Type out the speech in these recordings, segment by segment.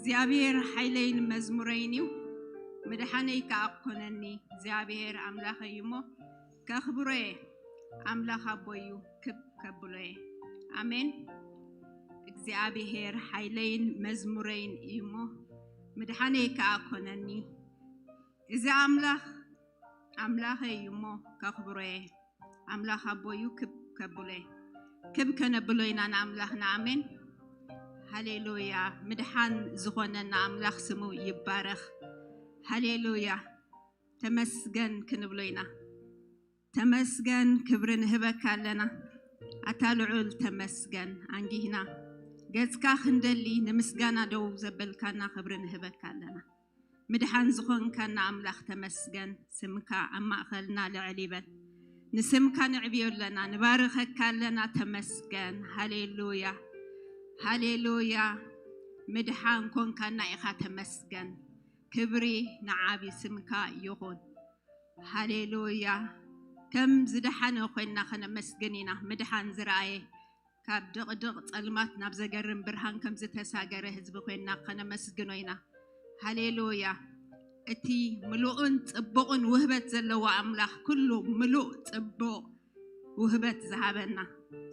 እግዚኣብሔር ሓይለይን መዝሙረይን እዩ፣ ምድሓነይ ከኣ ክኾነኒ። እግዚኣብሔር ኣምላኸይ እዩ እሞ ከኽብሮ እየ። ኣምላኽ ኣቦይ እዩ፣ ክብ ከብሎ እየ። ኣሜን። እግዚኣብሔር ሓይለይን መዝሙረይን እዩ እሞ ምድሓነይ ከኣ ኮነኒ። እዚ ኣምላኽ ኣምላኸይ እዩ እሞ ከኽብሮ እየ። ኣምላኽ ኣቦይ እዩ፣ ክብ ከብሎ እየ። ክብ ከነብሎ ኢና ንኣምላኽና። ኣሜን። ሃሌሉያ። ምድሓን ዝኾነና ኣምላኽ ስሙ ይባረኽ። ሃሌሉያ። ተመስገን ክንብሎ ኢና። ተመስገን፣ ክብሪ ንህበካ ኣለና። ኣታ ልዑል ተመስገን። ኣንጊህና ገጽካ ክንደሊ ንምስጋና ደው ዘበልካና ክብሪ ንህበካ ኣለና። ምድሓን ዝኾንካና ኣምላኽ ተመስገን። ስምካ ኣብ ማእኸልና ልዕል ይበል። ንስምካ ንዕብዮ ኣለና፣ ንባርኸካ ኣለና። ተመስገን። ሃሌሉያ፣ ሃሌሉያ። ምድሓን ኮንካና ኢኻ፣ ተመስገን። ክብሪ ንዓቢ ስምካ ይኹን። ሃሌሉያ። ከም ዝደሓነ ኮይንና ከነመስግን ኢና። ምድሓን ዝረኣየ፣ ካብ ድቕድቕ ጸልማት ናብ ዘገርም ብርሃን ከም ዝተሳገረ ህዝቢ ኮይንና ከነመስግኖ ኢና። ሃሌሉያ። እቲ ምሉእን ጽቡቕን ውህበት ዘለዎ ኣምላኽ፣ ኩሉ ምሉእ ጽቡቕ ውህበት ዝሃበና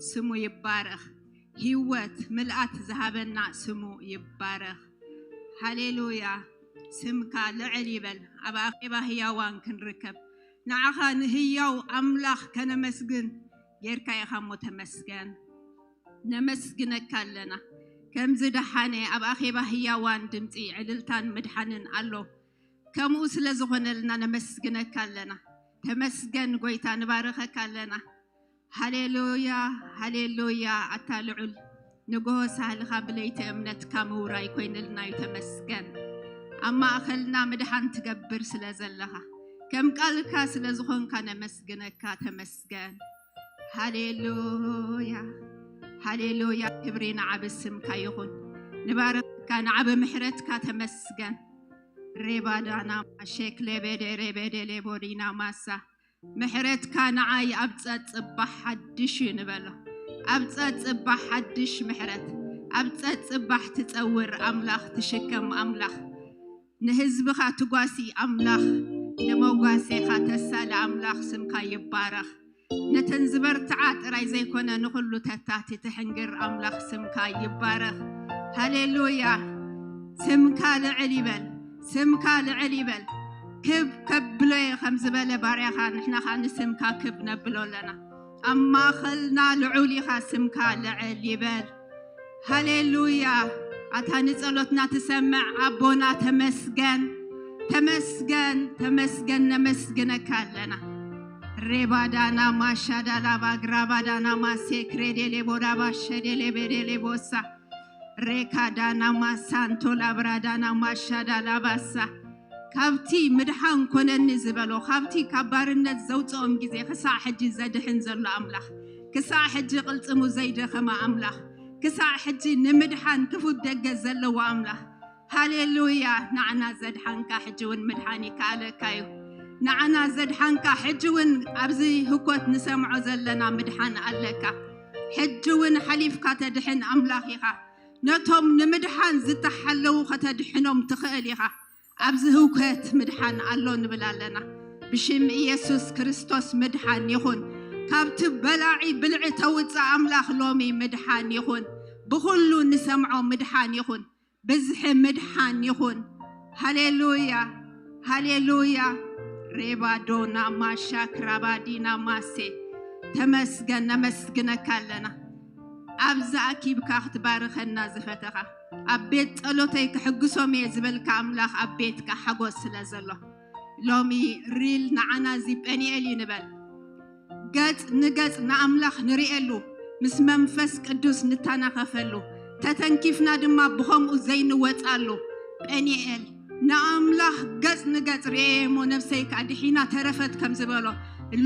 ስሙ ይባረኽ። ህይወት ምልኣት ዝሃበና ስሙ ይባረኽ። ሃሌሉያ። ስምካ ልዕል ይበል። ኣብ ኣኼባ ህያዋን ክንርከብ፣ ንዓኻ ንህያው ኣምላኽ ከነመስግን ጌርካ ኢኻ እሞ ተመስገን። ነመስግነካ ኣለና። ከምዚ ደሓነ ኣብ ኣኼባ ህያዋን ድምጺ ዕልልታን ምድሓንን ኣሎ። ከምኡ ስለ ዝኾነልና ነመስግነካ ኣለና። ተመስገን ጎይታ፣ ንባርኸካ ኣለና። ሃሌሉያ፣ ሃሌሉያ። ኣታ ልዑል ንግሆ ሳህልኻ ብለይቲ እምነትካ ምውራይ ኮይንልና እዩ። ተመስገን። ኣብ ማእኸልና ምድሓን ትገብር ስለ ዘለኻ፣ ከም ቃልካ ስለ ዝኾንካ ነመስግነካ። ተመስገን። ሃሌሉያ፣ ሃሌሉያ። ክብሪ ንዓቢ ስምካ ይኹን። ንባረኽካ፣ ንዓቢ ምሕረትካ ተመስገን። ሬባዳና ማሼክ ሌቤዴ ሬቤዴ ሌቦዲና ማሳ። ምሕረትካ ንዓይ ኣብ ጸጽባሕ ሓድሽ እዩ ንበሎ። ኣብ ጸጽባሕ ሓድሽ ምሕረት፣ ኣብ ጸጽባሕ ትጸውር ኣምላኽ፣ ትሽከም ኣምላኽ፣ ንህዝብኻ ትጓሲ ኣምላኽ፣ ንመጓሴኻ ተሳሊ ኣምላኽ ስምካ ይባረኽ። ነተን ዝበርትዓ ጥራይ ዘይኮነ ንኹሉ ተታቲ ትሕንግር ኣምላኽ ስምካ ይባረኽ። ሃሌሉያ። ስምካ ልዕል ይበል፣ ስምካ ልዕል ይበል። ክብ ከብሎ እየ ከም ዝበለ ባርያኻ፣ ንሕና ኸኣ ንስምካ ክብ ነብሎ ኣለና። ኣብ ማእኸልና ልዑል ኢኻ፣ ስምካ ልዕል ይበል። ሃሌሉያ። ኣታ ንጸሎትና ትሰምዕ ኣቦና ተመስገን፣ ተመስገን፣ ተመስገን። ነመስግነካ ኣለና። ሬባዳና ማሻዳላ ባግራባዳና ማሴክሬዴሌ ቦዳባ ሸዴሌ ቤዴሌ ቦሳ ሬካዳና ማሳንቶ ላብራዳና ማሻዳላ ባሳ። ካብቲ ምድሓን ኮነኒ ዝበሎ፣ ካብቲ ካብ ባርነት ዘውፅኦም ግዜ ክሳዕ ሕጂ ዘድሕን ዘሎ ኣምላኽ፣ ክሳዕ ሕጂ ቅልፅሙ ዘይደኸመ ኣምላኽ፣ ክሳዕ ሕጂ ንምድሓን ክፉት ደገ ዘለዎ ኣምላኽ። ሃሌሉያ። ንዓና ዘድሓንካ ሕጂ እውን ምድሓን ይከኣለካ እዩ። ንዓና ዘድሓንካ ሕጂ እውን ኣብዚ ህኮት ንሰምዖ ዘለና ምድሓን ኣለካ። ሕጂ እውን ሓሊፍካ ተድሕን ኣምላኽ ኢኻ። ነቶም ንምድሓን ዝተሓለዉ ከተድሕኖም ትኽእል ኢኻ። ኣብዚ ህውከት ምድሓን ኣሎ ንብል ኣለና። ብሽም ኢየሱስ ክርስቶስ ምድሓን ይኹን። ካብቲ በላዒ ብልዒ ተውፅእ ኣምላኽ ሎሚ ምድሓን ይኹን። ብኹሉ ንሰምዖ ምድሓን ይኹን። ብዝሒ ምድሓን ይኹን። ሃሌሉያ፣ ሃሌሉያ። ሬባዶና ማሻ ክራባዲና ማሴ። ተመስገን፣ ነመስግነካ ኣለና። ኣብዚ ኣኪብካ ክትባርኸና ዝፈተኻ፣ ኣብ ቤት ጸሎተይ ክሕግሶም እየ ዝበልካ ኣምላኽ ኣብ ቤትካ ሓጎስ ስለ ዘሎ፣ ሎሚ ሪል ንዓና እዚ ጴንኤል እዩ ንበል። ገጽ ንገጽ ንኣምላኽ ንርእየሉ፣ ምስ መንፈስ ቅዱስ ንተናኸፈሉ፣ ተተንኪፍና ድማ ብኸምኡ ዘይንወጻሉ ጴንኤል። ንኣምላኽ ገጽ ንገጽ ርእየ እሞ ነፍሰይ ከኣ ድሒና ተረፈት ከም ዝበሎ፣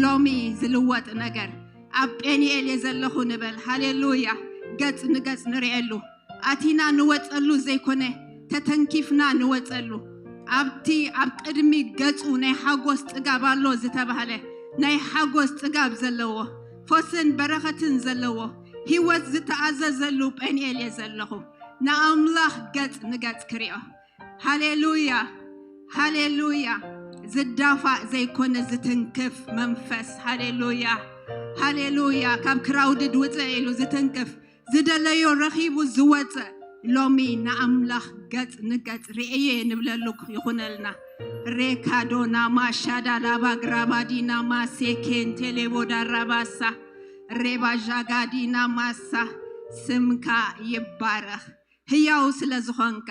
ሎሚ ዝልወጥ ነገር ኣብ ጴንኤል እየ ዘለኹ ንበል። ሃሌሉያ። ገጽ ንገጽ ንርእየሉ፣ ኣቲና ንወጸሉ ዘይኮነ፣ ተተንኪፍና ንወጸሉ። ኣብቲ ኣብ ቅድሚ ገጹ ናይ ሓጎስ ጽጋብ ኣሎ ዝተባህለ፣ ናይ ሓጎስ ጽጋብ ዘለዎ፣ ፈውስን በረኸትን ዘለዎ፣ ህይወት ዝተኣዘዘሉ ጴንኤል እየ ዘለኹ። ንኣምላኽ ገጽ ንገጽ ክሪኦ። ሃሌሉያ፣ ሃሌሉያ። ዝዳፋእ ዘይኮነ ዝትንክፍ መንፈስ። ሃሌሉያ፣ ሃሌሉያ። ካብ ክራውድድ ውፅእ ኢሉ ዝትንክፍ፣ ዝደለዮ ረኺቡ ዝወፅእ፣ ሎሚ ንኣምላኽ ገጽ ንገጽ ርእየ ንብለሉ ይኹነልና። ሬካዶና ማሻዳ ላባግራባዲና ማሴኬን ቴሌቦዳ ራባሳ ሬባዣጋዲና ማሳ፣ ስምካ ይባረኽ። ህያው ስለ ዝኾንካ፣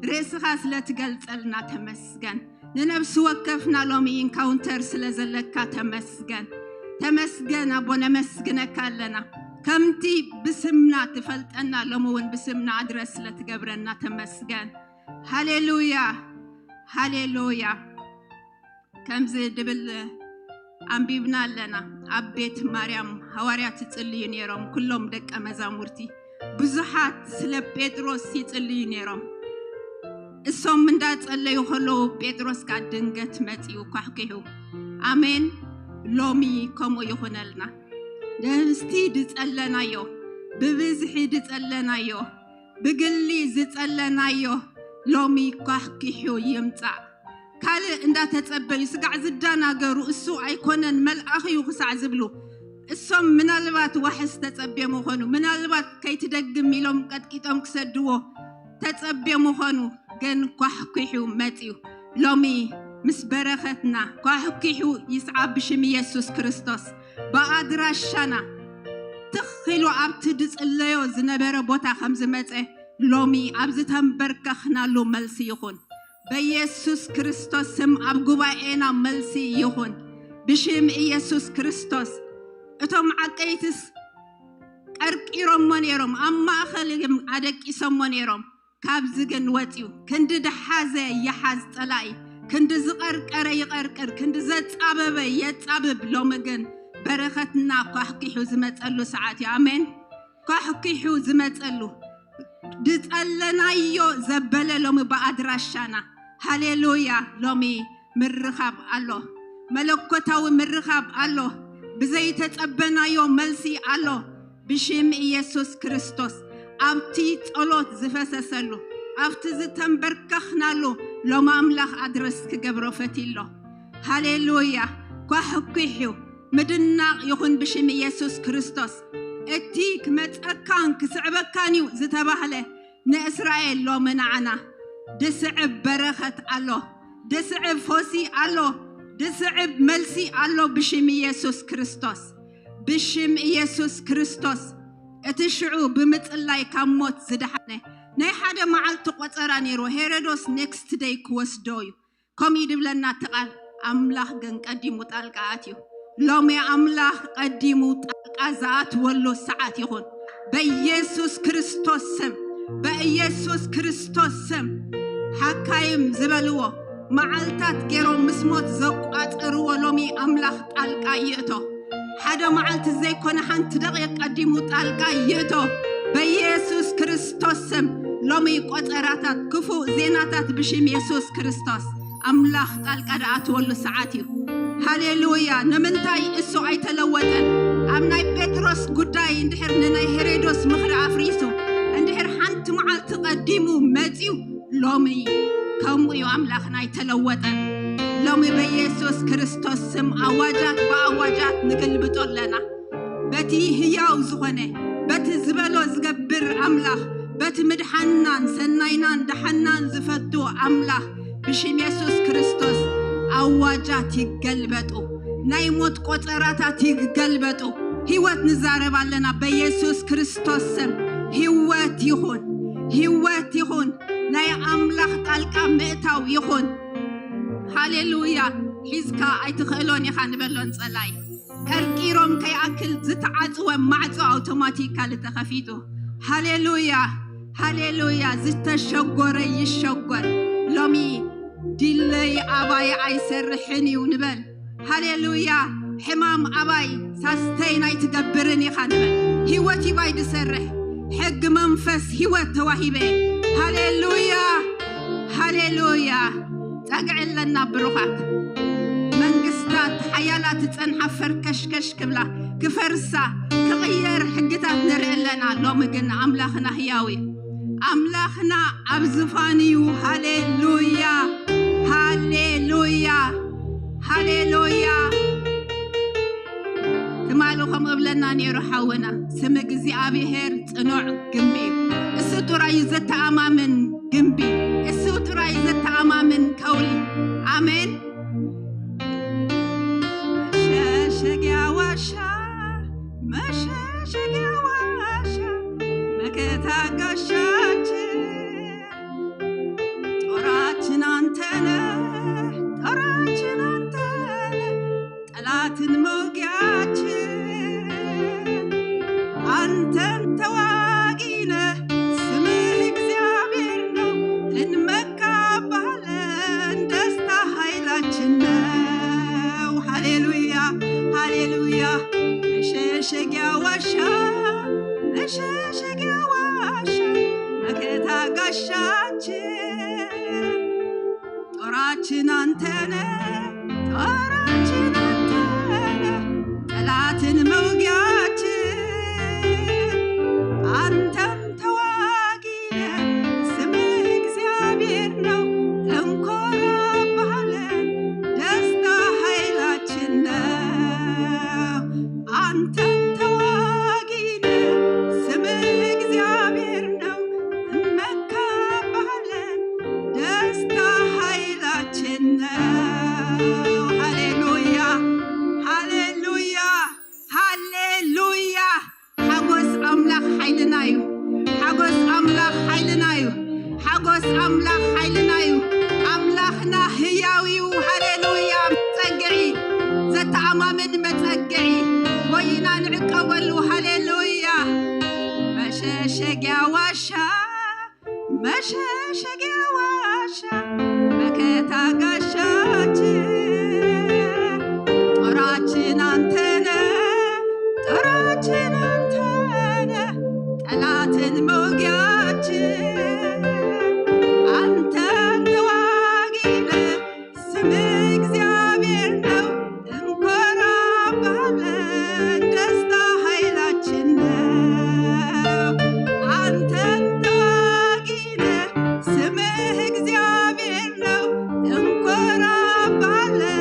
ርእስኻ ስለ ትገልጸልና ተመስገን። ንነፍሲ ወከፍና ሎሚ ኢንካውንተር ስለ ዘለካ ተመስገን። ተመስገን ኣቦ፣ ነመስግነካ ኣለና። ከምቲ ብስምና ትፈልጠና፣ ሎሚ እውን ብስምና ኣድረስ ስለ ትገብረና ተመስገን። ሃሌሉያ፣ ሃሌሉያ። ከምዚ ድብል ኣንቢብና ኣለና። ኣብ ቤት ማርያም ሃዋርያት ይጽልዩ ነይሮም፣ ኩሎም ደቀ መዛሙርቲ። ብዙሓት ስለ ጴጥሮስ ይጽልዩ ነይሮም። እሶም እንዳጸለዩ ከለዉ፣ ጴጥሮስ ከኣ ድንገት መጺኡ ኳሕኲሑ። ኣሜን። ሎሚ ከምኡ ይኹነልና። ነስቲ ድጸለናዮ፣ ብብዝሒ ድጸለናዮ፣ ብግሊ ዝጸለናዮ፣ ሎሚ ኳሕኲሑ ይምጻእ። ካልእ እንዳተጸበዩ ስጋዕ ዝዳናገሩ፣ እሱ ኣይኮነን መልኣኽ እዩ ክሳዕ ዝብሉ፣ እሶም ምናልባት ዋሕስ ተጸብዮም ይኾኑ፣ ምናልባት ከይትደግም ኢሎም ቀጥቂጦም ክሰድዎ ተጸብዮም ይኾኑ። ግን ኳሕኲሑ መጺኡ። ሎሚ ምስ በረኸትና ኳሕኲሑ ይስዓብ ብሽም ኢየሱስ ክርስቶስ። ብኣድራሻና ትኽ ኢሉ ኣብቲ ድጽለዮ ዝነበረ ቦታ ከም ዝመጸ፣ ሎሚ ኣብ ዝተንበርከኽናሉ መልሲ ይኹን። በኢየሱስ ክርስቶስ ስም ኣብ ጉባኤና መልሲ ይኹን። ብሽም ኢየሱስ ክርስቶስ። እቶም ዓቀይትስ ቀርቂሮሞ ነይሮም፣ ኣብ ማእኸል እዮም ኣደቂሶሞ ነይሮም። ካብዚ ግን ወፂኡ፣ ክንዲ ድሓዘ ይሓዝ ፀላኢ፣ ክንዲ ዝቐርቀረ ይቐርቅር፣ ክንዲ ዘፃበበ የፃብብ። ሎሚ ግን በረኸትና ኳሕኲሑ ዝመፀሉ ሰዓት እዩ። ኣሜን። ኳሕኲሑ ዝመፀሉ፣ ድፀለናዮ ዘበለ ሎሚ ብኣድራሻና። ሃሌሉያ። ሎሚ ምርኻብ ኣሎ። መለኮታዊ ምርኻብ ኣሎ። ብዘይተጸበናዮ መልሲ ኣሎ። ብሽም ኢየሱስ ክርስቶስ፣ ኣብቲ ጸሎት ዝፈሰሰሉ፣ ኣብቲ ዝተንበርከኽናሉ፣ ሎም ኣምላኽ ኣድረስ ክገብሮ ፈትዩ ኣሎ። ሃሌሉያ። ኳሕኲሑ ምድናቕ ይኹን ብሽም ኢየሱስ ክርስቶስ። እቲ ክመጸካን ክስዕበካን እዩ ዝተባህለ ንእስራኤል ሎሚ ንዓና ድስዕብ በረኸት ኣሎ፣ ድስዕብ ፈውሲ ኣሎ፣ ድስዕብ መልሲ ኣሎ ብሽም ኢየሱስ ክርስቶስ። ብሽም ኢየሱስ ክርስቶስ። እቲ ሽዑ ብምጽላይ ካብ ሞት ዝደሓነ ናይ ሓደ መዓልቲ ቆጸራ ነይሩ። ሄሮዶስ ኔክስት ደይ ክወስዶ እዩ። ከምኡ ድብለና እቲ ቃል። ኣምላኽ ግን ቀዲሙ ጣልቃ ኣትዩ። ሎሚ ኣምላኽ ቀዲሙ ጣልቃ ዝኣትወሉ ሰዓት ይኹን። በኢየሱስ ክርስቶስ ስም፣ በኢየሱስ ክርስቶስ ስም። ሓካይም ዝበልዎ መዓልታት ገይሮም ምስ ሞት ዘቋጸርዎ ሎሚ ኣምላኽ ጣልቃ ይእቶ። ሓደ መዓልቲ ዘይኮነ ሓንቲ ደቂቕ ቀዲሙ ጣልቃ ይእቶ። በኢየሱስ ክርስቶስ ስም ሎሚ ቆጸራታት፣ ክፉእ ዜናታት ብሽም የሱስ ክርስቶስ ኣምላኽ ጣልቃ ድኣትወሉ ሰዓት እዩ። ሃሌሉያ። ንምንታይ እሱ ኣይተለወጠን? ኣብ ናይ ጴጥሮስ ጉዳይ እንድሕር ንናይ ሄሮዶስ ምኽሪ ኣፍሪሱ እንድሕር ሓንቲ መዓልቲ ቀዲሙ መጺኡ፣ ሎሚ ከምኡ እዩ ኣምላኽና ኣይተለወጠን። ሎሚ በኢየሱስ ክርስቶስ ስም ኣዋጃት ብኣዋጃት ንግልብጦ ኣለና። በቲ ህያው ዝኾነ፣ በቲ ዝበሎ ዝገብር ኣምላኽ፣ በቲ ምድሓንናን ሰናይናን ደሓንናን ዝፈቱ ኣምላኽ፣ ብሽም የሱስ ክርስቶስ ኣዋጃት ይገልበጡ። ናይ ሞት ቆጸራታት ይገልበጡ። ህይወት ንዛረብ ኣለና በየሱስ ክርስቶስ ስም። ህይወት ይኹን፣ ህይወት ይኹን። ናይ ኣምላኽ ጣልቃ ምእታው ይኹን። ሃሌሉያ። ሒዝካ ኣይትኽእሎን ኢኻ ንበሎን ጸላይ። ቀርቂሮም ከይኣክል ዝተዓጽወ ማዕጾ ኣውቶማቲካሊ ተኸፊቱ። ሃሌሉያ፣ ሃሌሉያ። ዝተሸጎረ ይሸጎር። ሎሚ ዲለይ ኣባይ ኣይሰርሕን እዩ ንበል። ሃሌሉያ። ሕማም ኣባይ ሳስተይን ኣይትገብርን ኢኻ ንበል። ህይወት ይባይ ድሰርሕ ሕጊ መንፈስ ህይወት ተዋሂበ። ሃሌሉያ፣ ሃሌሉያ። ጸግዒ ኣለና ብሩኻት። መንግስታት ሓያላት ዝጸንሓ ፈርከሽከሽ ክብላ፣ ክፈርሳ፣ ክቕየር ሕግታት ንርኢ ኣለና። ሎሚ ግን ኣምላኽና ህያው እዩ። ኣምላኽና ኣብ ዝፋን እዩ። ሃሌሉያ፣ ሃሌሉያ፣ ሃሌሉያ። ትማሊ ከምኡ እብለና ነይሩ ሓውና፣ ስም እግዚኣብሔር ጽኑዕ ግንቢ እዩ። እሱ ጥራይ እዩ ዘተኣማምን ግንቢ፣ እሱ ጥራይ እዩ ዘተኣማምን ከውሊ። ኣሜን። መሸሸጊያ ዋሻ፣ መሸሸጊያ ዋሻ፣ መከታ ጋሻችን፣ ጦራችን አንተነህ፣ ጦራችን አንተነህ፣ ጠላትን መውጊያችን አንተን ተዋጊነ ስምህ እግዚአብሔር ነው፣ እንመካባለን ደስታ ኃይላችን ነው። ሃሌሉያ፣ ሃሌሉያ። መሸሸጊያ ዋሻ፣ መሸሸጊያ ዋሻ፣ መከታ ጋሻችን፣ ጦራችን አንተነ፣ ጦራችን አንተነ፣ ጠላትን መውጊያችን፣ አንተም ተዋጊነ፣ ስምህ እግዚአብሔር ነው፣ እንኮራባለን፣ ደስታ ኃይላችን ነው። አንተም ተዋጊነ፣ ስምህ እግዚአብሔር ነው፣ እንመካባለን፣ ደስታ ኃይላችን ነው። ሃሌሉያ፣ ሃሌሉያ፣ ሃሌሉያ። ሓጎስ ኣምላኽ ሓይልና እዩ። ሓጎስ ኣምላኽ ሓይልና እዩ። ሓጎስ ኣምላኽ ሓይልና እዩ። ኣምላኽና ህያው እዩ። ሃሌሉያ። መጸግዒ፣ ዘተኣማምን መጸግዒ፣ ወይና ንዕቀበሉ። ሃሌሉያ። መሸሸጊያ ዋሻ፣ መሸሸጊያ ዋሻ፣ መከታ ጋሻችን፣ ጦራችን አንተነ፣ ጦራችን አንተነ፣ ጠላትን መውጊያችን፣ አንተን ተዋጊነ፣ ስምህ እግዚአብሔር ነው፣ እንኮራባለን፣ ደስታ ኃይላችን ነው። አንተን ተዋጊነ፣ ስምህ እግዚአብሔር ነው፣ እንኮራባለን፣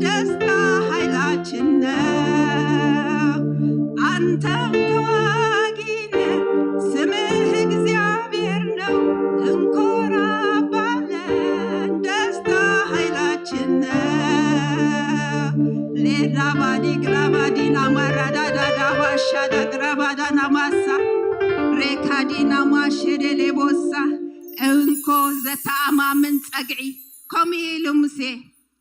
ደስታ ኃይላችን ነው። አንተን ተዋጊነ፣ ስምህ እግዚአብሔር ነው፣ እንኮራባለን፣ ደስታ ኃይላችን ነው። ሌዳ ባዲ ግራ ባዲና ማራዳ ዳዳ ባሻ ዳግራ ባዳና ማሳ ሬካዲና ማሸደሌ ቦሳ እንኮ ዘተኣማምን ጸግዒ። ከምኡ ኢሉ ሙሴ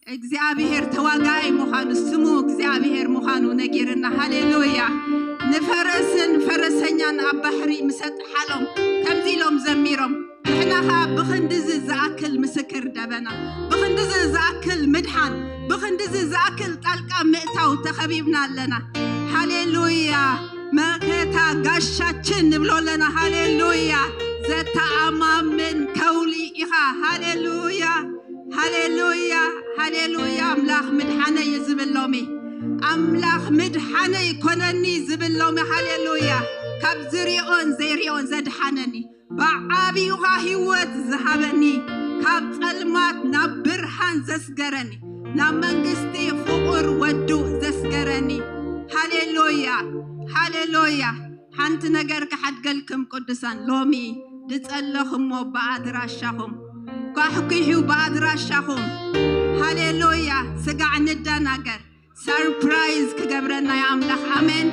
እግዚኣብሔር ተዋጋኢ ምዃኑ፣ ስሙ እግዚኣብሔር ምዃኑ ነጊርና። ሃሌሉያ። ንፈረስን ፈረሰኛን ኣብ ባሕሪ ምስ ኣጥሓሎም ከምዚ ኢሎም ዘሚሮም፣ ንሕና ኸኣ ብኽንድዚ ዝኣክል ምስክር ደበና፣ ብኽንድዚ ዝኣክል ምድሓን፣ ብኽንድዚ ዝኣክል ጣልቃ ምእታው ተኸቢብና ኣለና። ሃሌሉያ። መከታ ጋሻችን ንብሎ ኣለና። ሃሌሉያ። ዘተኣማምን ከውሊ ኢኻ። ሃሌሉያ፣ ሃሌሉያ፣ ሃሌሉያ። ኣምላኽ ምድሓነይ እዩ ዝብል ሎሚ። ኣምላኽ ምድሓነይ ኮነኒ ዝብል ሎሚ። ሃሌሉያ። ካብ ዝሪኦን ዘይሪኦን ዘድሓነኒ፣ ብዓቢኡ ኸኣ ህይወት ዝሃበኒ፣ ካብ ጸልማት ናብ ብርሃን ዘስገረኒ፣ ናብ መንግስቲ ፍቑር ወዱ ዘስገረኒ። ሃሌሉያ፣ ሃሌሉያ። ሓንቲ ነገር ክሓድገልክም ቅዱሳን፣ ሎሚ ድጸለኹሞ ብኣድራሻኹም፣ ኳሕኲሑ ብኣድራሻኹም። ሃሌሉያ። ስጋዕ ንደናገር። ሰርፕራይዝ ክገብረና እዩ ኣምላኽ። ኣሜን።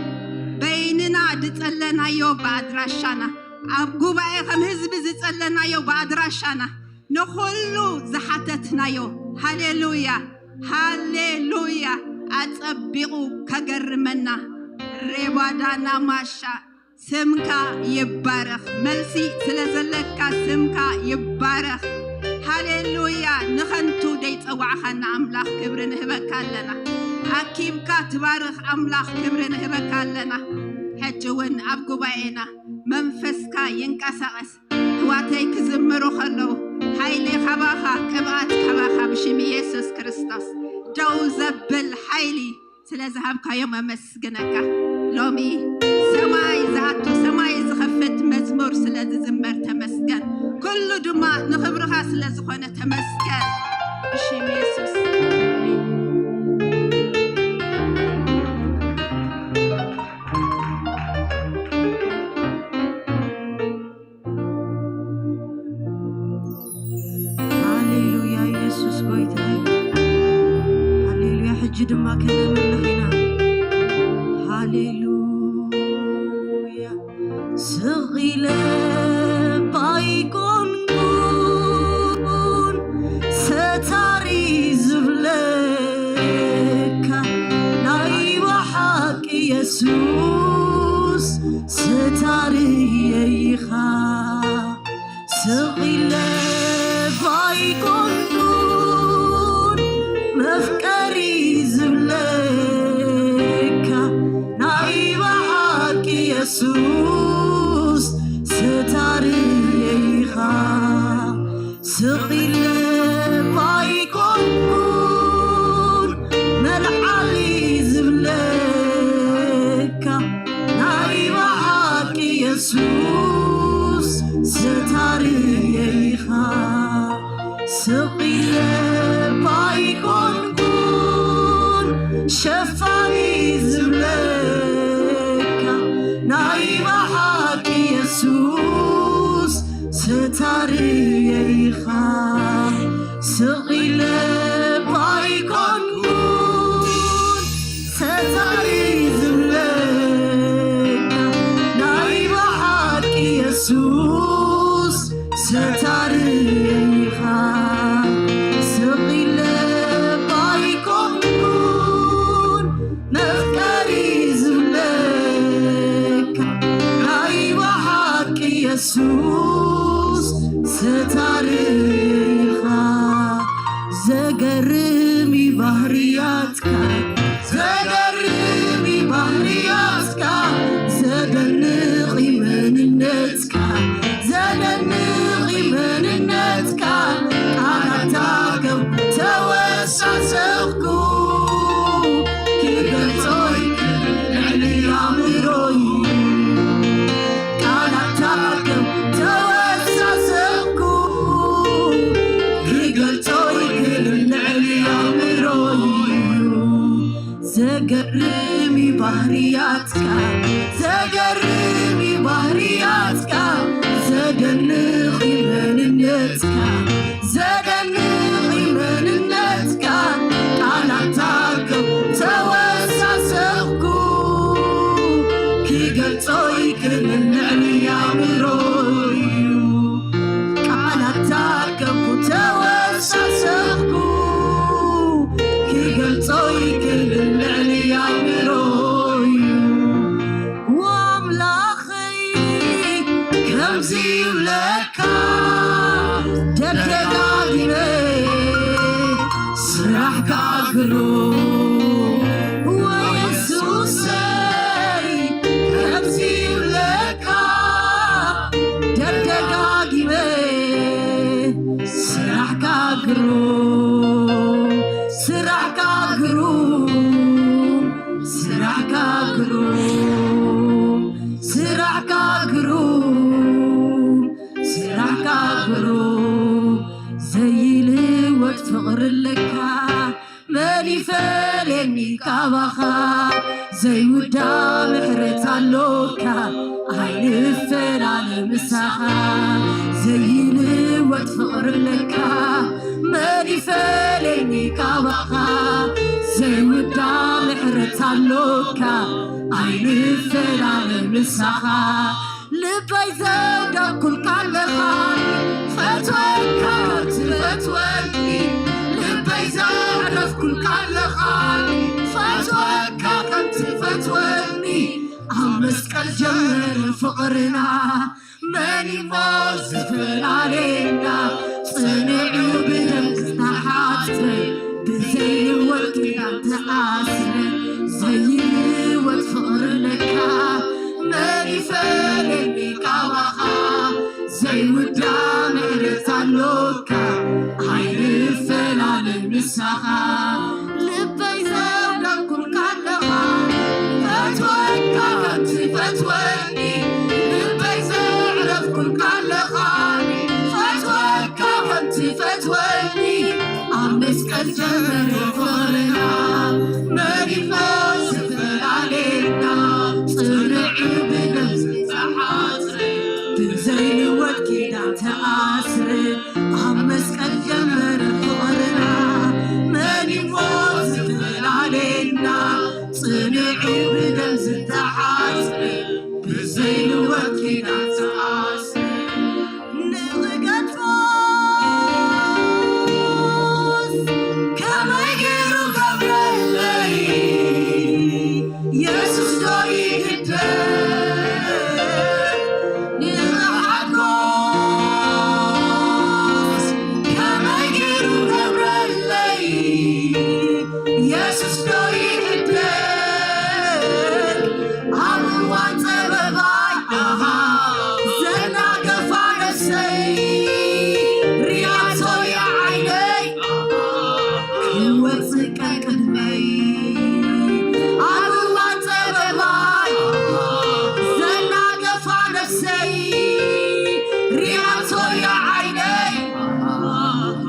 በይንና ድጸለናዮ ብኣድራሻና፣ ኣብ ጉባኤ ከም ህዝቢ ዝጸለናዮ ብኣድራሻና፣ ንኹሉ ዝሓተትናዮ። ሃሌሉያ፣ ሃሌሉያ። ኣጸቢቑ ከገርመና። ሬባዳና ማሻ ስምካ ይባረኽ። መልሲ ስለ ዘለካ ስምካ ይባረኽ። ሃሌሉያ። ንኸንቱ ደይጸዋዕኻና ኣምላኽ ክብሪ ንህበካ ኣለና። ኣኪብካ ትባርኽ ኣምላኽ ክብሪ ንህበካ ኣለና። ሕጂ እውን ኣብ ጉባኤና መንፈስካ ይንቀሳቐስ። ኣሕዋተይ ክዝምሩ ከለዉ ሓይሊ ካባኻ፣ ቅብኣት ካባኻ ብሽም ኢየሱስ ክርስቶስ ደው ዘብል ሓይሊ ስለ ዝሃብካዮም ኣመስግነካ። ሎሚ ሰማይ ዝኣቱ፣ ሰማይ ዝኸፍት መዝሙር ስለ ዝዝመር ተመስ ኩሉ ድማ ንኽብርኻ ስለ ዝኾነ ተመስገን። ብሽም የሱስ። ሃሌሉያ፣ ኢየሱስ ጎይታ። ሃሌሉያ። ሕጂ ድማ ከነምልኽ ኢና። ሃሌሉያ። ስቕ ኢለ ባይኮንኩን ሰታሪ ዝብለካ፣ ናይ ብሓቂ የሱስ ሰታርየይ ኢኻ። ስቕ ኢለ ባይኮንኩን መፍቀሪ ዝብለካ፣ ናይ ብሓቂ የሱስ ሰታርየይ ኢኻ። ስቕ ኢለ ባይኮንኩን መልዓሊ ዝብለካ፣ ናይ ብሓቂ የሱስ ሰታርየይ ኢኻ። ስቕ ኢለ ባይኮንኩን ሸፋኒ ዝብለካ፣ ናይ ብሓቂ የሱስ ሰታርየይ ኢኻ። ስቕ ኢለ ባይኮንኩን ሰታሪ ዝብለካ፣ ናይ ብሓቂ የሱስ ሰታርየይ ኢኻ። ስቕ ኢለ ባይኮንኩን መፍቀሪ ዝብለካ፣ ናይ ብሓቂ የሱስ ሰታርየይ ኢኻ። ዘገርም እዩ ባህርያትካ፣ ዘገርም እዩ ባህርያትካ፣ ዘደንቕ እዩ መንነትካ፣ ዘደንቕ እዩ መንነትካ። ቃላት ከም ተወሳሰኽኩ፣ ክገልጾ ይክእል ልዕሊ ኣእምሮይ። ቃላት ከም ተወሳሰኽኩ፣ ክገልጾ ይክእል ልዕሊ ኣእምሮይ። ዘገርም እዩ ባህርያትካ፣ ዘገርም እዩ ባህርያትካ፣ ዘደንቕ እዩ መንነትካ፣ ዘደንቕ እዩ መንነትካ። ቃላት ከም ተወሳሰኽኩ፣ ክገልጾ ይክእል ልዕሊ ኣእምሮይ እዩ። ቃላት ከም ተወሳሰኽኩ፣ ክገልጾ ይክእል ልዕሊ ኣእምሮይ እዩ። ኣምላኸይ ከምዚ ይብለካ ደጋጊመ፣ ስራሕካ ግሩም። ወየሱሰይ ከምዚ ይብለካ ደጋጊመ፣ ስራሕካ ግሩም፣ ስራሕካ ግሩም፣ ስራሕካ ግሩም፣ ስራሕካ ግሩም፣ ስራሕካ ግሩም። ዘይልወጥ ፍቕሪ ኣለካ፣ መን ይፈልየኒ ካባኻ? ዘይውዳ ምሕረት ኣሎካ፣ ኣይንፈላለ ምሳኻ። ዘይልወጥ ፍቕሪ ኣለካ፣ መን ይፈልየኒ ካባኻ? ዘይውዳ ምሕረት ኣሎካ፣ ኣይንፈላለ ምሳኻ። ልበይ ዘውደኩልካ ኣለኻ፣ ፈትወካ ትፈትወኒ። ልበይ ዘዕረፍኩልካ ኣለኻ፣ ፈትወካ ትፈትወኒ። ኣብ መስቀል ጀመረ ፍቕርና፣ መን እሞ ዝፈላለየና? ጽንዑ ብደም ዝተሓጽበ፣ ብዘይልወጥ ኪዳን ተኣስረ። ዘይልወጥ ፍቕሪ ኣለካ፣ መን ይፈልየኒ ካባኻ? ዘይውዳ ምሕረት ኣሎካ፣ ኣይንፈላለ ምሳኻ። ልበይ ዘውደኩልካ ኣለኻ፣ ፈትወካ ከምቲ ፈትወኒ። ልበይ ዘዕረፍኩልካ ኣለኻ፣ ጀመረ ፍቕርና መሪሞ ዝፈላሌና ጽንዕ ብደም ዝተሓጽረ ብዘይንወት ኪዳን ተኣስረ ኣብ መስቀል ጀመረ ፍቕርና መሪሞ ዝፈላሌና ጽንዕ ብደም ዝተሓጽረ ብዘይንወት ኪዳን ተኣስረ ንኽገድፎስ ከመይ ገይሩ ገብረለይ የሱስ ዶ ይግደፍ ንኽሓድጎስ ከመይ ገይሩ ገብረለይ የሱስ ዶ ይግደፍ ኣብ እዋን ጸበባይ ኣሃ ዘናገፋ ነፍሰይ ሪኣቶ እያ ዓይነይ ክወጽእ ቀቅድመይ ኣብ እዋን ጸበባይ ዘናገፋ ነፍሰይ ሪኣቶ እያ ዓይነይ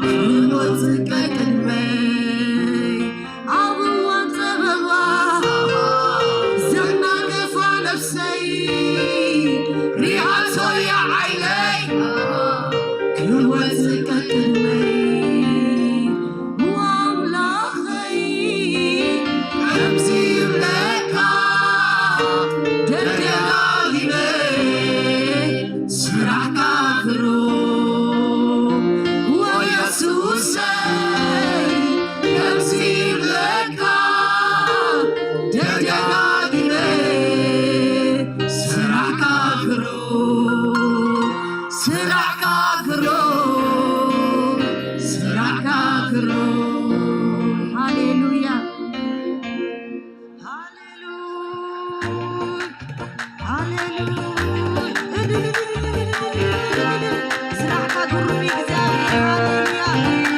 ክወጽእ ቀቅድመይ ኣብ እዋን ጸበባ ዘናገፋ ነፍሰይ ሪኣቶ እያ ዓይነይ ክወጽእ ቀቅድመይ ኣምላኸይ ከምዚ ይብለካ ደጋጊመ ስራሕካ ክብሮ ወየሱሰይ ከምዚ ይብለካ ደጋጊመ ስራሕካ ክብሮ ስራሕካ ክብሮ ስራሕካ ክብሮ ሃሌሉያ ሃሌሉያ ሃሌሉያ ስራሕካ ግሩም እዩ እግዚኣብሔር ሃሌሉያ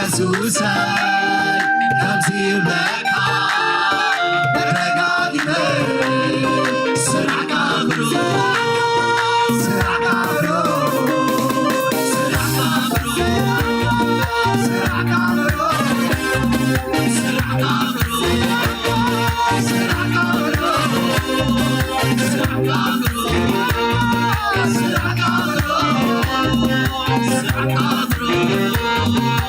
የሱሰይ ከምዚ ይብለካ ደጋጊመ፣ ስራሕካ ብሩኽ፣ ስራሕካ ብሩኽ፣ ስራሕካ ብሩኽ፣ ስራሕካ ብሩኽ፣ ስራሕካ ብሩኽ፣ ስራሕካ ብሩኽ፣ ስራሕካ ብሩኽ፣ ስራሕካ ብሩኽ፣ ስራሕካ ብሩኽ።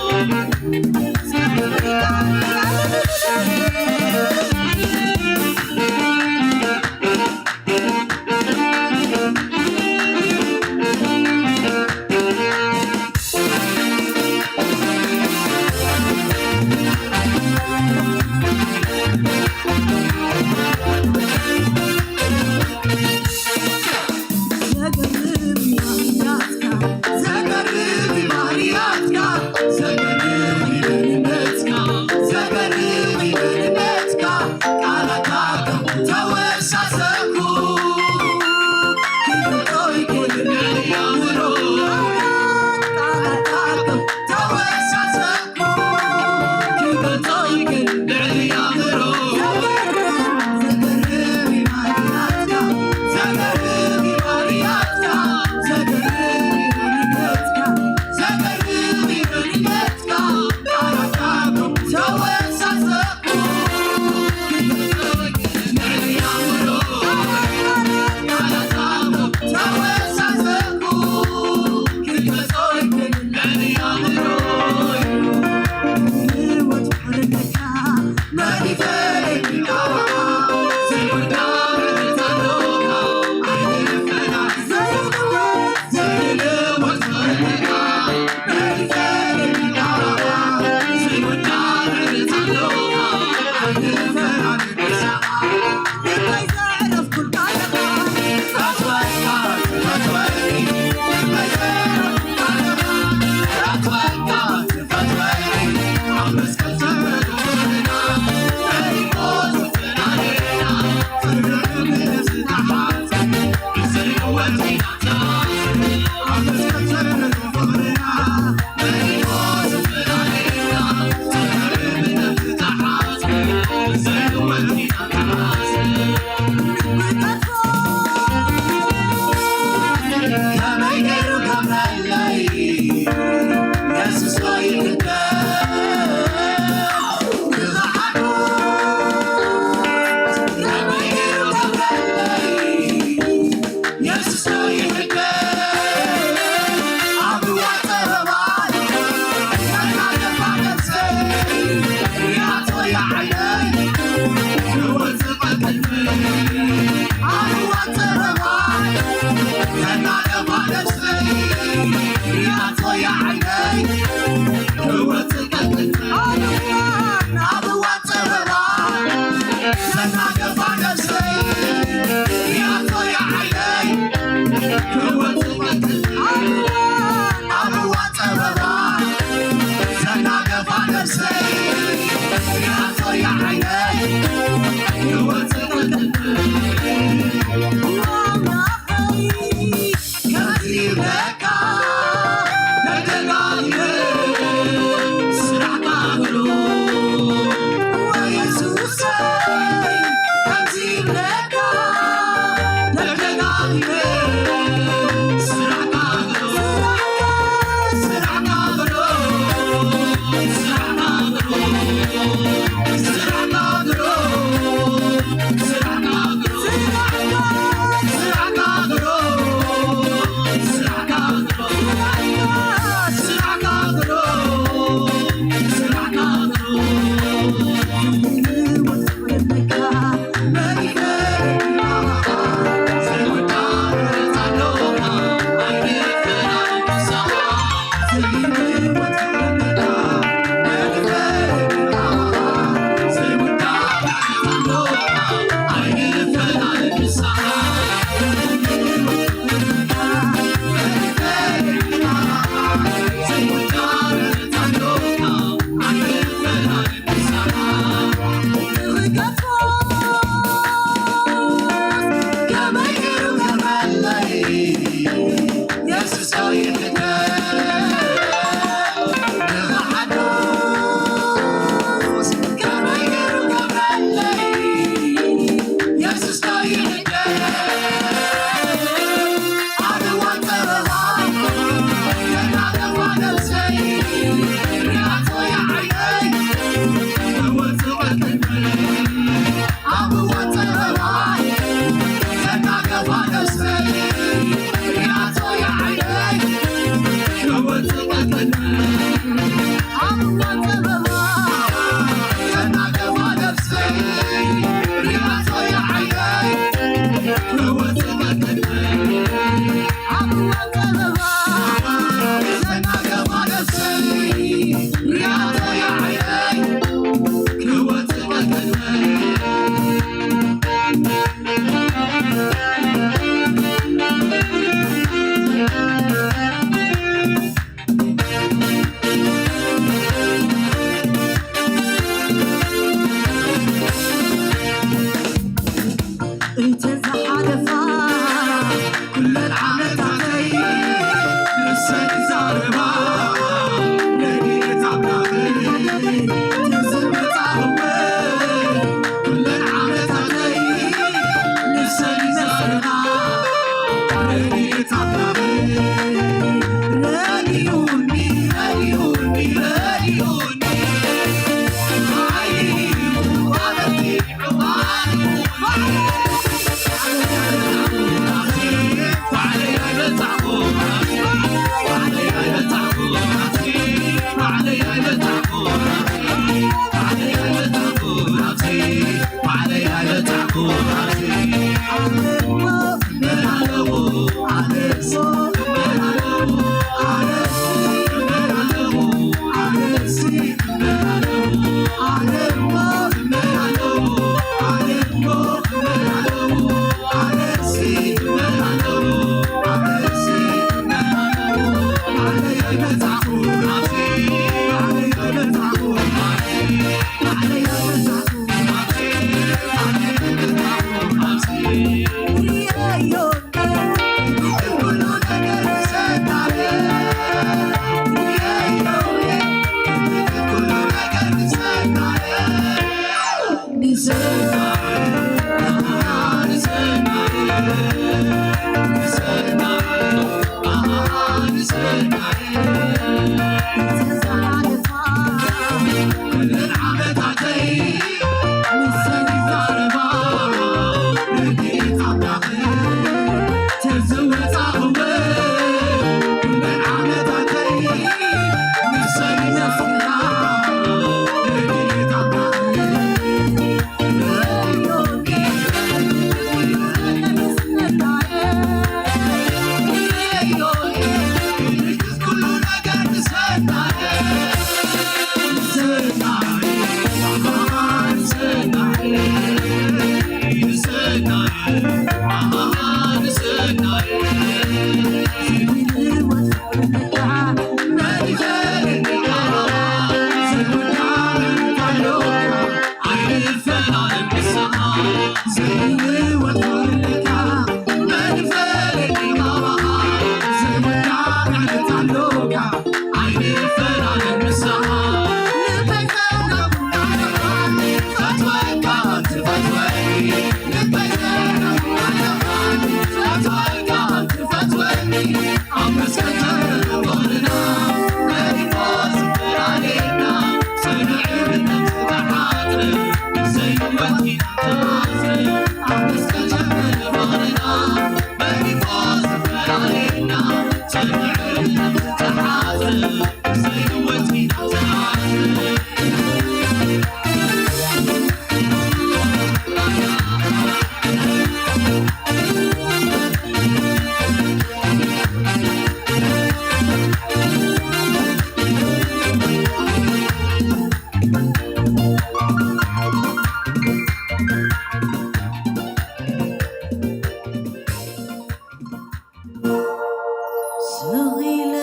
ስቕ ኢለ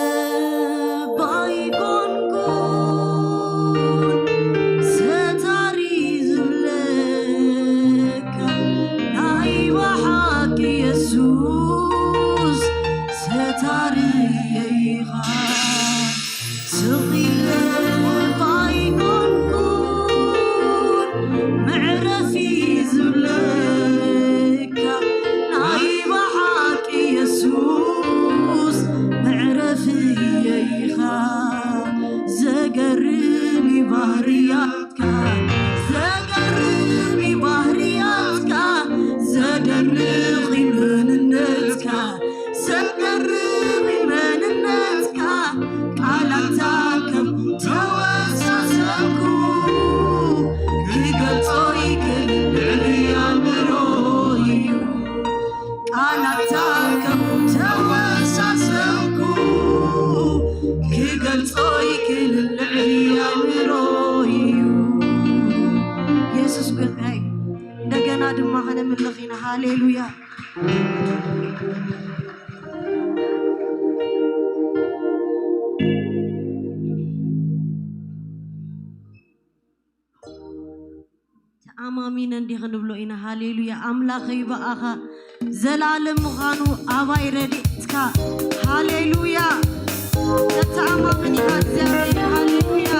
ባይኮንኩን ሰታሪ ዝብለካ ናይ ብሓቂ የሱስ ሰታሪ ኢኻ። ስቕ ኢለ ባይኮንኩን መዕረፊ ዝብለካ ናይ ብሓቂ የሱስ መዕረፊ ኢኻ። ዘገርም እዩ ባህርያትካ፣ ዘገርም እዩ ባህርያትካ፣ ዘደንቕ እዩ መንነትካ። ዘገርም መንነትካ ቃላታ ከም ተወሳሰብኩ ክገልጾ ይክል ልዕሊ ኣእምሮ እዩ። ቃላታ ከም ተወሳሰብኩ ክገልጾ ይክል ልዕሊ ኣእምሮ እዩ። የሱስ ጎይታይ፣ እንደገና ድማ ከነምልኽ ኢና። ሃሌሉያ። ተኣማሚነ እንዲህ ክንብሎ ኢና። ሃሌሉያ። ኣምላኸይ ብኣኻ ዘላለም ምዃኑ ኣባይ ረድኤትካ። ሃሌሉያ። ተተኣማምን ኢና እግዚኣብሔር። ሃሌሉያ።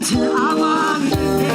ተኣማሚነ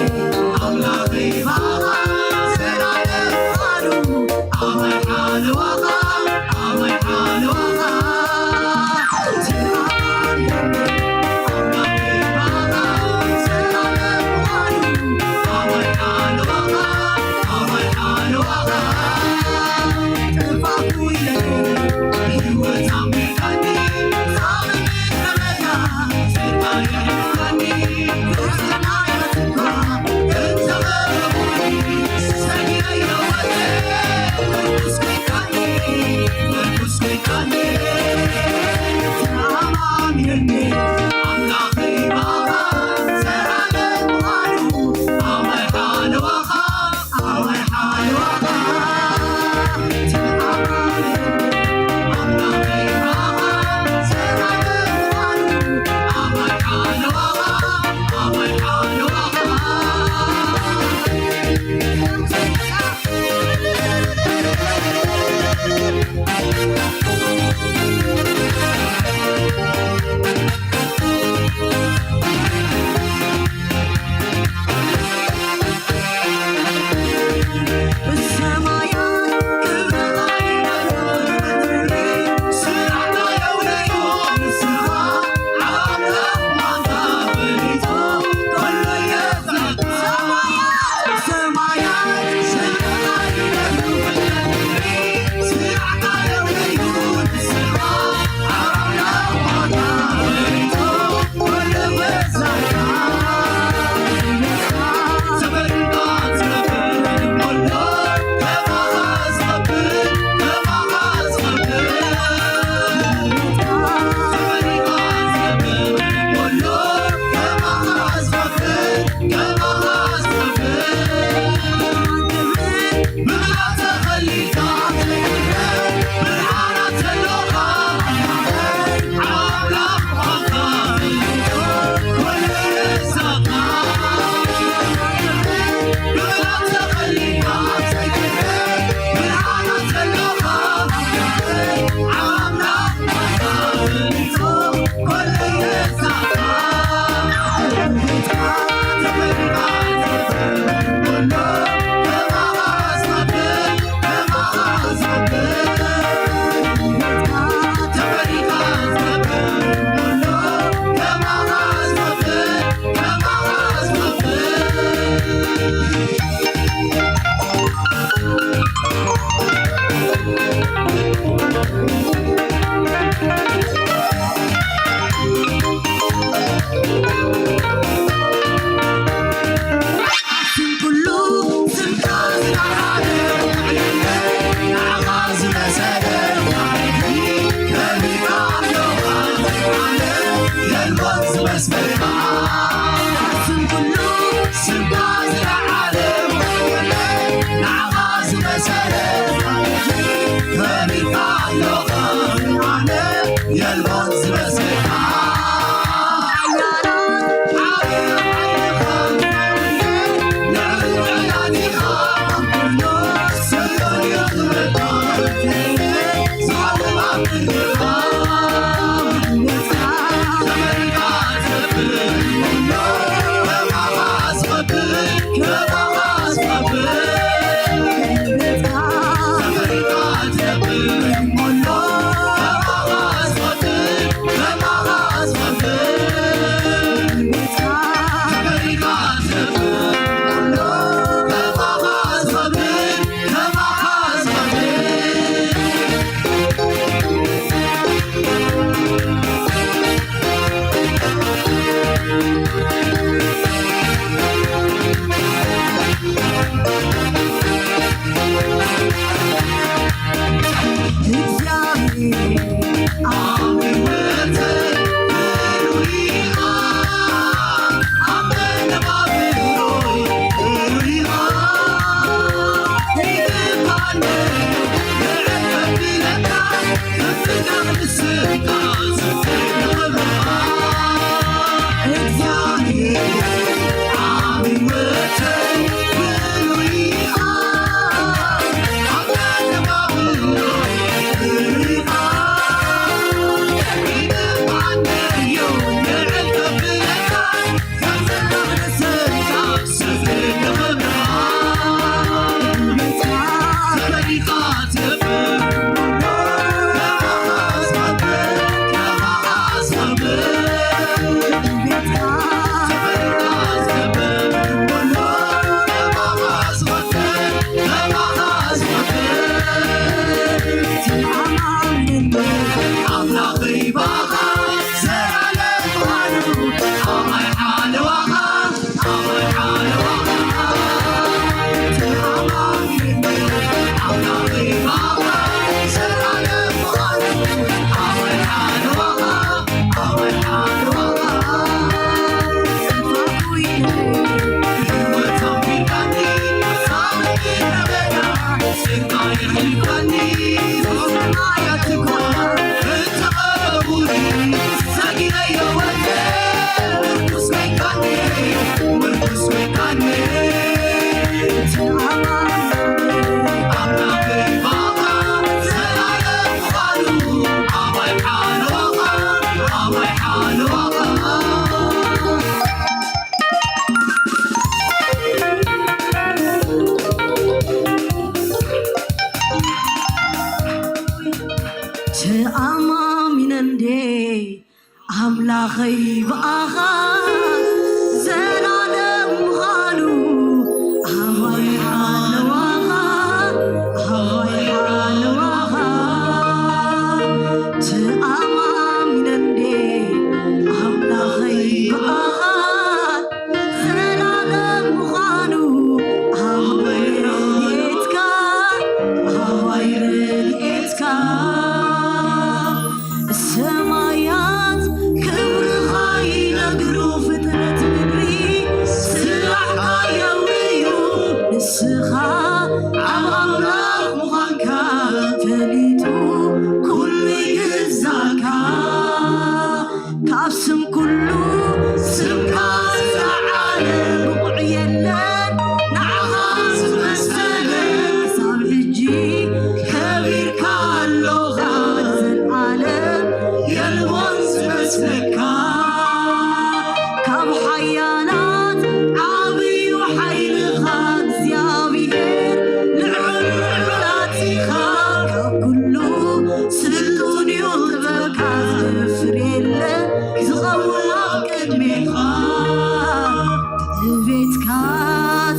ተኣማሚነ እንዴ ኣምላኸይ ብኣኻ ዘላለም ምዃኑ ኣባይ ሓለዋኻ ኣባይ ሓለዋኻ ተኣማሚነ እንዴ ኣምላኸይ ብኣኻ ዘላለም ምዃኑ ኣባይ ረድኤትካ ኣባይ ረድኤትካ ሰማያት ክብርኻ ይነግሩ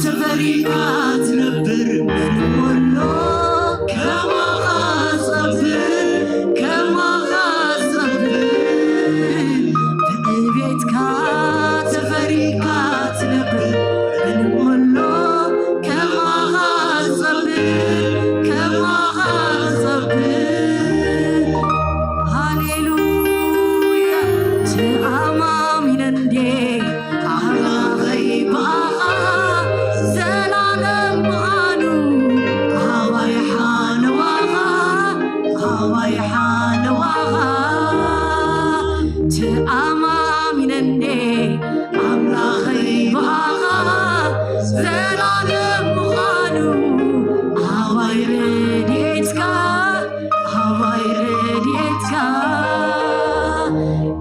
ተፈሪካ ትነብር መን ኣሎ ከማኻ ዝጸብእ፣ ከማኻ ዝጸብእ። ብዕቤትካ ተፈሪካ ትነብር መን ኣሎ ከማኻ ዝጸብእ፣ ከማኻ ዝጸብእ። ሃሌሉያ ተኣማሚነ እንዴ ኣምላኸይ ብኣኻ ዘላለም ምዃኑ ኣባይ ሓለዋኻ፣ ኣባይ ሓለዋኻ ተኣማሚነ እንዴ ኣምላኸይ ብኣኻ ዘላለም ምዃኑ ኣባይ ረድኤትካ ኣባይ ረድኤትካ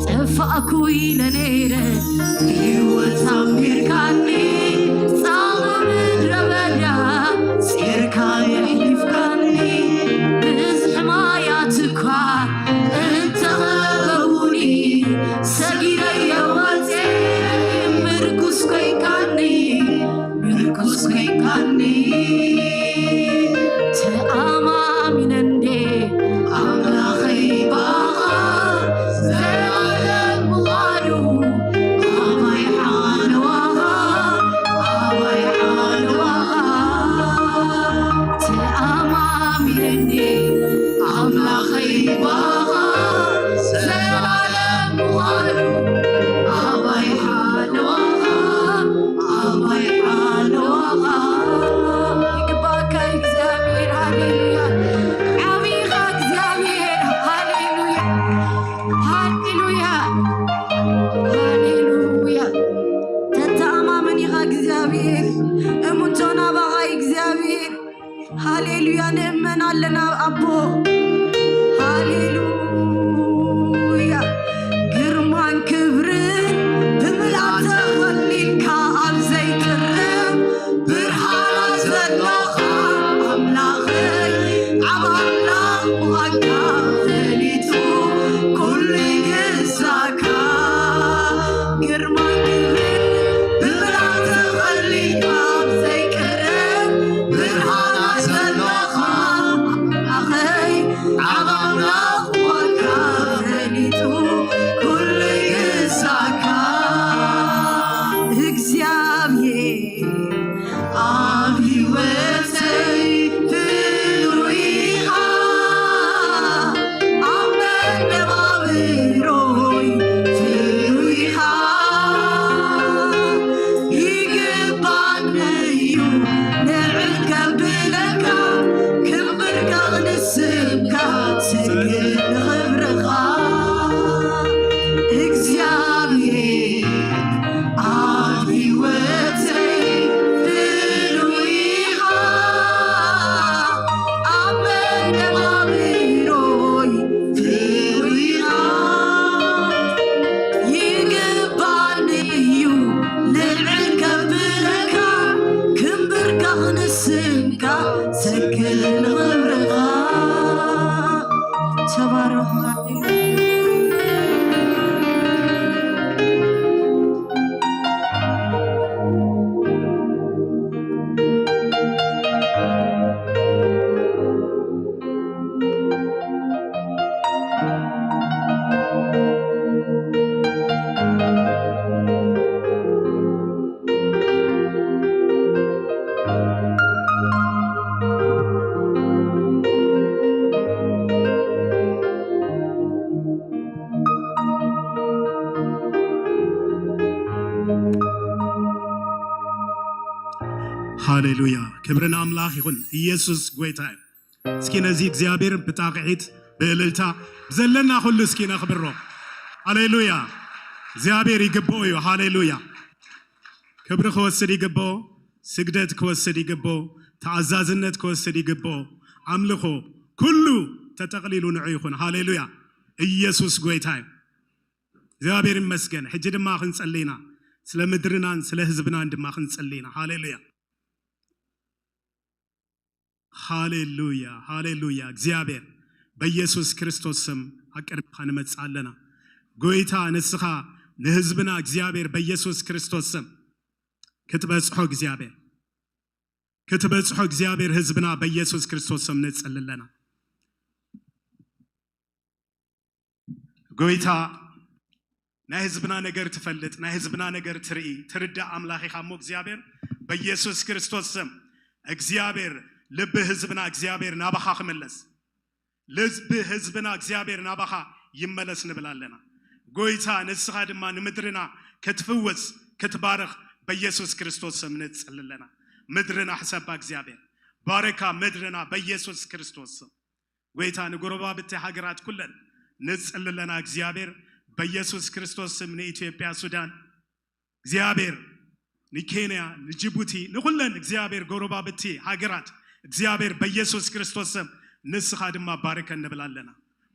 ጠፋእኩ ኢለ ነይረ ህይወት ኣንቢርካኒ ጻማ ምድረ በዳ ጼርካ የሕሊፍካኒ ብዝሒ ማያት እኳ እንተኸበቡኒ ሰጊረዮ ወጼ ምርኩስ ኮይንካኒ ምርኩስ ኮይንካኒ ተኣማሚነ እንዴ ኣምላኸይ ብኣኻ ዘላለም ምዃኑ ኣባይ ሓለዋኻ ኣባይ ሓለዋኻ ተኣማሚነ እንዴ ኣምላኸይ ብኣኻ ዘላለም ምዃኑ ኣባይ ሓለዋኻ ኣባይ ሓለዋኻ ይግባእካ እግዚኣብሔር። ሃሌሉያ ዓብይኻ እግዚኣብሔር። ሃሌሉያ ሃሌሉያ ሃሌሉያ ተተኣማመን ኢኻ እግዚኣብሔር። እምንቶ ናባኻ እግዚኣብሔር። ሃሌሉያ ንእመን ኣለና ኣቦ። ሃሌሉያ ግርማን ክብርን ብምልኣት ተኸሊልካ ኣብ ዘይትርም ብርሃና ዘለኻ ኣምላኸይ ዓብ ኣምላኽ ምዃንካ ፈሊጡ ኩሉ ይግዛካ ግርማን ክብርን ብምልኣት ተኸሊልካ ኣብ ዘይትርም ብርሃና ዘለኻ ኣምላኸይ ዓብ ኣምላኽ ምዃንካ ፈሊጡ ኩሉ ይግዛካ እግዚኣብሔር ኣብ ህይወተይ ፍሉይ ኢኻ ኣብ መነባብሮይ ፍሉይ ኢኻ ይግባኒ እዩ ንዕል ከብለካ ክብርካ ንስምካ ሰግድ ንኽብርኻ እግዚኣብሔር ኣብ ህይወተይ ፍሉይ ኢኻ ኣብ መነባብሮይ ፍሉይ ኢኻ ይግባኒ እዩ ልዕል ከብለካ ክብርካ ንስምካ ሰግድ ንኽብርኻ ተባረኹ። ሃሌሉያ ክብሪ ንኣምላኽ ይኹን። ኢየሱስ ጎይታ እዩ። እስኪ ነዚ እግዚኣብሔር ብጣቕዒት ብእልልታ ብዘለና ኩሉ እስኪ ነኽብሮ። ሃሌሉያ እግዚኣብሔር ይግብኦ እዩ። ሃሌሉያ ክብሪ ክወስድ ይግብኦ፣ ስግደት ክወስድ ይግብኦ፣ ተኣዛዝነት ክወስድ ይግብኦ። ኣምልኾ ኩሉ ተጠቕሊሉ ንዑ ይኹን። ሃሌሉያ ኢየሱስ ጎይታ እዩ። እግዚኣብሔር ይመስገን። ሕጂ ድማ ክንጸሊ ኢና። ስለ ምድርናን ስለ ህዝብናን ድማ ክንጸሊ ኢና። ሃሌሉያ ሃሌሉያ ሃሌሉያ። እግዚኣብሔር በኢየሱስ ክርስቶስ ስም ኣብ ቅድሚኻ ንመጽእ ኣለና። ጎይታ ንስኻ ንህዝብና እግዚኣብሔር በኢየሱስ ክርስቶስ ስም ክትበጽሖ እግዚኣብሔር ክትበጽሖ እግዚኣብሔር ህዝብና በኢየሱስ ክርስቶስ ስም ንጽሊ ኣለና። ጎይታ ናይ ህዝብና ነገር ትፈልጥ፣ ናይ ህዝብና ነገር ትርኢ፣ ትርዳእ ኣምላኽ ኢኻ እሞ እግዚኣብሔር በኢየሱስ ክርስቶስ ስም እግዚኣብሔር ልቢ ህዝብና እግዚኣብሔር ናባኻ ክምለስ ልዝቢ ህዝብና እግዚኣብሔር ናባኻ ይመለስ ንብል ኣለና። ጎይታ ንስኻ ድማ ንምድርና ክትፍውስ ክትባርኽ በኢየሱስ ክርስቶስ ስም ንጽሊ ኣለና። ምድርና ሕሰባ እግዚኣብሔር ባረካ ምድርና በኢየሱስ ክርስቶስ ስም። ጎይታ ንጎረባብቲ ሃገራት ኩለን ንጽሊ ኣለና እግዚኣብሔር በኢየሱስ ክርስቶስ ስም ንኢትዮጵያ ሱዳን እግዚኣብሔር ንኬንያ ንጅቡቲ ንኩለን እግዚኣብሔር ጎረባብቲ ሃገራት እግዚኣብሔር በኢየሱስ ክርስቶስ ስም ንስኻ ድማ ባርከን ንብል ኣለና።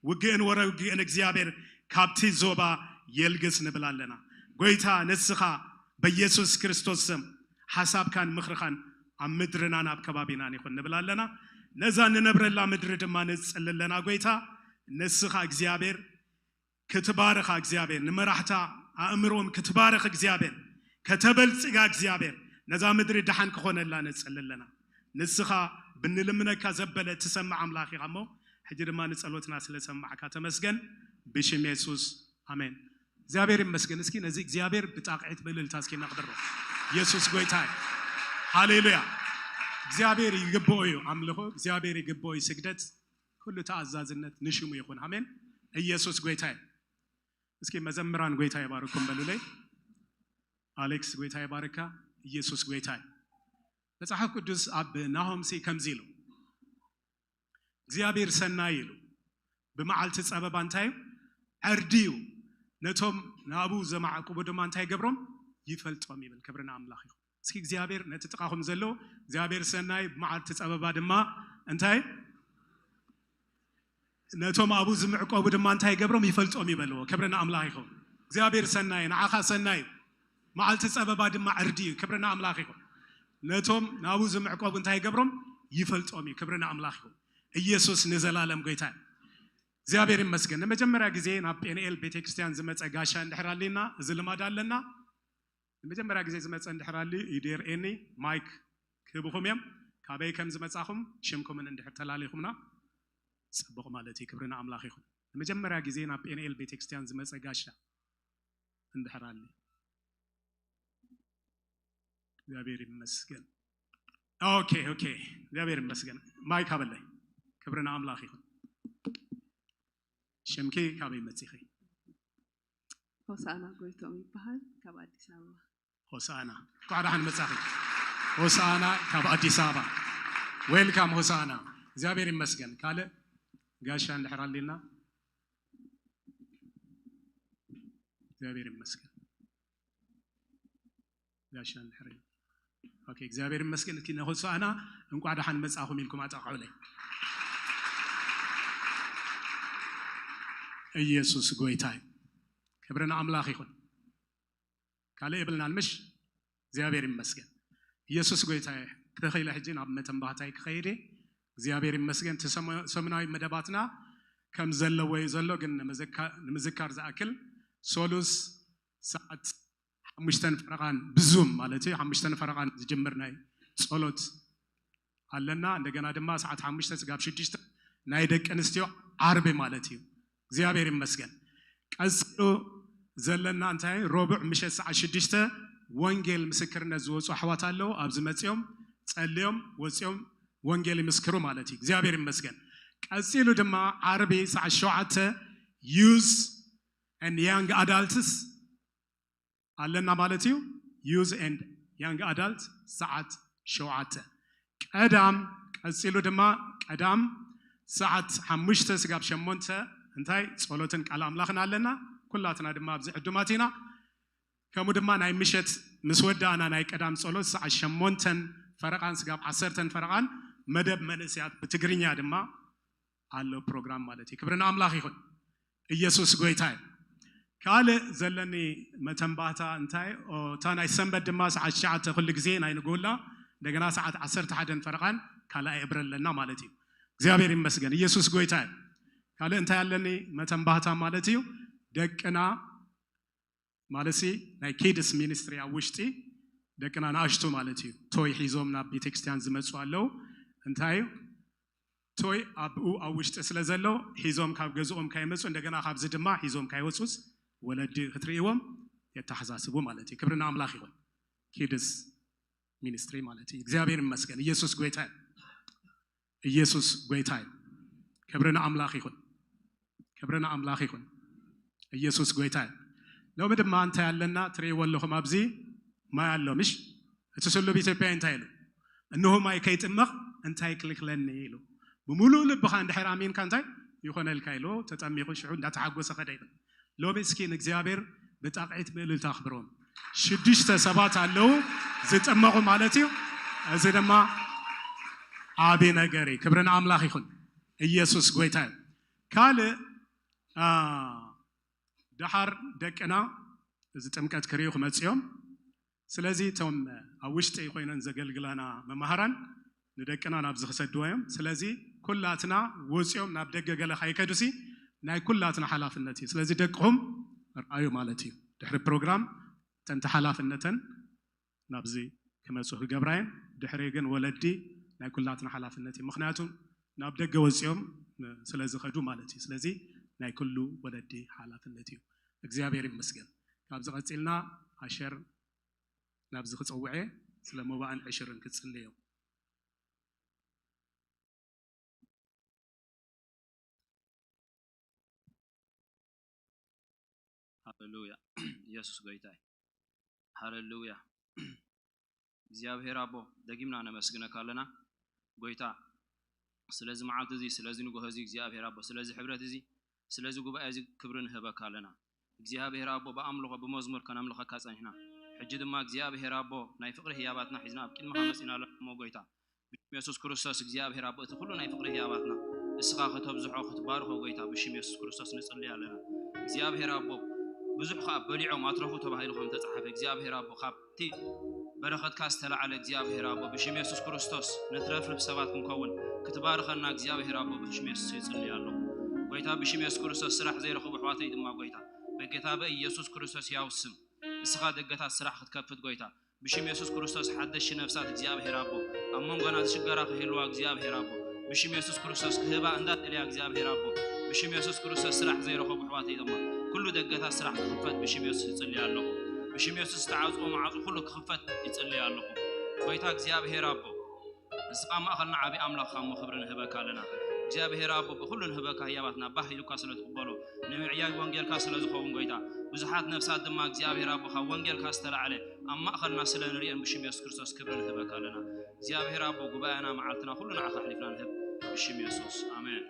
ውግእን ወረ ውግእን እግዚኣብሔር ካብቲ ዞባ የልግስ ንብል ኣለና። ጎይታ ንስኻ በኢየሱስ ክርስቶስ ስም ሓሳብካን ምኽርኻን ኣብ ምድርናን ኣብ ከባቢናን ይኹን ንብል ኣለና። ነዛ ንነብረላ ምድሪ ድማ ንጽሊ ኣለና። ጎይታ ንስኻ እግዚኣብሔር ክትባርኻ እግዚኣብሔር ንመራሕታ ኣእምሮም ክትባርኽ እግዚኣብሔር ከተበልጽጋ እግዚኣብሔር ነዛ ምድሪ ደሓን ክኾነላ ንጽሊ ኣለና። ንስኻ ብንልምነካ ዘበለ ትሰምዕ ኣምላኽ ኢኻ እሞ ሕጂ ድማ ንጸሎትና ስለ ሰማዕካ ተመስገን። ብሽም የሱስ ኣሜን። እግዚኣብሔር ይመስገን። እስኪ ነዚ እግዚኣብሔር ብጣቕዒት ብእልልታ እስኪ ነኽብሮ። ኢየሱስ ጎይታ እዩ። ሃሌሉያ። እግዚኣብሔር ይግብኦ እዩ ኣምልኾ፣ እግዚኣብሔር ይግብኦ እዩ ስግደት። ኩሉ ተኣዛዝነት ንሽሙ ይኹን። ኣሜን። ኢየሱስ ጎይታ እዩ። እስኪ መዘምራን ጎይታ ይባርኩም በሉለይ። ኣሌክስ ጎይታ ይባርካ። ኢየሱስ ጎይታ እዩ። መጽሓፍ ቅዱስ ኣብ ናሆም ሲ ከምዚ ኢሉ እግዚኣብሔር ሰናይ ኢሉ ብመዓልቲ ጸበባ እንታይ እዩ? ዕርዲ እዩ። ነቶም ናብኡ ዘማዕቁቡ ድማ እንታይ ይገብሮም? ይፈልጦም ይብል። ክብሪ ንኣምላኽ ይኹን። እስኪ እግዚኣብሔር ነቲ ጥቓኹም ዘሎ እግዚኣብሔር ሰናይ ብመዓልቲ ጸበባ ድማ እንታይ ነቶም ኣብኡ ዝምዕቆቡ ድማ እንታይ ይገብሮም? ይፈልጦም ይበልዎ። ክብሪ ንኣምላኽ ይኹን። እግዚኣብሔር ሰናይ ንዓኻ ሰናይ እዩ። መዓልቲ ጸበባ ድማ ዕርዲ እዩ። ክብሪ ንኣምላኽ ይኹን። ነቶም ናብኡ ዝምዕቆቡ እንታይ ይገብሮም? ይፈልጦም እዩ። ክብሪ ንኣምላኽ ይኹን። ኢየሱስ ንዘላለም ጎይታ እዩ። እግዚኣብሔር ይመስገን። ንመጀመርያ ግዜ ናብ ጴንኤል ቤተክርስትያን ዝመጸ ጋሻ እንድሕር ኣሊና፣ እዚ ልማድ ኣለና። ንመጀመርያ ግዜ ዝመጸ እንድሕር ኣሊ ኢደርኤኒ ማይክ ክህብኹም እዮም። ካበይ ከም ዝመጻኹም ሽምኩምን እንድሕር ተላሊኹምና ጽቡቕ ማለት እዩ። ክብሪ ንኣምላኽ ይኹን። ንመጀመርያ ግዜ ናብ ጴንኤል ቤተክርስትያን ዝመጸ ጋሻ እንድሕር ኣሊ እግዚኣብሔር ይመስገን። ኦኬ ኦኬ፣ እግዚኣብሔር ይመስገን። ማይክ ኣበለይ። ክብሪ ንኣምላኽ ይኹን። ሽምኪ ካበይ መጺኺ? ሆሳና ጎይቶም ይበሃል ካብ ኣዲስ ኣበባ። ሆሳና እንኳዕ ደሓን መጻኺ። ሆሳና ካብ ኣዲስ ኣበባ። ዌልካም ሆሳና። እግዚኣብሔር ይመስገን። ካልእ ጋሻ እንድሕር ኣሊና እግዚኣብሔር ይመስገን። ጋሻ እንድሕር ኦኬ፣ እግዚኣብሔር ይመስገን። እስኪ ንሆሳና እንኳዕ ደሓን መጻኹም ኢልኩም ኣጣቕዑለይ። ኢየሱስ ጎይታ እዩ። ክብሪ ንኣምላኽ ይኹን። ካልእ የብልናን ምሽ? እግዚኣብሔር ይመስገን። ኢየሱስ ጎይታ እዩ። ተኺለ ሕጂ ናብ መተንባህታይ ክኸይድ እየ። እግዚኣብሔር ይመስገን። እቲ ሰሙ- ሰሙናዊ መደባትና ከም ዘለዎ እዩ ዘሎ፣ ግን ንምዝካ- ንምዝካር ዝኣክል ሶሉስ ሰዓት ሓሙሽተን ፈረቓን ብዙም ማለት እዩ ሓሙሽተን ፈረቓን ዝጅምር ናይ ጸሎት ኣለና። እንደገና ድማ ሰዓት ሓሙሽተ ስጋብ ሽዱሽተ ናይ ደቂ ኣንስትዮ ዓርቢ ማለት እዩ። እግዚኣብሔር ይመስገን። ቀጺሉ ዘለና እንታይ ረቡዕ ምሸት ሰዓት ሽዱሽተ ወንጌል ምስክርነት ዝወፁ ኣሕዋት ኣለዉ። ኣብዚ መፂኦም ጸልዮም ወፂኦም ወንጌል ይምስክሩ ማለት እዩ። እግዚኣብሔር ይመስገን። ቀጺሉ ድማ ዓርቢ ሰዓት ሸውዓተ youth and young adults ኣለና ማለት እዩ። Youth and young adult ሰዓት ሸውዓተ ቀዳም ቀጺሉ ድማ ቀዳም ሰዓት ሓሙሽተ ስጋብ ሸሞንተ እንታይ ጸሎትን ቃል ኣምላኽን ኣለና። ኩላትና ድማ ኣብዚ ዕዱማት ኢና። ከምኡ ድማ ናይ ምሸት ምስ ወዳእና ናይ ቀዳም ጸሎት ሰዓት ሸሞንተን ፈረቓን ስጋብ ዓሰርተን ፈረቓን መደብ መንእሰያት ብትግርኛ ድማ ኣሎ ፕሮግራም ማለት እዩ። ክብሪ ንኣምላኽ ይኹን። ኢየሱስ ጎይታ እዩ። ካልእ ዘለኒ መተንባህታ እንታይ ኦ፣ እታ ናይ ሰንበት ድማ ሰዓት ትሽዓተ ኩሉ ግዜ ናይ ንግውላ እንደገና ሰዓት ዓሰርተ ሓደን ፈረቓን ካልኣይ እብረ ኣለና ማለት እዩ። እግዚኣብሔር ይመስገን። ኢየሱስ ጎይታ እዩ። ካልእ እንታይ ኣለኒ መተንባህታ ማለት እዩ። ደቅና ማለት ሲ ናይ ኪድስ ሚኒስትሪ ኣብ ውሽጢ ደቅና ንኣሽቱ ማለት እዩ። ቶይ ሒዞም ናብ ቤተክርስትያን ዝመፁ ኣለዉ። እንታይ እዩ? ቶይ ኣብኡ ኣብ ውሽጢ ስለ ዘሎ ሒዞም ካብ ገዝኦም ካይመፁ፣ እንደገና ካብዚ ድማ ሒዞም ካይወፁስ ወለዲ ክትርእይዎም የተሓሳስቡ ማለት እዩ። ክብሪ ንኣምላኽ ይኹን። ኪድስ ሚኒስትሪ ማለት እዩ። እግዚኣብሔር ይመስገን። ኢየሱስ ጎይታ እዩ። ኢየሱስ ጎይታ እዩ። ክብሪ ንኣምላኽ ይኹን። ክብሪ ንኣምላኽ ይኹን። ኢየሱስ ጎይታ እዩ። ሎሚ ድማ እንታይ ኣለና ትርእይዎ ኣለኹም? ኣብዚ ማይ ኣሎ ምሽ? እቲ ስሉብ ኢትዮጵያዊ እንታይ ኢሉ? እንሆ ማይ ከይጥመቕ እንታይ ክልክለኒ ኢሉ። ብምሉእ ልብኻ እንድሕር ኣሚንካ እንታይ ይኾነልካ ኢሉ ተጠሚቑ ሽዑ እንዳተሓጎሰ ከደ ይብል። ሎሚ እስኪ ንእግዚኣብሔር ብጣቕዒት ምእልልታ ኣኽብሮም። ሽዱሽተ ሰባት ኣለዉ ዝጥመቑ ማለት እዩ። እዚ ድማ ዓቢ ነገር እዩ። ክብሪ ንኣምላኽ ይኹን። ኢየሱስ ጎይታ እዩ። ካልእ፣ አ፣ ደሓር ደቅና እዚ ጥምቀት ክርእዩ ክመጽኡ እዮም። ስለዚ እቶም ኣብ ውሽጢ ኮይነን ዘገልግላና መማህራን ንደቅና ናብዚ ክሰድዎ እዮም። ስለዚ ኩላትና ወፂኦም ናብ ደገ ገለ ካይከዱሲ ናይ ኩላትና ሓላፍነት እዩ። ስለዚ ደቅኹም ርኣዩ ማለት እዩ። ድሕሪ ፕሮግራም እተን ተሓላፍነተን ናብዚ ክመፁ ክገብራ እየን። ድሕሪ ግን ወለዲ ናይ ኩላትና ሓላፍነት እዩ። ምኽንያቱ ናብ ደገ ወፂኦም ስለ ዝኸዱ ማለት እዩ። ስለዚ ናይ ኩሉ ወለዲ ሓላፍነት እዩ። እግዚኣብሔር ይመስገን። ካብዚ ቀፂልና ኣሸር ናብዚ ክፀውዐ ስለ መባእን ዕሽርን ክፅልዮ። ሃሌሉያ። ኢየሱስ ጎይታ እዩ። ሃሌሉያ። እግዚኣብሔር ኣቦ፣ ደጊምና ነመስግነካ ኣለና። ጎይታ፣ ስለዚ መዓልቲ እዚ፣ ስለዚ ንግሆ እዚ፣ እግዚኣብሔር ኣቦ፣ ስለዚ ሕብረት እዚ፣ ስለዚ ጉባኤ እዚ ክብሪ ንህበካ ኣለና። እግዚኣብሔር ኣቦ፣ ብኣምልኾ ብመዝሙር ከነምልኸካ ጸኒሕና። ሕጂ ድማ እግዚኣብሔር ኣቦ፣ ናይ ፍቕሪ ህያባትና ሒዝና ኣብ ቅድመኻ መጺና ኣለና እሞ ጎይታ፣ ብሽም የሱስ ክርስቶስ እግዚኣብሔር ኣቦ፣ እቲ ኩሉ ናይ ፍቕሪ ህያባትና እስኻ ከተብዝሖ ክትባርኾ ጎይታ፣ ብሽም የሱስ ክርስቶስ ንጽሊ ኣለና። እግዚኣብሔር ኣቦ፣ ብዙሕ ከኣ በሊዖም ኣትረፉ ተባሂሉ ከም ተጻሓፈ፣ እግዚኣብሔር ኣቦ፣ ካብቲ በረኸትካ ዝተላዕለ እግዚኣብሔር ኣቦ፣ ብሽም የሱስ ክርስቶስ ነትረፍርፍ ሰባት ክንከውን ክትባርኸና እግዚኣብሔር ኣቦ፣ ብሽም የሱስ ይጽሊ ኣለኹ። ጎይታ፣ ብሽም የሱስ ክርስቶስ ስራሕ ዘይረኸቡ ኣሕዋተይ ድማ ጎይታ፣ በጌታ በኢየሱስ ክርስቶስ ሕያው ስም፣ እስኻ ደገታት ስራሕ ክትከፍት ጎይታ፣ ብሽም የሱስ ክርስቶስ ሓደሽቲ ነፍሳት እግዚኣብሔር ኣቦ፣ ኣብ መንጎና ዝሽገራ ክህልዋ እግዚኣብሔር ኣቦ፣ ብሽም የሱስ ክርስቶስ ክህባ እንዳደልያ እግዚኣብሔር ኣቦ፣ ብሽም የሱስ ክርስቶስ ስራሕ ዘይረኸቡ ኣሕዋተይ ድማ፣ ኩሉ ደገታት ስራሕ ክኽፈት ብሽም የሱስ ይጽሊ ኣለኹ። ብሽም የሱስ ዝተዓጽዎ መዓጹ ኩሉ ክኽፈት ይጽሊ ኣለኹ። ጎይታ እግዚኣብሔር ኣቦ፣ እስኻ ማእኸልና ዓቢ ኣምላኽ እሞ ክብሪ ንህበካ ኣለና። እግዚኣብሔር ኣቦ ብኹሉ ንህበካ ህያባትና ባህ ኢሉካ ስለ ትቕበሎ፣ ንምዕያይ ወንጌልካ ስለ ዝኸውን ጎይታ፣ ብዙሓት ነፍሳት ድማ እግዚኣብሔር ኣቦ ካብ ወንጌልካ ዝተላዕለ ኣብ ማእኸልና ስለ ንርእየን ብሽም የሱስ ክርስቶስ ክብሪ ንህበካ ኣለና። እግዚኣብሔር ኣቦ ጉባኤና መዓልትና ኩሉ ንዓኻ ኣሕሊፍና ንህብ ብሽም የሱስ። ኣሜን።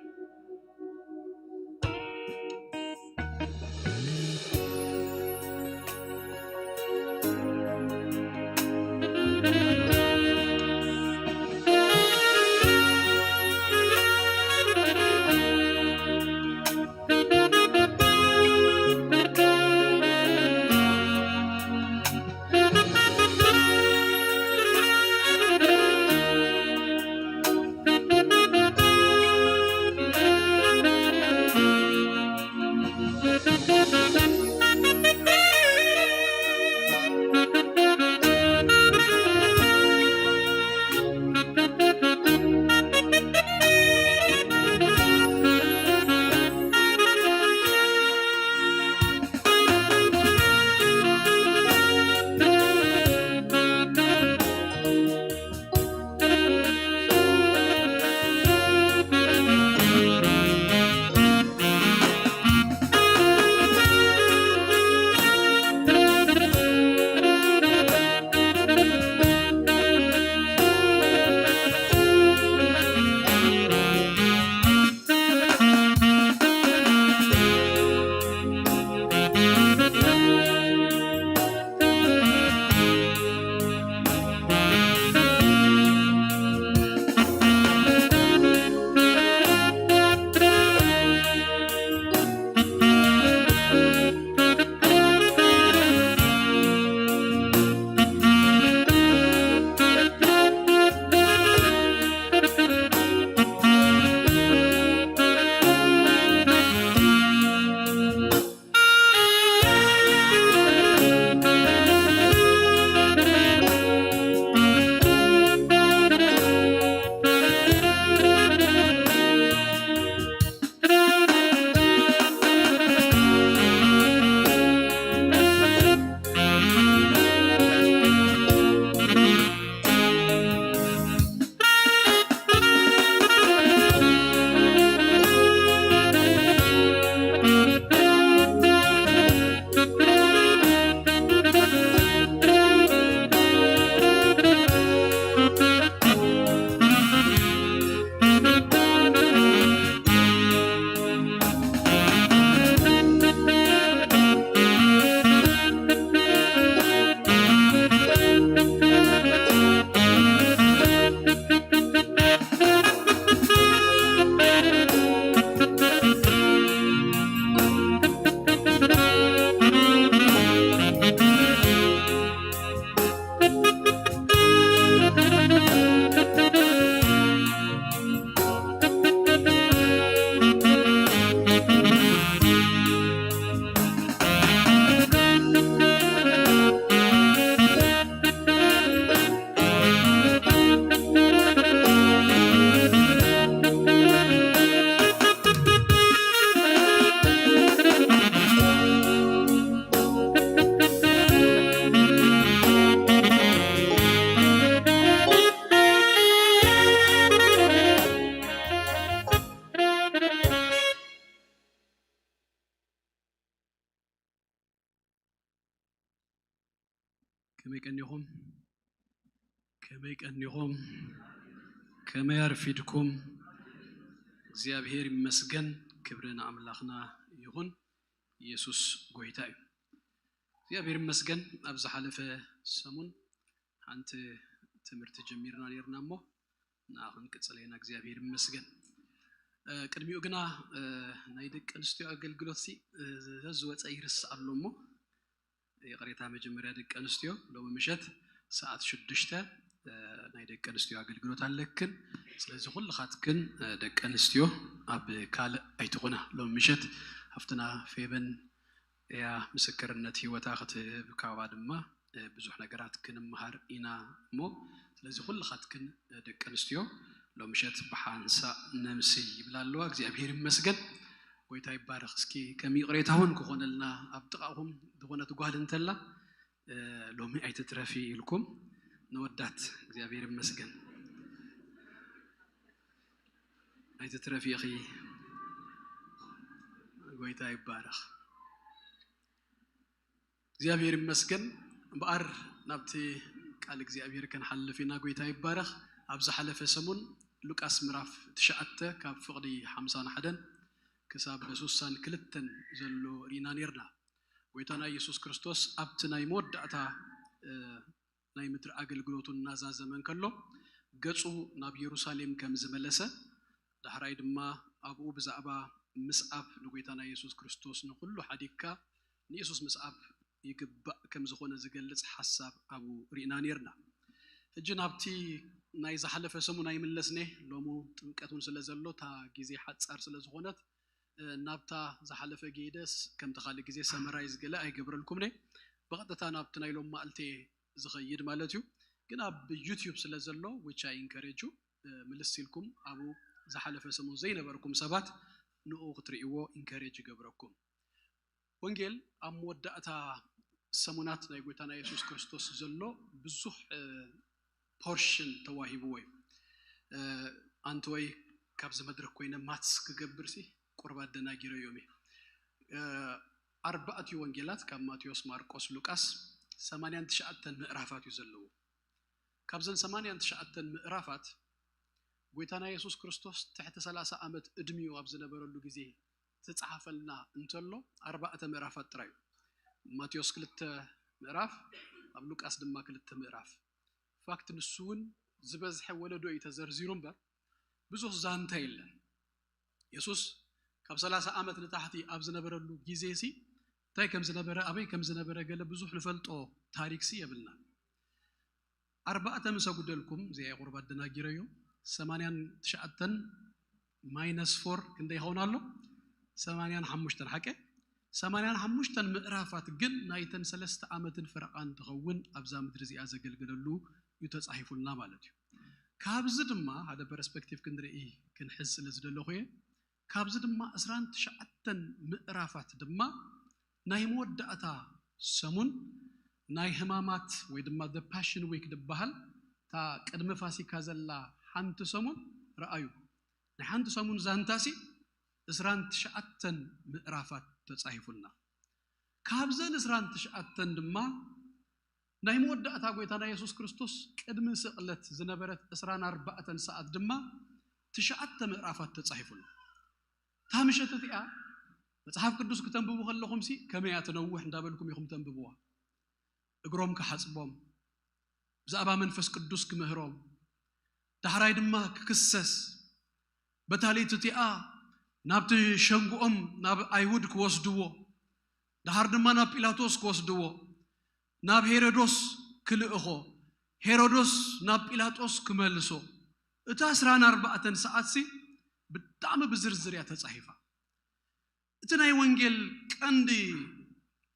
ቀኒኹም? ከመይ ቀኒኹም? ከመይ ኣርፊድኩም? እግዚኣብሔር ይመስገን። ክብሪ ንኣምላኽና ይኹን። ኢየሱስ ጎይታ እዩ። እግዚኣብሔር ይመስገን። ኣብ ዝሓለፈ ሰሙን ሓንቲ ትምህርቲ ጀሚርና ነርና እሞ ንኣ ክንቅጽል ኢና። እግዚኣብሔር ይመስገን። እ፣ ቅድሚኡ ግና፣ እ፣ ናይ ደቂ ኣንስትዮ ኣገልግሎት ሲ፣ እ፣ ዝወፀ ይርስእ ኣሎ እሞ ይቕሬታ። መጀመርያ ደቂ ኣንስትዮ ሎሚ ምሸት ሰዓት ሽዱሽተ፣ እ፣ ናይ ደቂ ኣንስትዮ ኣገልግሎት ኣለክን። ስለዚ ኩልኻትክን፣ እ፣ ደቂ ኣንስትዮ ኣብ ካልእ ኣይትኹና። ሎሚ ምሸት ሃፍትና ፌበን እያ ምስክርነት ህይወታ ክትህብ፣ ካብኣ ድማ፣ እ፣ ብዙሕ ነገራት ክንምሃር ኢና እሞ፣ ስለዚ ኩልኻትክን፣ እ፣ ደቂ ኣንስትዮ ሎሚ ምሸት ብሓንሳእ ነምሲ ይብላ ኣለዋ። እግዚኣብሔር ይመስገን። ጎይታ ይባረኽ። እስኪ ከም ይቕሬታ እውን ክኾነልና ኣብ ጥቓኹም ዝኾነት ጓል እንተላ፣ እ፣ ሎሚ ኣይትትረፊ ኢልኩም ንወዳት። እግዚኣብሔር ይመስገን። ኣይትትረፊ ኢኺ። ጎይታ ይባረኽ። እግዚኣብሔር ይመስገን። እምበኣር ናብቲ ቃል እግዚኣብሔር ክንሓልፍ ኢና። ጎይታ ይባረኽ። ኣብ ዝሓለፈ ሰሙን ሉቃስ ምዕራፍ ትሽዓተ ካብ ፍቕዲ ሓምሳን ሓደን ክሳብ ስሳን ክልተን ዘሎ ርኢና ነርና። ጎይታና ኢየሱስ ክርስቶስ ኣብቲ ናይ መወዳእታ፣ እ፣ ናይ ምድሪ ኣገልግሎቱ እናዛዘመ እንከሎ ገጹ ናብ የሩሳሌም ከም ዝመለሰ፣ ዳሕራይ ድማ ኣብኡ ብዛዕባ ምስዓብ ንጎይታና ኢየሱስ ክርስቶስ ንኹሉ ሓዲግካ ንኢየሱስ ምስዓብ ይግባእ ከም ዝኾነ ዝገልጽ ሓሳብ ኣብኡ ርኢና ነርና። ሕጂ ናብቲ ናይ ዝሓለፈ ሰሙን ኣይምለስነ፣ ሎሙ ጥምቀት እውን ስለ ዘሎ እታ ግዜ ሓጻር ስለ ዝኾነት፣ እ፣ ናብታ ዝሓለፈ ገይደስ ከምቲ ካልእ ግዜ ሰመራይዝ ገለ ኣይገብረልኩምነ። ብቐጥታ ናብቲ ናይ ሎም መዓልቲ ዝኸይድ ማለት እዩ። ግን ኣብ ዩቲዩብ ስለ ዘሎ፣ which I encourage you፣ እ፣ ምልስ ኢልኩም ኣብኡ ዝሓለፈ ሰሙን ዘይነበርኩም ሰባት ንኡ ክትርእይዎ ኢንከሬጅ ይገብረኩም። ወንጌል ኣብ መወዳእታ ሰሙናት ናይ ጎይታና የሱስ ክርስቶስ ዘሎ ብዙሕ፣ እ፣ ፖርሽን ተዋሂብዎ እዩ። እ፣ ኣንቲ ወይ ካብዚ መድረክ ኮይነ ማትስ ክገብር ሲ ቁርብ ኣደናጊረዮም እየ። እ፣ ኣርባዕቲኡ ወንጌላት ካብ ማቴዎስ፣ ማርቆስ፣ ሉቃስ ሰማንያን ትሽዓተን ምዕራፋት እዩ ዘለዎ። ካብዘን ሰማንያን ትሽዓተን ምዕራፋት ጎይታና የሱስ ክርስቶስ ትሕቲ ሰላሳ ዓመት ዕድሚኡ ኣብ ዝነበረሉ ግዜ ዝጸሓፈልና እንተሎ ኣርባዕተ ምዕራፋት ጥራይ እዩ። ማቴዎስ ክልተ ምዕራፍ፣ ኣብ ሉቃስ ድማ ክልተ ምዕራፍ። ፋክት ንሱ እውን ዝበዝሐ ወለዶ እዩ ተዘርዚሩ እምበር ብዙሕ ዛንታ የለን። የሱስ ካብ ሰላሳ ዓመት ንታሕቲ ኣብ ዝነበረሉ ግዜ ሲ እንታይ ከም ዝነበረ፣ ኣበይ ከም ዝነበረ ገለ ብዙሕ ንፈልጦ ታሪክ ሲ የብልና። ኣርባዕተ ምስ ኣጉደልኩም፣ እዚኣ ቁርብ ኣደናጊረዮ፣ ሰማንያን ትሽዓተን ማይነስ ፎር ክንደይ ይኸውን ኣሎ? ሰማንያን ሓሙሽተን ሓቀ? ሰማንያን ሓሙሽተን ምዕራፋት ግን ናይተን ሰለስተ ዓመትን ፈረቓን ትኸውን ኣብዛ ምድሪ እዚኣ ዘገልገለሉ እዩ ተጻሒፉልና ማለት እዩ። ካብዚ ድማ ሓደ ፐርስፔክቲቭ ክንርኢ፣ ክንሕዝ ስለ ዝደለኹ እየ። ካብዚ ድማ ዕስራን ትሽዓተን ምዕራፋት ድማ ናይ መወዳእታ ሰሙን ናይ ሕማማት ወይ ድማ the Passion Week ዝበሃል፣ እታ ቅድሚ ፋሲካ ዘላ ሓንቲ ሰሙን ረኣዩ። ናይ ሓንቲ ሰሙን ዛንታሲ ዕስራን ትሽዓተን ምዕራፋት ተጻሂፉልና። ካብዘን ዕስራን ትሽዓተን ድማ ናይ መወዳእታ ጎይታና የሱስ ክርስቶስ ቅድሚ ስቕለት ዝነበረት ዕስራን ኣርባዕተን ሰዓት ድማ ትሽዓተ ምዕራፋት ተጻሒፉልና። እታ ምሸት እቲኣ መጽሓፍ ቅዱስ ክተንብቡ ከለኹምሲ ከመይ እያ ትነውሕ እንዳበልኩም ኢኹም ተንብብዋ። እግሮም ክሓጽቦም፣ ብዛዕባ መንፈስ ቅዱስ ክምህሮም፣ ዳሕራይ ድማ ክክሰስ፣ በታ ለይቲ እቲኣ ናብቲ ሸንግኦም ናብ ኣይሁድ ክወስድዎ፣ ደሓር ድማ ናብ ጲላጦስ ክወስድዎ፣ ናብ ሄሮዶስ ክልእኾ፣ ሄሮዶስ ናብ ጲላጦስ ክመልሶ፣ እታ ዕስራን ኣርባዕተን ሰዓትሲ ብጣዕሚ ብዝርዝር እያ ተጻሒፋ። እቲ ናይ ወንጌል ቀንዲ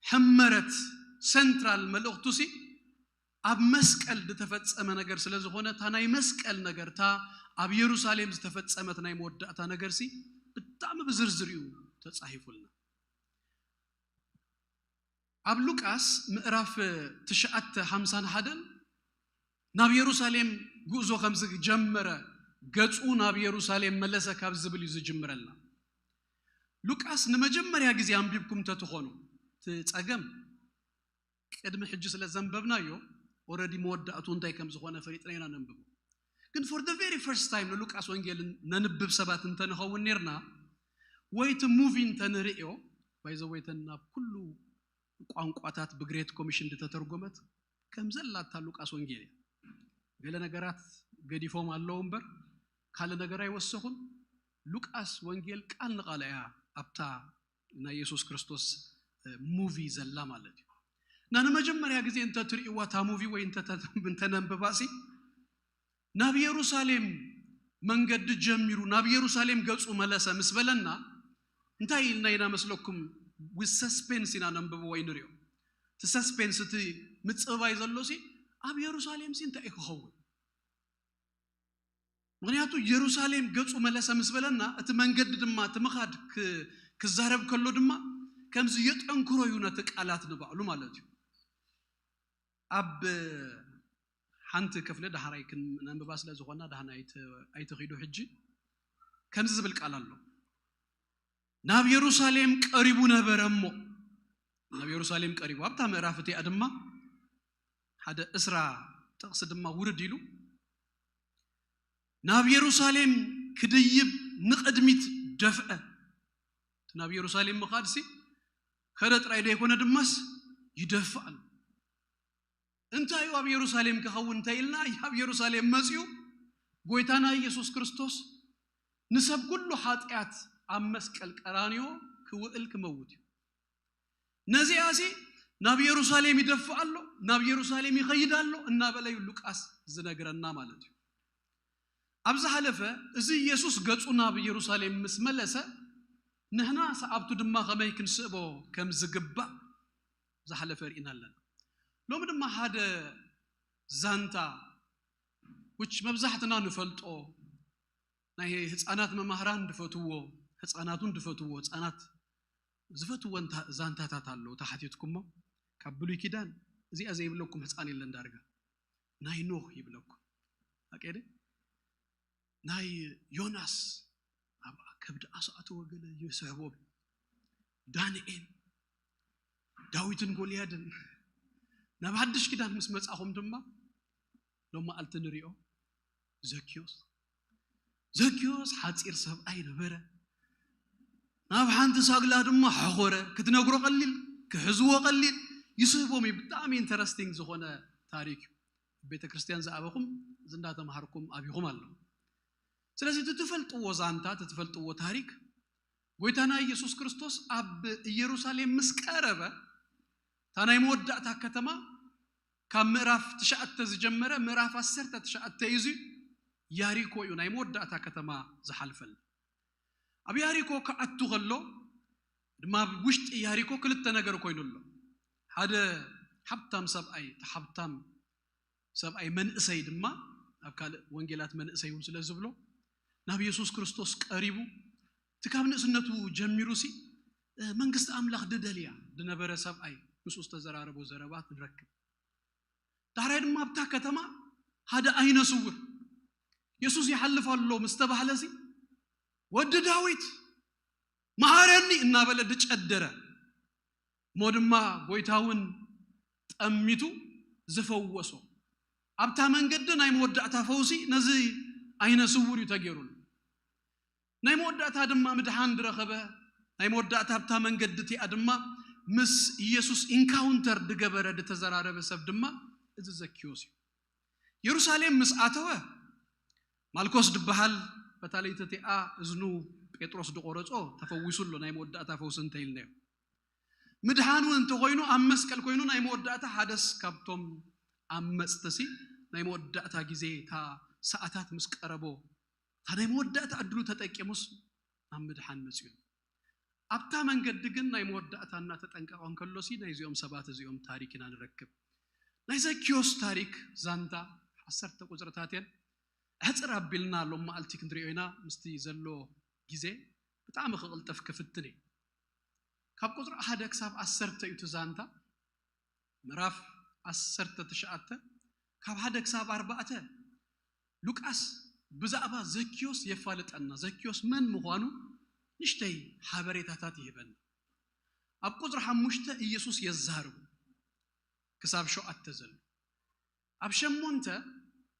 ሕመረት፣ ሰንትራል መልእኽቱሲ ኣብ መስቀል ዝተፈጸመ ነገር ስለ ዝኾነ፣ እታ ናይ መስቀል ነገር፣ እታ ኣብ የሩሳሌም ዝተፈጸመት ናይ መወዳእታ ነገርሲ ብጣዕሚ ብዝርዝር እዩ ተጻሒፉልና። ኣብ ሉቃስ ምዕራፍ ትሽዓተ ሓምሳን ሓደን ናብ የሩሳሌም ጉዕዞ ከም ዝጀመረ፣ ገጹ ናብ የሩሳሌም መለሰ ካብ ዝብል እዩ ዝጅምረልና። ሉቃስ ንመጀመርያ ግዜ ኣንቢብኩም እንተትኾኑ፣ እቲ ጸገም ቅድሚ ሕጂ ስለ ዘንበብናዮ ኦረዲ መወዳእቱ እንታይ ከም ዝኾነ ፈሊጥና ኢና ነንብቦ። ግን for the very first time ንሉቃስ ወንጌል ነንብብ ሰባት እንተንኸውን ነርና፣ ወይ እቲ ሙቪ እንተንርእዮ፣ ባይዘወይተን ናብ ኩሉ ቋንቋታት ብግሬት ኮሚሽን ዝተተርጎመት ከም ዘላታ ሉቃስ ወንጌል እያ። ገለ ነገራት ገዲፎም ኣለዉ እምበር ካልእ ነገር ኣይወሰኹን። ሉቃስ ወንጌል ቃል ንቓል እያ ኣብታ ናይ የሱስ ክርስቶስ ሙቪ ዘላ ማለት እዩ። እና ንመጀመርያ ግዜ እንተትርእይዋ እታ ሙቪ ወይ እንተተ- እንተነንብባሲ ናብ የሩሳሌም መንገዲ ጀሚሩ ናብ የሩሳሌም ገጹ መለሰ ምስ በለና እንታይ ኢልና ኢና መስለኩም? With suspense ኢና ነንብቦ ወይ ንሪኦ። እቲ ሰስፔንስ እቲ ምጽብባይ ዘሎ ሲ ኣብ የሩሳሌም ሲ እንታይ እዩ ክኸውን? ምክንያቱ የሩሳሌም ገጹ መለሰ ምስ በለና እቲ መንገዲ ድማ እቲ ምኻድ ክ- ክዛረብ ከሎ ድማ ከምዚ የጠንክሮ እዩ ነቲ ቃላት ንባዕሉ ማለት እዩ። ኣብ ሓንቲ ክፍሊ ዳሕራይ ክነንብባ ስለ ዝኾና ዳሕና ኣይት- ኣይትኺዱ። ሕጂ ከምዚ ዝብል ቃል ኣሎ። ናብ የሩሳሌም ቀሪቡ ነበረ እሞ ናብ የሩሳሌም ቀሪቡ ኣብታ ምዕራፍ እቲኣ ድማ ሓደ እስራ ጥቕሲ ድማ ውርድ ኢሉ ናብ የሩሳሌም ክድይብ ንቕድሚት ደፍአ። እቲ ናብ የሩሳሌም ምኻድሲ ከደ ጥራይ ዘይኮነ ድማስ ይደፍእ ኣሎ። እንታይ እዩ ኣብ የሩሳሌም ክኸውን እንተ ኢልና ኣብ የሩሳሌም መፅኡ ጎይታና ኢየሱስ ክርስቶስ ንሰብ ኩሉ ሓጢኣት ኣብ መስቀል ቀራንዮ ክውእል ክመውት እዩ። ነዚኣሲ ናብ የሩሳሌም ይደፍእ ኣሎ፣ ናብ የሩሳሌም ይኸይድ ኣሎ እናበለ እዩ ሉቃስ ዝነግረና ማለት እዩ። ኣብ ዝሓለፈ እዚ ኢየሱስ ገጹ ናብ የሩሳሌም ምስ መለሰ ንሕና ሰዓብቱ ድማ ከመይ ክንስእቦ ከም ዝግባእ ዝሓለፈ ርኢና ኣለና። ሎሚ ድማ ሓደ ዛንታ which መብዛሕትና ንፈልጦ ናይ ህፃናት መማህራን ድፈትዎ ህፃናት እውን ድፈትዎ ህፃናት ዝፈትዎ እንታ- ዛንታታት ኣለዉ ተሓቲትኩሞ ካብ ብሉይ ኪዳን እዚኣ ዘይብለኩም ህፃን የለን ዳርጋ ናይ ኖህ ይብለኩም ኣቄደ ናይ ዮናስ ኣብ ከብዲ ኣስኣተወ ገለ ይስሕቦም ዳንኤል ዳዊትን ጎልያድን ናብ ሓድሽ ኪዳን ምስ መጻኹም ድማ ሎም መዓልቲ ንሪኦ ዘኪዮስ ዘኪዮስ ሓፂር ሰብኣይ ነበረ ናብ ሓንቲ ሳግላ ድማ ሓኾረ ክትነግሮ ቀሊል ክሕዝዎ ቀሊል ይስህቦም እዩ ብጣዕሚ ኢንተረስቲንግ ዝኾነ ታሪክ እዩ ቤተ ክርስቲያን ዝኣበኹም እዚ እንዳተምሃርኩም ኣብኹም ኣለኹም ስለዚ እቲ ትፈልጥዎ ዛንታ እቲ ትፈልጥዎ ታሪክ ጎይታና ኢየሱስ ክርስቶስ ኣብ ኢየሩሳሌም ምስ ቀረበ እታ ናይ መወዳእታ ከተማ ካብ ምዕራፍ ትሽዓተ ዝጀመረ ምዕራፍ ዓሰርተ ትሽዓተ እዩ እዚ ያሪኮ እዩ ናይ መወዳእታ ከተማ ዝሓልፈል ኣብ ያሪኮ ክኣቱ ከሎ ድማ ኣብ ውሽጢ ያሪኮ ክልተ ነገር ኮይኑ ኣሎ ሓደ ሓብታም ሰብኣይ እቲ ሓብታም ሰብኣይ መንእሰይ ድማ ኣብ ካልእ ወንጌላት መንእሰይ እውን ስለ ዝብሎ ናብ የሱስ ክርስቶስ ቀሪቡ እቲ ካብ ንእስነቱ ጀሚሩ ሲ መንግስቲ ኣምላኽ ድደልያ ድነበረ ሰብኣይ ምስኡ ዝተዘራረቦ ዘረባት ንረክብ ዳሕራይ ድማ ኣብታ ከተማ ሓደ ኣይነ ስውር የሱስ ይሓልፍ ኣሎ ምስ ተባህለ ሲ ወዲ ዳዊት መሃረኒ እናበለ ድጨደረ እሞ ድማ ጎይታ እውን ጠሚቱ ዝፈወሶ ኣብታ መንገዲ ናይ መወዳእታ ፈውሲ ነዚ ኣይነ ስውር እዩ ተገይሩሉ ናይ መወዳእታ ድማ ምድሓን ድረኸበ ናይ መወዳእታ ኣብታ መንገዲ እቲኣ ድማ ምስ ኢየሱስ ኢንካውንተር ድገበረ ድተዘራረበ ሰብ ድማ እዚ ዘኪዮስ እዩ የሩሳሌም ምስ ኣተወ ማልኮስ ድበሃል በታ ለይቲ እቲኣ እዝኑ ጴጥሮስ ድቆረጾ ተፈዊሱ ኣሎ ናይ መወዳእታ ፈውሲ እንተ ኢልናዮ ምድሓን እውን እንተኮይኑ ኣብ መስቀል ኮይኑ ናይ መወዳእታ ሓደስ ካብቶም ኣብ መፅትሲ ናይ መወዳእታ ግዜ እታ ሰዓታት ምስ ቀረቦ እታ ናይ መወዳእታ ዕድሉ ተጠቂሙስ ናብ ምድሓን መፅኡ ኣብታ መንገዲ ግን ናይ መወዳእታ እናተጠንቀቐ እንከሎሲ ናይዚኦም ሰባት እዚኦም ታሪክ ኢና ንረክብ ናይ ዘኪዮስ ታሪክ ዛንታ ዓሰርተ ቁፅርታት እየን ኣሕፅር ኣቢልና ሎም መዓልቲ ክንሪኦ ኢና ምስቲ ዘሎ ግዜ ብጣዕሚ ክቕልጥፍ ክፍትን እዩ ካብ ቁፅሪ ሓደ ክሳብ ዓሰርተ እዩ እቲ ዛንታ ምዕራፍ ዓሰርተ ትሽዓተ ካብ ሓደ ክሳብ ኣርባዕተ ሉቃስ ብዛዕባ ዘኪዮስ የፋልጠና ዘኪዮስ መን ምዃኑ ንሽተይ ሓበሬታታት ይህበና ኣብ ቁፅሪ ሓሙሽተ ኢየሱስ የዛርቡ ክሳብ ሸውዓተ ዘሎ ኣብ ሸሞንተ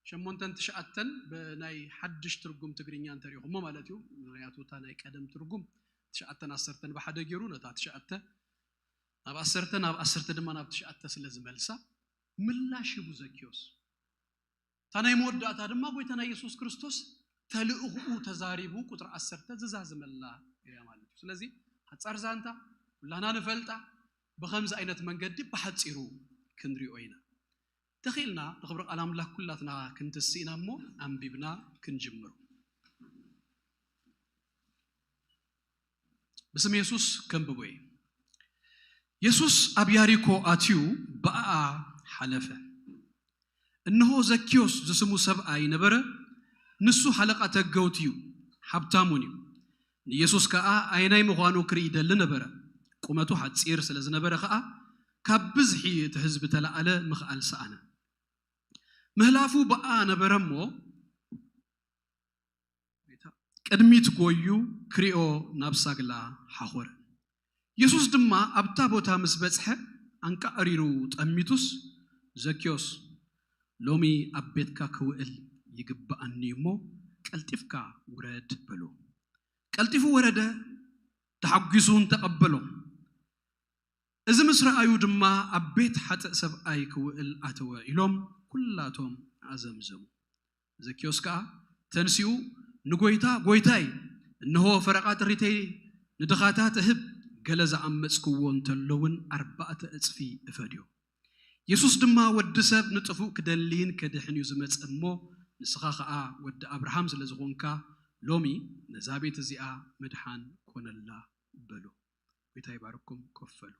ሸሞንተን ትሽዓተን ብናይ ሓድሽ ትርጉም ትግርኛ እንተሪኹሞ ማለት እዩ። ምክንያቱ እታ ናይ ቀደም ትርጉም ትሽዓተን ዓሰርተን ብሓደ ገይሩ ነታ ትሽዓተ ናብ ዓሰርተ ናብ ዓሰርተ ድማ ናብ ትሽዓተ ስለ ዝመልሳ ምላሽ ሂቡ ዘኪዮስ። እታ ናይ መወዳእታ ድማ ጎይታና ኢየሱስ ክርስቶስ ተልእኽኡ ተዛሪቡ ቁፅሪ ዓሰርተ ዝዛዝመላ እያ ማለት እዩ። ስለዚ ሓፃር ዛንታ ኩላና ንፈልጣ ብኸምዚ ዓይነት መንገዲ ብሓፂሩ ክንሪኦ ኢና። ተኺልና ንኽብሪ ቃል ኣምላኽ ኩላትና ክንትስእ ኢና እሞ ኣንቢብና ክንጅምሮ። ብስም የሱስ ከንብቦ እየ። የሱስ ኣብ ያሪኮ ኣትዩ ብኣኣ ሓለፈ። እንሆ ዘኪዮስ ዝስሙ ሰብኣይ ነበረ፣ ንሱ ሓለቓ ተገውት እዩ፣ ሓብታሙን እዩ። ንየሱስ ከኣ ኣይናይ ምዃኑ ክርኢ ይደሊ ነበረ። ቁመቱ ሓጺር ስለ ዝነበረ ከኣ ካብ ብዝሒ እቲ ህዝቢ ተለኣለ ምኽኣል ሰኣነ። ምህላፉ ብኣ ነበረ እሞ ቅድሚት ጎዩ ክሪኦ ናብ ሳግላ ሓኾረ። የሱስ ድማ ኣብታ ቦታ ምስ በጽሐ ኣንቃዕሪሩ ጠሚቱስ፣ ዘኪዮስ፣ ሎሚ ኣብ ቤትካ ክውእል ይግብኣኒ እዩ እሞ ቀልጢፍካ ውረድ በሎ። ቀልጢፉ ወረደ፣ ተሓጒሱን ተቐበሎ። እዚ ምስ ረኣዩ ድማ ኣብ ቤት ሓጥእ ሰብኣይ ክውእል ኣተወ ኢሎም ኩላቶም ኣዘምዘሙ። ዘኪዮስ ከኣ ተንሲኡ ንጎይታ፣ ጎይታይ፣ እንሆ ፈረቓ ጥሪተይ ንድኻታት እህብ፣ ገለ ዝኣመፅክዎ እንተሎ እውን ኣርባዕተ እፅፊ እፈድዮ። የሱስ ድማ ወዲ ሰብ ንጥፉእ ክደልይን ከድሕን እዩ ዝመፀ እሞ ንስኻ ኸኣ ወዲ ኣብርሃም ስለ ዝኾንካ ሎሚ ነዛ ቤት እዚኣ ምድሓን ኮነላ በሎ። ጎይታ ይባርኩም። ኮፍ በሉ።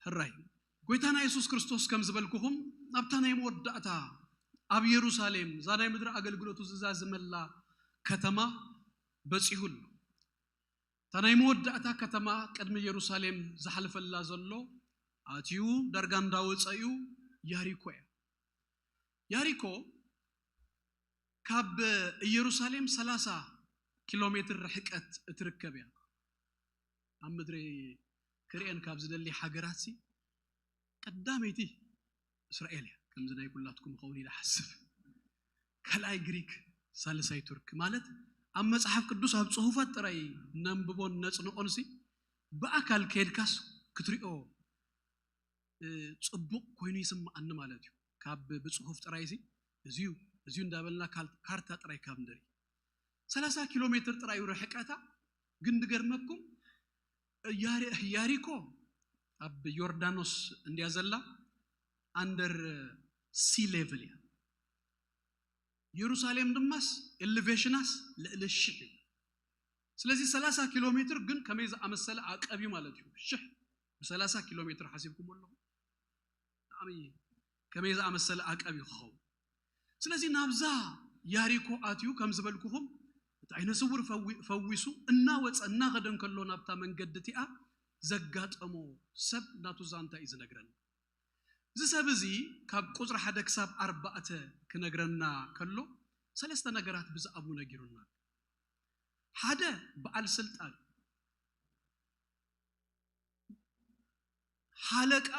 ሕራይ ጎይታና የሱስ ክርስቶስ ከም ዝበልኩኹም ኣብታ ናይ መወዳእታ ኣብ የሩሳሌም እዛ ናይ ምድሪ ኣገልግሎቱ ዝዛዝመላ ከተማ በጺሑ ኣሎ። እታ ናይ መወዳእታ ከተማ ቅድሚ የሩሳሌም ዝሓልፈላ ዘሎ ኣትዩ ዳርጋ እንዳወጸ እዩ ያሪኮ እያ። ያሪኮ ካብ ኢየሩሳሌም ሰላሳ ኪሎ ሜትር ርሕቀት እትርከብ እያ። ኣብ ምድሪ ክርእየን ካብ ዝደሊ ሃገራትሲ ቀዳመይቲ እስራኤል እያ። ከምዚ ናይ ኩላትኩም ይኸውን ኢለ ሓስብ። ካልኣይ ግሪክ፣ ሳልሳይ ቱርክ ማለት ኣብ መጽሓፍ ቅዱስ ኣብ ጽሑፋት ጥራይ ነንብቦን ነጽንኦንሲ ብኣካል ከድካስ ክትሪኦ ጽቡቕ ኮይኑ ይስምዓኒ ማለት እዩ። ካብ ብጽሑፍ ጥራይሲ እዚዩ እዚዩ እንዳበልና ካርታ ጥራይ ካብ ንርኢ ሰላሳ ኪሎ ሜትር ጥራይ ርሕቀታ። ግን ድገርመኩም ያሪኮ ኣብ ዮርዳኖስ እንድያ ዘላ under sea level እያ። የሩሳሌም ድማስ ኤሌቬሽናስ ልዕሊ ሽሕ እዩ። ስለዚ ሰላሳ ኪሎ ሜትር ግን ከመይ ዝኣመሰለ ዓቀብ እዩ ማለት እዩ። ሽሕ ብ ሰላሳ ኪሎ ሜትር ሓሲብኩም ኣለኹም ብጣዕሚ ከመይ ዝኣመሰለ ዓቀብ እዩ ክኸውን። ስለዚ ናብዛ ያሪኮ ኣትዩ ከም ዝበልኩኹም እቲ ዓይነ ስውር ፈዊሱ እናወፀ እናኸደ እንከሎ ናብታ መንገዲ እቲኣ ዘጋጠሞ ሰብ ናቱ ዛንታ እዩ ዝነግረና። እዚ ሰብ እዚ ካብ ቁፅሪ ሓደ ክሳብ ኣርባዕተ ክነግረና ከሎ ሰለስተ ነገራት ብዛዕባኡ ነጊሩና። ሓደ በዓል ስልጣን ሓለቃ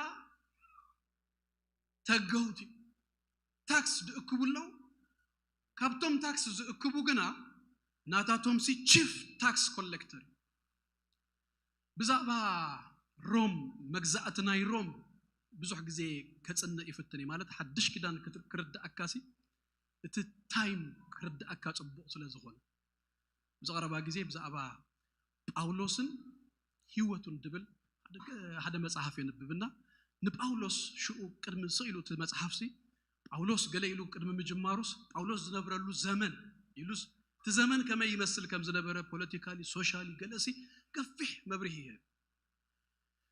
ተገውቲ ታክስ ዝእክቡ ኣለዉ። ካብቶም ታክስ ዝእክቡ ግና ናታቶምሲ ቺፍ ታክስ ኮሌክተር። ብዛዕባ ሮም መግዛእቲ ናይ ሮም ብዙሕ ግዜ ከፅንእ ይፍትን እዩ። ማለት ሓድሽ ኪዳን ክርዳእካሲ እቲ ታይም ክርዳእካ ፅቡቕ ስለ ዝኾነ ብዝቐረባ ግዜ ብዛዕባ ጳውሎስን ህይወቱን ድብል ሓደ መጽሓፍ የንብብና። ንጳውሎስ ሽኡ ቅድሚ ስቕ ኢሉ እቲ መጽሓፍሲ ጳውሎስ ገለ ኢሉ ቅድሚ ምጅማሩስ ጳውሎስ ዝነብረሉ ዘመን ኢሉስ እቲ ዘመን ከመይ ይመስል ከም ዝነበረ ፖለቲካሊ ሶሻሊ ገለሲ ገፊሕ መብርሂ ይህብ።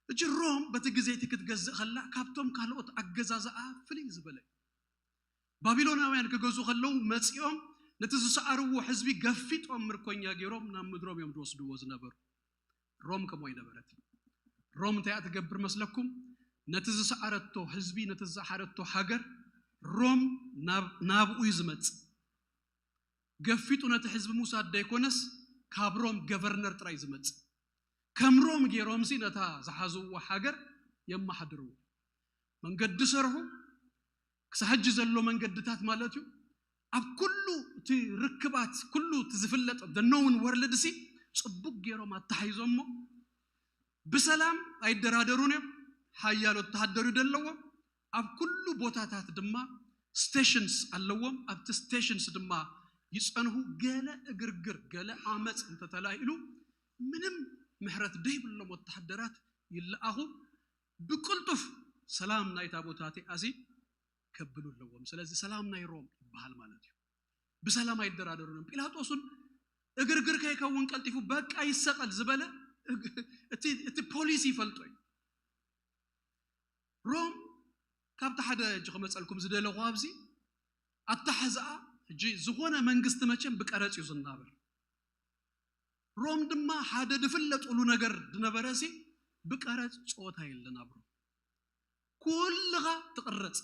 እጂ ሮም በቲ ግዜ እቲ ክትገዝእ ከላ ካብቶም ካልኦት ኣገዛዝኣ ፍልይ ዝበለ እዩ። ባቢሎናውያን ክገዙ ከለዉ መጺኦም ነቲ ዝሰዓርዎ ህዝቢ ገፊጦም ምርኮኛ ገይሮም ናብ ምድሮም እዮም ዝወስድዎ ዝነበሩ። ሮም ከምኡ ኣይነበረት። ሮም እንታይ እያ ትገብር መስለኩም? ነቲ ዝሰዓረቶ ህዝቢ ነቲ ዝሰዓረቶ ሃገር ሮም ናብኡ እዩ ዝመጽእ። ገፊጡ ነቲ ህዝቢ ምውሳድ ደይኮነስ ካብ ሮም ገቨርነር ጥራይ ዝመጽእ ከም ሮም ገይሮምሲ ነታ ዝሓዝዎ ሃገር የመሓድርዎ። መንገዲ ሰርሑ፣ ክሳብ ሕጂ ዘሎ መንገድታት ማለት እዩ። ኣብ ኩሉ እቲ ርክባት፣ ኩሉ እቲ ዝፍለጥ the known world ሲ ጽቡቅ ገይሮም ኣተሓይዞሞ። ብሰላም ኣይደራደሩን እዮም። ሓያል ወተሃደር እዩ ዘለዎም። ኣብ ኩሉ ቦታታት ድማ ስቴሽንስ ኣለዎም። ኣብቲ ስቴሽንስ ድማ ይጸንሁ። ገለ እግርግር፣ ገለ ዓመፅ እንተተላኢሉ ምንም ምሕረት ደይብሎም ወተሃደራት ይለኣኹ። ብቅልጡፍ ሰላም ናይታ ቦታ እቲኣሲ ከብሉ ኣለዎም። ስለዚ ሰላም ናይ ሮም ይበሃል ማለት እዩ። ብሰላም ኣይደራደሩን እዮም። ጲላጦስ እውን እግርግር ከይከውን ቀልጢፉ በቃ ይሰቐል ዝበለ እቲ እቲ ፖሊሲ ይፈልጦ እዩ። ሮም ካብቲ ሓደ ሕጂ ክመፀልኩም ዝደለኹ ኣብዚ ኣተሓዝኣ ሕጂ ዝኾነ መንግስቲ መቸም ብቀረፅ እዩ ዝናበር። ሮም ድማ ሓደ ድፍለጥሉ ነገር ድነበረ ሲ ብቀረፅ ፀወታ የለን ኣብ ሮም። ኩልኻ ትቕረፅ።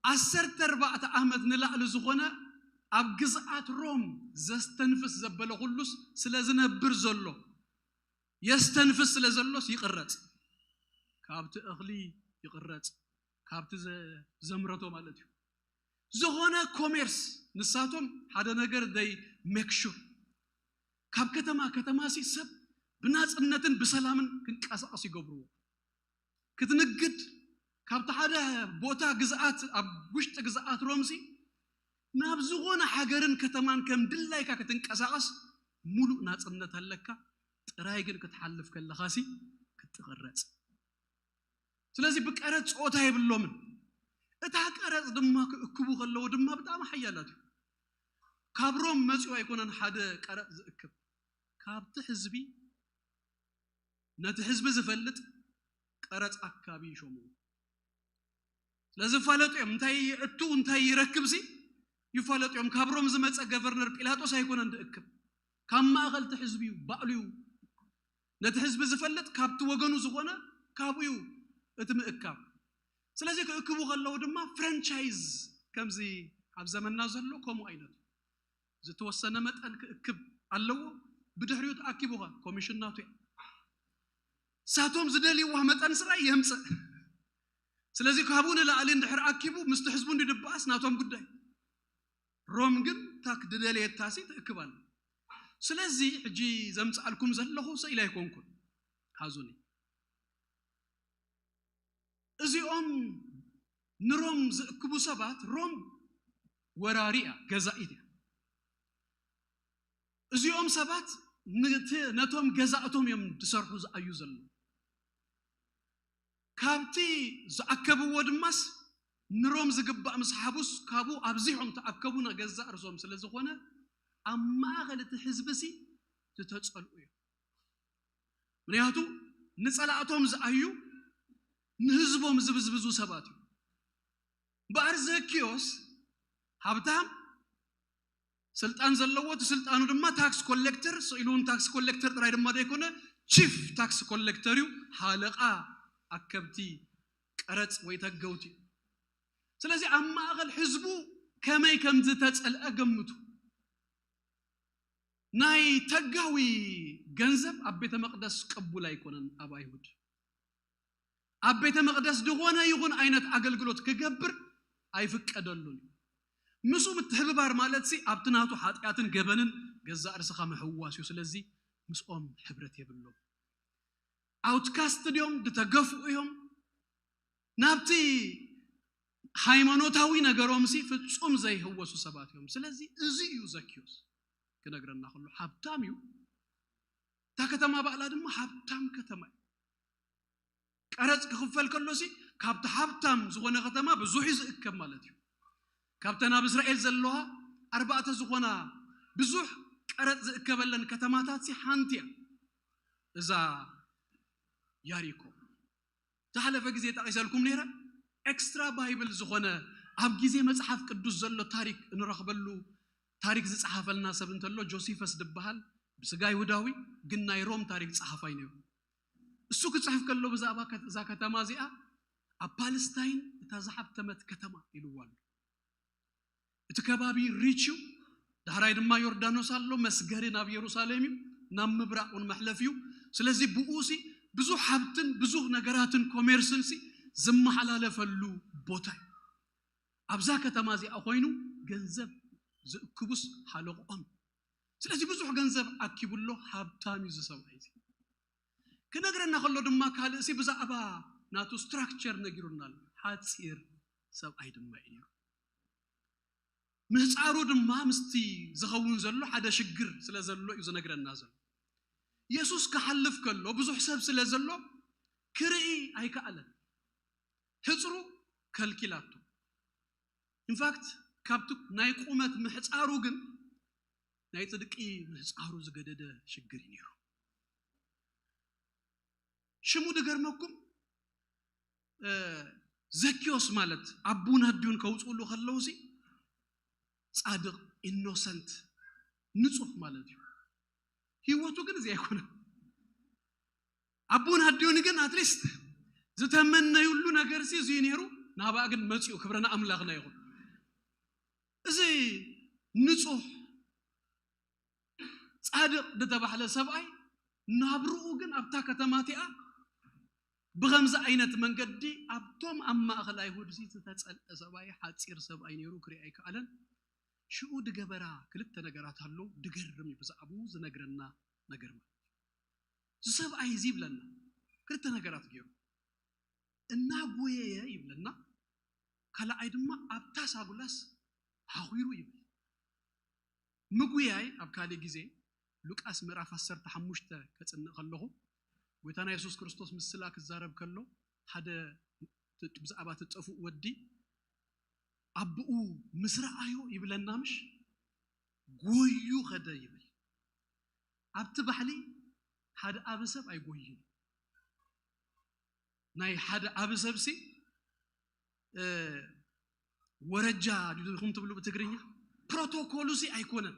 ዓሰርተ ኣርባዕተ ዓመት ንላዕሊ ዝኾነ ኣብ ግዝኣት ሮም ዘስተንፍስ ዘበለ ኩሉስ ስለ ዝነብር ዘሎ የስተንፍስ ስለ ዘሎስ ይቕረፅ። ካብቲ እኽሊ ይቕረፅ፣ ካብቲ ዘ- ዘምረቶ ማለት እዩ። ዝኾነ ኮሜርስ ንሳቶም ሓደ ነገር they make sure ካብ ከተማ ከተማ ሲ ሰብ ብናፅነትን ብሰላምን ክንቀሳቐስ ይገብርዎ። ክትንግድ ካብቲ ሓደ ቦታ ግዝኣት ኣብ ውሽጢ ግዝኣት ሮምሲ ናብ ዝኾነ ሃገርን ከተማን ከም ድላይካ ክትንቀሳቐስ ሙሉእ ናፅነት ኣለካ። ጥራይ ግን ክትሓልፍ ከለኻሲ ክትቕረፅ። ስለዚ ብቀረፅ ፀወታ የብሎምን። እታ ቀረፅ ድማ ክእክቡ ከለዉ ድማ ብጣዕሚ ሓያላት እዩ። ካብ ሮም መፂኡ ኣይኮነን ሓደ ቀረፅ ዝእክብ፣ ካብቲ ህዝቢ ነቲ ህዝቢ ዝፈልጥ ቀረፅ ኣካቢ ይሾምዎ። ስለዚ ይፋለጡ እዮም። እንታይ ይእቱ እንታይ ይረክብ ሲ ይፋለጡ እዮም። ካብ ሮም ዝመፀ ገቨርነር ጲላጦስ ኣይኮነን ዝእክብ፣ ካብ ማእኸል እቲ ህዝቢ እዩ፣ ባዕሉ እዩ። ነቲ ህዝቢ ዝፈልጥ ካብቲ ወገኑ ዝኾነ ካብኡ እዩ እቲ ምእካብ። ስለዚ ክእክቡ ከለዉ ድማ ፍራንቻይዝ ከምዚ ኣብ ዘመንና ዘሎ ከምኡ ዓይነት ዝተወሰነ መጠን ክእክብ ኣለዎ። ብድሕሪኡ ተኣኪቡኻ ኮሚሽን ናቱ እያ። ሳቶም ዝደልይዋ መጠን ስራይ የምፅእ። ስለዚ ካብኡ ንላዕሊ እንድሕር ኣኪቡ ምስቲ ህዝቡ እንዲ ድበኣስ ናቶም ጉዳይ። ሮም ግን ታክ ድደለየታሲ ትእክብ ኣለ። ስለዚ ሕጂ ዘምፅኣልኩም ዘለኹ ስኢል ኣይኮንኩን። ሓዙኒ። እዚኦም ንሮም ዝእክቡ ሰባት ሮም ወራሪ እያ፣ ገዛኢት እያ። እዚኦም ሰባት ነቶም ገዛእቶም እዮም ዝሰርሑ ዝኣዩ ዘለዉ። ካብቲ ዝኣከብዎ ድማስ ንሮም ዝግባእ ምስ ሓቡስ ካብኡ ኣብዚሖም ተኣከቡና ገዛእ ርሶም ስለ ዝኾነ ኣብ ማእኸል እቲ ህዝቢ ሲ ዝተፀልኡ እዮም። ምክንያቱ ንፀላእቶም ዝኣዩ ንህዝቦም ዝብዝብዙ ሰባት እዩ። እምበኣር ዘኪዮስ ሃብታም ስልጣን ዘለዎ እቲ ስልጣኑ ድማ ታክስ ኮሌክተር ስኢሉ እውን ታክስ ኮሌክተር ጥራይ ድማ ዘይኮነ ቺፍ ታክስ ኮሌክተር እዩ። ሃለቃ ኣከብቲ ቀረፅ ወይ ተገውቲ እዩ። ስለዚ ኣብ ማእኸል ህዝቡ ከመይ ከም ዝተፀልአ ገምቱ። ናይ ተጋዊ ገንዘብ ኣብ ቤተ መቕደስ ቅቡል ኣይኮነን ኣብ ኣይሁድ። ኣብ ቤተ መቕደስ ዝኾነ ይኹን ዓይነት ኣገልግሎት ክገብር ኣይፍቀደሉን እዩ። ምስኡ ምትሕብባር ማለት ሲ ኣብቲ ናቱ ሓጢኣትን ገበንን ገዛእ ርስኻ ምሕዋስ እዩ። ስለዚ ምስኦም ሕብረት የብሎም። ኣውትካስት ድዮም ዝተገፍኡ እዮም። ናብቲ ሃይማኖታዊ ነገሮም ሲ ፍጹም ዘይህወሱ ሰባት እዮም። ስለዚ እዚ እዩ ዘኪዮስ ክነግረና ከሎ ሃብታም እዩ። እታ ከተማ ባዕላ ድማ ሃብታም ከተማ እዩ። ቀረፅ ክኽፈል ከሎ ሲ ካብቲ ሃብታም ዝኾነ ከተማ ብዙሕ እዩ ዝእከብ ማለት እዩ። ካብተን ኣብ እስራኤል ዘለዋ ኣርባዕተ ዝኾና ብዙሕ ቀረፅ ዝእከበለን ከተማታት ሲ ሓንቲ እያ እዛ ያሪኮ። ዝሓለፈ ግዜ ጠቒሰልኩም ነይረ። ኤክስትራ ባይብል ዝኾነ ኣብ ግዜ መፅሓፍ ቅዱስ ዘሎ ታሪክ እንረኽበሉ ታሪክ ዝፀሓፈልና ሰብ እንተሎ ጆሲፈስ ዝበሃል ብስጋ ይሁዳዊ ግን ናይ ሮም ታሪክ ፀሓፋይ ነይሩ። እሱ ክፅሕፍ ከሎ ብዛዕባ ከ- እዛ ከተማ እዚኣ ኣብ ፓለስታይን እታ ዝሓብተመት ከተማ ኢልዋ ኣሎ። እቲ ከባቢ ሪች እዩ። ዳሕራይ ድማ ዮርዳኖስ ኣሎ፣ መስገሪ ናብ ኢየሩሳሌም እዩ፣ ናብ ምብራቕ እውን መሕለፊ እዩ። ስለዚ ብኡ ሲ ብዙሕ ሃብትን ብዙሕ ነገራትን ኮሜርስን ሲ ዝመሓላለፈሉ ቦታ እዩ። ኣብዛ ከተማ እዚኣ ኮይኑ ገንዘብ ዝእክቡስ ሓለቆም። ስለዚ ብዙሕ ገንዘብ ኣኪቡ ኣሎ፣ ሃብታም እዩ እዚ ሰብኣይ እዚ። ክነግረና ከሎ ድማ ካልእ ሲ ብዛዕባ ናቱ ስትራክቸር ነጊሩና ኣሎ። ሓፂር ሰብኣይ ድማ እዩ ነይሩ። ምህፃሩ ድማ ምስቲ ዝኸውን ዘሎ ሓደ ሽግር ስለ ዘሎ እዩ ዝነግረና ዘሎ። የሱስ ክሓልፍ ከሎ ብዙሕ ሰብ ስለ ዘሎ ክርኢ ኣይከኣለን። ህፅሩ ከልኪላቶ። ኢንፋክት ካብቲ ናይ ቁመት ምሕፃሩ ግን ናይ ጽድቂ ምህፃሩ ዝገደደ ሽግር እዩ ነይሩ። ሽሙ ድገርመኩም። ዘኪዮስ ማለት ኣቡን ኣዲኡን ከውፅእሉ ከለውሲ ጻድቕ፣ ኢኖሰንት፣ ንጹህ ማለት እዩ። ህይወቱ ግን እዚ ኣይኮነን። ኣቡን ኣዲኡን ግን ኣትሊስት ዝተመነዩሉ ነገር ሲ እዚ ነይሩ። ናብኣ ግን መፂኡ። ክብረ ንኣምላኽና ይኹን። እዚ ንጹህ ጻድቕ ዝተባህለ ሰብኣይ ናብርኡ ግን ኣብታ ከተማ እቲኣ ብኸምዚ ዓይነት መንገዲ ኣብቶም ኣብ ማእኸል ኣይሁድ ሲ ዝተጸልአ ሰብኣይ፣ ሓጺር ሰብኣይ ነይሩ፣ ክርኢ ኣይከኣለን። ሽኡ ድገበራ ክልተ ነገራት ኣለዉ። ድገርም እዩ ብዛዕባኡ ዝነግረና ነገር ማለት እዩ። እዚ ሰብኣይ እዚ ይብለና ክልተ ነገራት ገይሩ። እናጎየየ ይብለና፣ ካልኣይ ድማ ኣብታ ሳጉላስ ሓኺሩ ይብል። ምጉያይ ኣብ ካልእ ግዜ ሉቃስ ምዕራፍ ዓሰርተ ሓሙሽተ ከጽንእ ከለኹ፣ ጎይታና የሱስ ክርስቶስ ምስላ ክዛረብ ከሎ፣ ሓደ ት-፣ ብዛዕባ እቲ ጠፉእ ወዲ ኣቦኡ ምስ ረኣዮ ይብለና ምሽ፣ ጎዩ ኸደ ይብል። ኣብቲ ባሕሊ ሓደ ዓቢ ሰብ ኣይጎይን። ናይ ሓደ ዓቢ ሰብሲ፣ እ፣ ወረጃ ዲኹም ትብሉ ብትግርኛ፣ ፕሮቶኮሉ ሲ ኣይኮነን።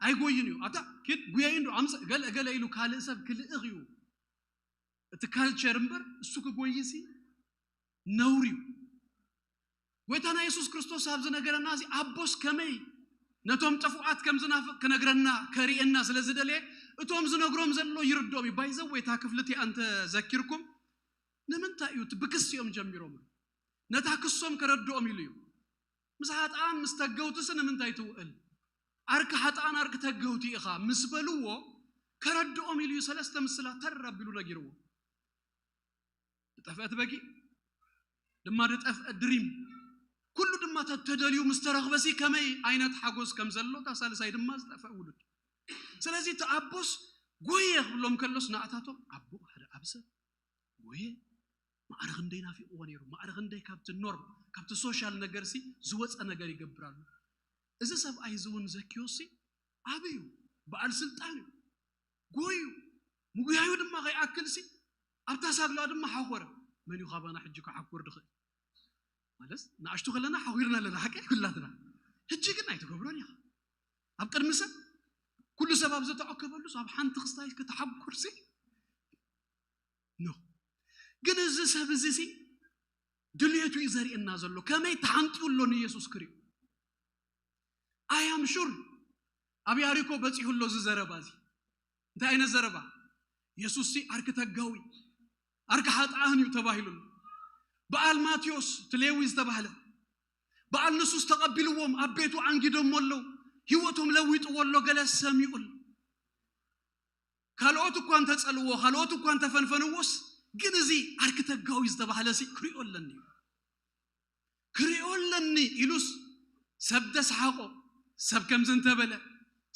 ኣይጎይን እዩ። ኣታ ኪድ ጉየይ እንዶ ኣምጽእ ገለ ገለ ኢሉ ካልእ ሰብ ክልእኽ እዩ እቲ ካልቸር እምበር፣ እሱ ክጎይ ሲ ነውር እዩ። ጎይታና የሱስ ክርስቶስ ኣብ ዝነገረና እዚ ኣቦስ ከመይ ነቶም ጥፉኣት ከም ዝናፍቕ ክነግረና፣ ከርእየና ስለ ዝደለየ፣ እቶም ዝነግሮም ዘሎ ይርድኦም እዩ። ባይዘው ወይ እታ ክፍሊ እቲኣ እንተ ዘኪርኩም፣ ንምንታይ እዩ እቲ ብክሲ እዮም ጀሚሮም? ነታ ክሶም ከረድኦም ኢሉ እዩ። ምስ ሃጥኣን ምስ ተገውትሲ ንምንታይ ትውእል? ዓርኪ ሃጥኣን ዓርኪ ተገውቲ ኢኻ ምስ በልዎ፣ ከረድኦም ኢሉ እዩ ሰለስተ ምስላ ተር ኣቢሉ ነጊርዎ። ዝጠፍአት በጊዕ ድማ ዝጠፍአ ድሪም፣ ኩሉ ድማ ተተደልዩ ምስ ተረኽበሲ ከመይ ዓይነት ሓጎስ ከም ዘሎ፣ እታ ሳልሳይ ድማ ዝጠፍአ ውሉድ። ስለዚ እቲ ኣቦስ ጎየ ክብሎም ከሎስ ንኣታቶም ኣቦ ሓደ ዓቢ ሰብ ጎየ፣ ማዕረ ክንደይ ናፊቕዎ ነይሩ፣ ማዕረ ክንደይ ካብቲ ኖርም፣ ካብቲ ሶሻል ነገርሲ ዝወፀ ነገር ይገብር ኣሎ። እዚ ሰብኣይ እዚ እውን ዘኪዮስሲ ዓቢ እዩ፣ በዓል ስልጣን እዩ፣ ጎዩ፣ ምጉያዩ ድማ ከይኣክልሲ ኣብታ ሳግላ ድማ ሓኾረ። መን እዩ ካባና ሕጂ ክሓኩር ድኽእል? ማለት ንኣሽቱ ከለና ሓጒርና ኣለና፣ ሓቂ ኩላትና። ሕጂ ግን ኣይትገብሮን ኢኻ። ኣብ ቅድሚ ሰብ፣ ኩሉ ሰብ ኣብ ዝተኣከበሉስ ኣብ ሓንቲ ክስታይ ክትሓኩርሲ ኖ። ግን እዚ ሰብ እዚ ሲ ድልየቱ እዩ ዘርእየና ዘሎ፣ ከመይ ተሓንጥዩ ኣሎ ንየሱስ ክሪኡ። ኣይ ኣም ሹር ኣብ ያሪኮ በጺሑ ኣሎ እዚ ዘረባ እዚ። እንታይ ዓይነት ዘረባ? የሱስ ሲ ዓርኪ ተጋዊ፣ ዓርኪ ሓጥኣን እዩ ተባሂሉ ኣሎ። በዓል ማቴዎስ እቲ ሌዊ ዝተባህለ በዓል ንሱስ ተቐቢልዎም ኣብ ቤቱ ኣንጊዶሞ ኣለዉ። ህይወቶም ለዊጥዎ ኣሎ፣ ገለ ሰሚዑ ኣሎ። ካልኦት እኳ እንተጸልዎ፣ ካልኦት እኳ እንተፈንፈንዎስ፣ ግን እዚ ዓርኪ ተጋዊ ዝተባህለ ሲ ክሪኦ ኣለኒ፣ ክሪኦ ኣለኒ ኢሉስ ሰብ ተስሓቆ፣ ሰብ ከምዚ እንተበለ፣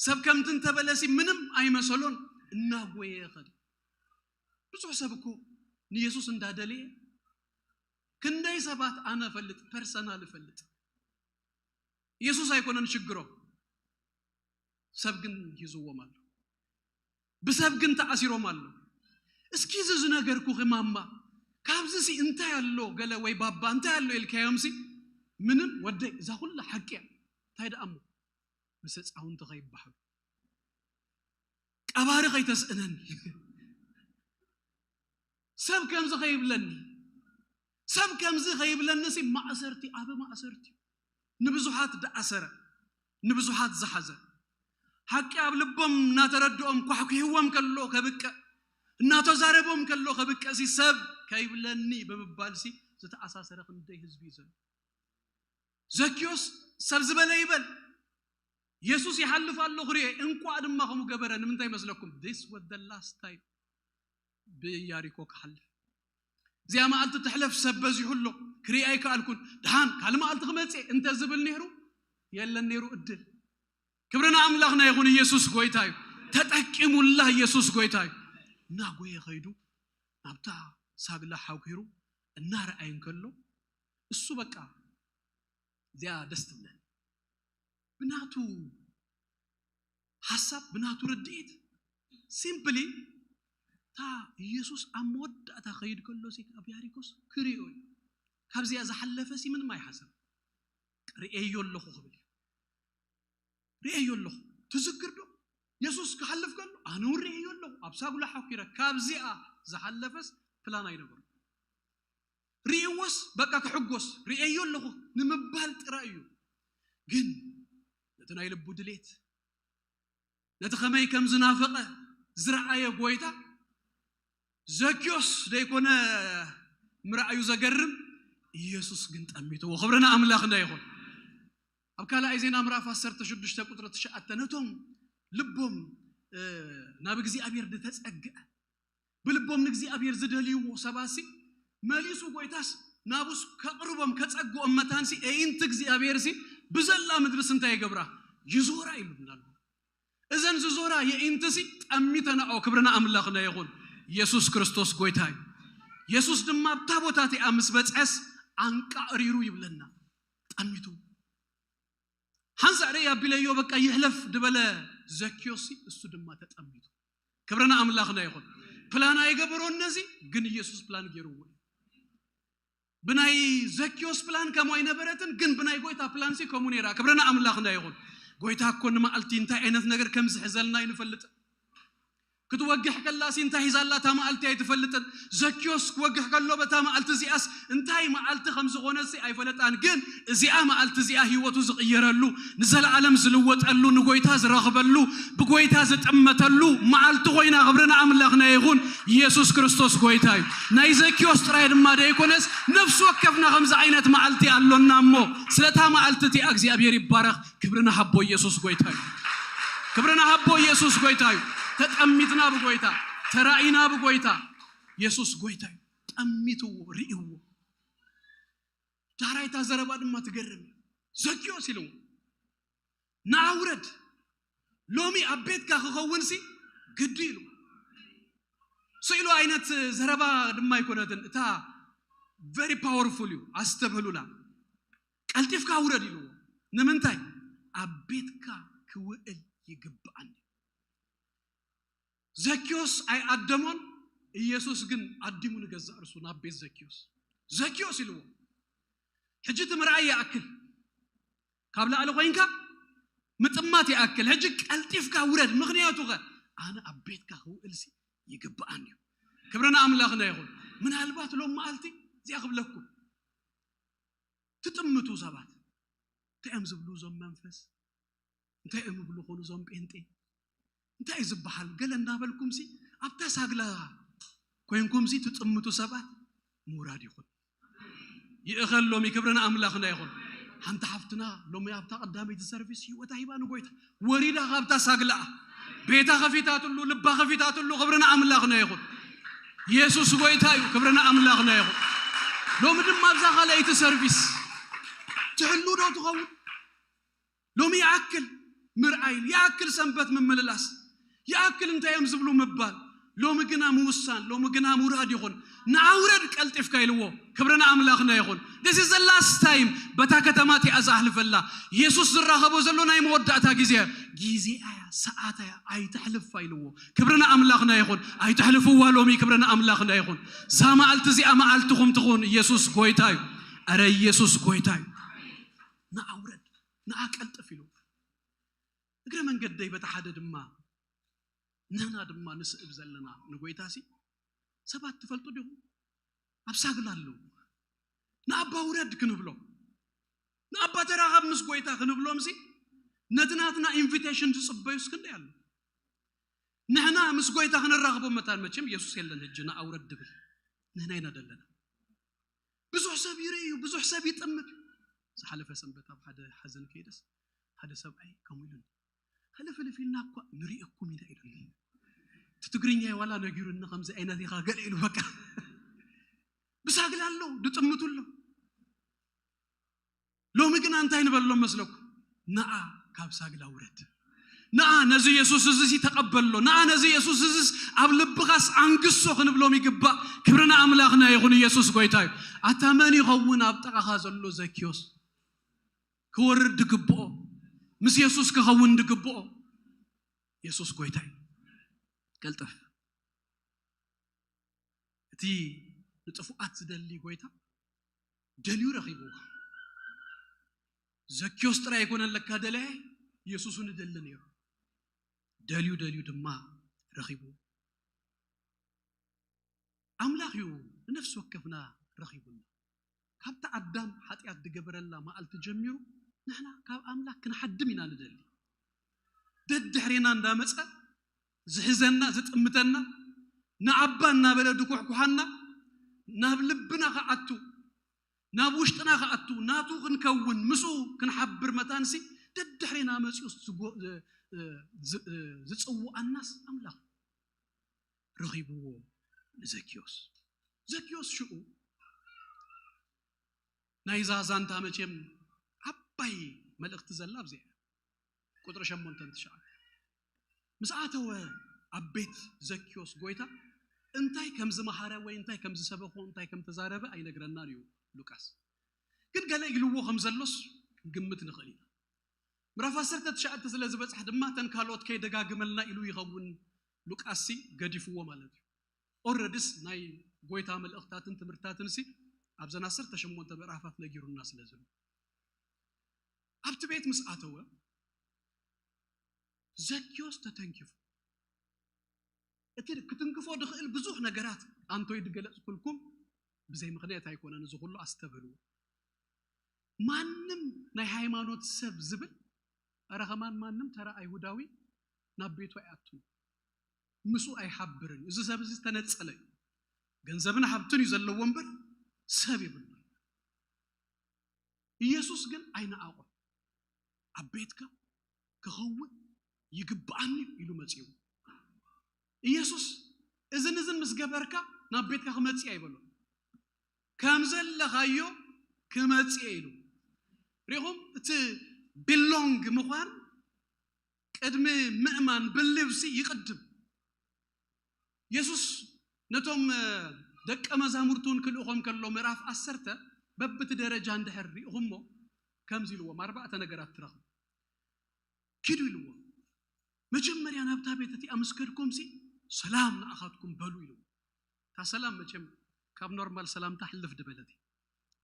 ሰብ ከምቲ እንተበለ ሲ ምንም ኣይመሰሎን፣ እናጎየ ይኸድ። ብዙሕ ሰብ እኮ ንየሱስ እንዳደለየ፣ ክንደይ ሰባት ኣነ እፈልጥ፣ ፐርሰናል እፈልጥ። ኢየሱስ ኣይኮነን ሽግሮም፣ ሰብ ግን ሂዝዎም ኣሎ። ብሰብ ግን ተኣሲሮም ኣሎ። እስኪ እዚ ዝነገርኩኺ ማማ፣ ካብዚ ሲ እንታይ ኣሎ ገለ ወይ ባባ እንታይ ኣሎ ኢልካዮም ሲ፣ ምንም ወደይ፣ እዛ ኩላ ሓቂ እያ። እንታይ ደኣ እሞ ምስ ህፃውንቲ ከይበሃሉ፣ ቀባሪ ከይተስእነኒ፣ ሰብ ከምዚ ከይብለኒ፣ ሰብ ከምዚ ከይብለኒ ሲ ማእሰርቲ፣ ኣብ ማእሰርቲ ንብዙሓት ደኣሰረ፣ ንብዙሓት ዝሓዘ፣ ሓቂ ኣብ ልቦም እናተረድኦም ኳሕኲሕዎም ከሎ ከብቅዕ፣ እናተዛረቦም ከሎ ከብቅዕሲ ሰብ ከይብለኒ ብምባልሲ ዝተኣሳሰረ ክንደይ ህዝቢ እዩ ዘሎ። ዘኪዮስ ሰብ ዝበለ ይበል፣ የሱስ ይሓልፍ ኣሎ ክሪኤ፣ እንቋዕ ድማ ከምኡ ገበረ። ንምንታይ ይመስለኩም? This was the last time ብያሪኮ ክሓልፍ። እዚኣ መዓልቲ ትሕለፍ፣ ሰብ በዚሑ ኣሎ፣ ክሪኤ ኣይከኣልኩን፣ ድሓን ካልእ መዓልቲ ክመጽእ እንተ ዝብል ነይሩ፣ የለን ነይሩ እድል። ክብሪ ንኣምላኽና ይኹን። ኢየሱስ ጎይታ እዩ። ተጠቂሙላ። ኢየሱስ ጎይታ እዩ። እናጎየ ኸይዱ ናብታ ሳግላ ሓጒሩ እናረኣየ እንከሎ፣ እሱ በቃ እዚኣ ደስ ትብለኒ። ብናቱ ሓሳብ፣ ብናቱ ርድኢት፣ ሲምፕሊ እታ ኢየሱስ ኣብ መወዳእታ ኸይድ ከሎ ሲ ኣብ ያሪኮስ ክሪኦ እዩ። ካብዚኣ ዝሓለፈ ሲ ምንም ኣይሓሰብ። ርእየዮ ኣለኹ ክብል እዩ። ርእየዮ ኣለኹ። ትዝክር ዶ? የሱስ ክሓልፍ ከሎ ኣነ እውን ርእየዮ ኣለኹ። ኣብ ሳጉላ ሓኪረ። ካብዚኣ ዝሓለፈስ ፕላን ኣይነበሮ። ርእይዎስ በቃ ክሕጎስ፣ ርእየዮ ኣለኹ ንምባል ጥራይ እዩ። ግን ነቲ ናይ ልቡ ድሌት፣ ነቲ ከመይ ከም ዝናፈቐ ዝረኣየ ጎይታ፣ ዘኪዮስ ደይኮነ ምርኣዩ ዘገርም፣ ኢየሱስ ግን ጠሚትዎ። ክብሪ ንኣምላኽና ይኹን። ኣብ ካልኣይ ዜና ምዕራፍ ዓሰርተ ሽዱሽተ ቁጽሪ ትሽዓተ፣ ነቶም ልቦም፣ እ፣ ናብ እግዚኣብሔር ዝተጸግዐ፣ ብልቦም ንእግዚኣብሔር ዝደልይዎ ሰባሲ፣ መሊሱ ጎይታስ ናቡስ ከቕርቦም ከጸግኦም መታንሲ፣ እንቲ እግዚኣብሔርሲ ብዘላ ምድርስ እንታይ ይገብራ? ይዞራ ኢሉ እንዳሉ። እዘን ዝዞራ የኢንትሲ ጠሚተናኦ። ክብሪ ንኣምላኽና ይኹን። ኢየሱስ ክርስቶስ ጎይታ እዩ። ኢየሱስ ድማ ኣብታ ቦታ እቲኣ ምስ በጽሐስ ኣንቃዕሪሩ ይብለና። ጠሚቱ። ሓንሳእ ደይ ኣቢለዮ በቃ ይሕለፍ ድበለ ዘኪዮሲ፣ እሱ ድማ ተጠሚቱ። ክብሪ ንኣምላኽና ይኹን። ፕላን ኣይገበሮን ነዚ፣ ግን ኢየሱስ ፕላን ገይርዎ እዩ። ብናይ ዘኪዮስ ፕላን ከምኡ ኣይነበረትን፣ ግን ብናይ ጎይታ ፕላንሲ ከምኡ ነይራ። ክብሪ ንኣምላኽና ይኹን። ጎይታ እኮ ንመዓልቲ እንታይ ዓይነት ነገር ከም ዝሕዘልና ኣይንፈልጥን። ክትወግሕ ከላሲ እንታይ ሒዛላ እታ መዓልቲ ኣይትፈልጥን። ዘኪዮስ ክወግሕ ከሎ በታ መዓልቲ እዚኣስ እንታይ መዓልቲ ከም ዝኾነሲ ኣይፈለጣን። ግን እዚኣ መዓልቲ እዚኣ ህይወቱ ዝቕየረሉ፣ ንዘለዓለም ዝልወጠሉ፣ ንጎይታ ዝረኽበሉ፣ ብጎይታ ዝጥመተሉ መዓልቲ ኮይና፣ ክብሪ ንኣምላኽና ይኹን። ኢየሱስ ክርስቶስ ጎይታ እዩ። ናይ ዘኪዮስ ጥራይ ድማ ደይኮነስ፣ ነፍሲ ወከፍና ከምዚ ዓይነት መዓልቲ ኣሎና እሞ፣ ስለታ መዓልቲ እቲኣ እግዚኣብሔር ይባረኽ። ክብሪ ንሃቦ። ኢየሱስ ጎይታ እዩ። ክብሪ ንሃቦ። ኢየሱስ ጎይታ እዩ። ተጠሚትና ብጎይታ፣ ተራኢና ብጎይታ። ኢየሱስ ጎይታ እዩ። ጠሚትዎ፣ ርእይዎ። ዳሕራይታ ዘረባ ድማ ትገርም እዩ። ዘኪዮስ ኢልዎ፣ ንዓ ውረድ፣ ሎሚ ኣብ ቤትካ ክኸውንሲ ግዲ ኢሉ። ስኢሉ ዓይነት ዘረባ ድማ ኣይኮነትን። እታ very powerful እዩ። ኣስተብህሉላ። ቀልጢፍካ ውረድ ኢልዎ። ንምንታይ? ኣብ ቤትካ ክውዕል ይግብኣኒ። ዘኪዮስ ኣይኣደሞን፣ ኢየሱስ ግን ኣዲሙ ንገዛእ ርሱ ናብ ቤት ዘኪዮስ። ዘኪዮስ ኢልዎ፣ ሕጂ እቲ ምርኣይ ይኣክል፣ ካብ ላዕሊ ኮይንካ ምጥማት ይኣክል፣ ሕጂ ቀልጢፍካ ውረድ። ምኽንያቱ ኸ ኣነ ኣብ ቤትካ ክውዕልሲ ይግብኣኒ እዩ። ክብሪ ንኣምላኽና ይኹን። ምናልባት ሎም መዓልቲ እዚኣ ክብለኩም፣ ትጥምቱ ሰባት፣ እንታይ እዮም ዝብሉ እዞም መንፈስ? እንታይ እዮም ዝብሉ ኾኑ እዞም ጴንጤ? እንታይ እዩ ዝበሃል? ገለ እናበልኩምሲ ኣብታ ሳግላ ኮይንኩምሲ ትጥምቱ ሰባት ምውራድ ይኹን። ይእኸል ሎሚ። ክብሪ ንኣምላኽና ይኹን። ሓንቲ ሓፍትና ሎሚ ኣብታ ቀዳመይቲ ሰርቪስ ህይወታ ሂባ ንጎይታ ወሪዳ ካብታ ሳግላኣ ቤታ ከፊታትሉ፣ ልባ ከፊታትሉ። ክብሪ ንኣምላኽና ይኹን። ኢየሱስ ጎይታ እዩ። ክብሪ ንኣምላኽና ይኹን። ሎሚ ድማ ኣብዛ ካልኣይቲ ሰርቪስ ትሕሉ ዶ ትኸውን? ሎሚ ይኣክል ምርኣይ፣ ይኣክል ሰንበት ምምልላስ፣ ይኣክል እንታይ እዮም ዝብሉ ምባል። ሎሚ ግና ምውሳን፣ ሎሚ ግና ምውራድ ይኹን። ንዓ ውረድ ቀልጢፍካ ኢልዎ። ክብሪ ንኣምላኽና ይኹን። This is the last time በታ ከተማ እቲኣ ዝኣሕልፈላ። ኢየሱስ ዝራኸቦ ዘሎ ናይ መወዳእታ ግዜ። ግዜኣ እያ፣ ሰዓታ እያ፣ ኣይተሕልፋ ኢልዎ። ክብሪ ንኣምላኽና ይኹን። ኣይተሕልፍዋ ሎሚ። ክብሪ ንኣምላኽና ይኹን። እዛ መዓልቲ እዚኣ መዓልትኹም ትኹን። ኢየሱስ ጎይታ እዩ። ኣረ ኢየሱስ ጎይታ እዩ። ንዓ ውረድ፣ ንዓ ቀልጥፍ ኢሉ። እግረ መንገደይ በቲ ሓደ ድማ ንሕና ድማ ንስእብ ዘለና ንጎይታሲ ሰባት ትፈልጡ ዲኹም? ኣብ ሳግላ ኣለዉ። ንኣባ ውረድ ክንብሎም፣ ንኣባ ተራኸብ ምስ ጎይታ ክንብሎምሲ ነቲ ናትና ኢንቪቴሽን ዝጽበዩ እስክንደይ ኣለዉ። ንሕና ምስ ጎይታ ክንራኽቦ መታን መቸም ኢየሱስ የለን ሕጂ ንኣውረድ ድብል ንሕና ኢና ደለና። ብዙሕ ሰብ ይርኢ እዩ፣ ብዙሕ ሰብ ይጥምት። ዝሓለፈ ሰንበት ኣብ ሓደ ሓዘን ከይደስ ሓደ ሰብኣይ ከምኡ ኢሉኒ፣ ሕልፍልፍ ኢልና እኳ ንርእየኩም ኢና ኢሉኒ። እቲ ትግርኛ ዋላ ነጊሩኒ ከምዚ ዓይነት ኢኻ ገለ ኢሉ በቃ ብሳግላ ኣለዉ ድጥምቱ ኣለዉ። ሎሚ ግን እንታይ ንበሎም መስለኩም? ንኣ ካብ ሳግላ ውረድ። ንኣ ነዚ የሱስ እዚ ሲ ተቐበሎ። ንኣ ነዚ የሱስ እዚስ ኣብ ልብኻስ ኣንግሶ ክንብሎም ይግባእ። ክብሪ ንኣምላኽና ይኹን። ኢየሱስ ጎይታ እዩ። ኣታ መን ይኸውን ኣብ ጥቓኻ ዘሎ ዘኪዮስ? ክወርድ ድግብኦ፣ ምስ የሱስ ክኸውን ድግብኦ። የሱስ ጎይታ እዩ። ቀልጠፍ። እቲ ንጥፉኣት ዝደሊ ጎይታ ደልዩ ረኺብዎ። ዘኪዮስ ጥራይ ኣይኮነን ለካ ደላይ፣ የሱስ እውን ይደሊ ነይሩ። ደልዩ ደልዩ ድማ ረኺብዎ። ኣምላኽ እዩ ንነፍሲ ወከፍና ረኺቡና። ካብቲ ኣዳም ሓጢኣት ዝገበረላ መዓልቲ ጀሚሩ ንሕና ካብ ኣምላኽ ክንሓድም ኢና ንደሊ። ደድሕሬና እንዳመጸ ዝሕዘና ዝጥምተና ንኣባ እናበለ ድኩሕኩሓና ናብ ልብና ክኣቱ ናብ ውሽጥና ክኣቱ ናቱ ክንከውን ምስኡ ክንሓብር መታንሲ ደድሕሬና መጺኡ ዝጎ- ዝ- ዝ- ዝጽውኣናስ ኣምላኽ ረኺብዎ ንዘኪዮስ። ዘኪዮስ ሽኡ ናይዛ ዛንታ መቸም ዓባይ መልእኽቲ ዘላ ኣብዚኣ እያ። ቁጥሪ ሸሞንተን ትሽዓተ ምስ ኣተወ ኣብ ቤት ዘኪዮስ ጎይታ እንታይ ከም ዝመሃረ ወይ እንታይ ከም ዝሰበኾ እንታይ ከም ተዛረበ ኣይነግረናን እዩ ሉቃስ። ግን ገለ ኢልዎ ከም ዘሎስ ክንግምት ንኽእል ኢና። ምዕራፍ ዓሰርተ ትሽዓተ ስለ ዝበጽሕ ድማ እተን ካልኦት ከይደጋግመልና ኢሉ ይኸውን ሉቃስ ሲ ገዲፍዎ ማለት እዩ። ኦረድስ ናይ ጎይታ መልእኽታትን ትምህርታትን ሲ ኣብዘን ዓሰርተ ሸሞንተ ምዕራፋት ነጊሩና ስለ ዘሎ ኣብቲ ቤት ምስ ኣተወ ዘኪዮስ ተተንኪፉ። እቲ ክትንክፎ ድኽእል ብዙሕ ነገራት ኣንቶይ ድገለጽኩልኩም ብዘይ ምኽንያት ኣይኮነን። እዚ ኩሉ ኣስተብህልዎ። ማንም ናይ ሃይማኖት ሰብ ዝብል ኣረ ከማን ማንም ተራ ኣይሁዳዊ ናብ ቤቱ ኣይኣቱን። ምስኡ ኣይሓብርን። እዚ ሰብ እዚ ዝተነጸለ እዩ። ገንዘብን ሃብትን እዩ ዘለዎ እምበር ሰብ ይብሉ። ኢየሱስ ግን ኣይነኣቖ። ኣብ ቤትካ ክኸውን ይግብኣኒ ኢሉ መጺኡ። ኢየሱስ እዝን እዝን ምስ ገበርካ ናብ ቤትካ ክመጽእ ኣይበሎ። ከም ዘለኻዮ ክመጽእ ኢሉ። ሪኹም እቲ ቢሎንግ ምዃን ቅድሚ ምእማን ብልብሲ ይቕድም። የሱስ ነቶም ደቀ መዛሙርቱን ክልእኾም ከሎ ምዕራፍ ዓሰርተ በብቲ ደረጃ እንድሕር ሪእኹሞ ከምዚ ኢልዎም ኣርባዕተ ነገራት ትረኽቡ። ኪዱ ኢልዎም። መጀመርያ ናብታ ቤት እቲኣ ምስ ከድኩም ሲ ሰላም ንኣኻትኩም በሉ ኢልዎም። እታ ሰላም መቸም ካብ ኖርማል ሰላምታ ሕልፍ ድበለት እያ።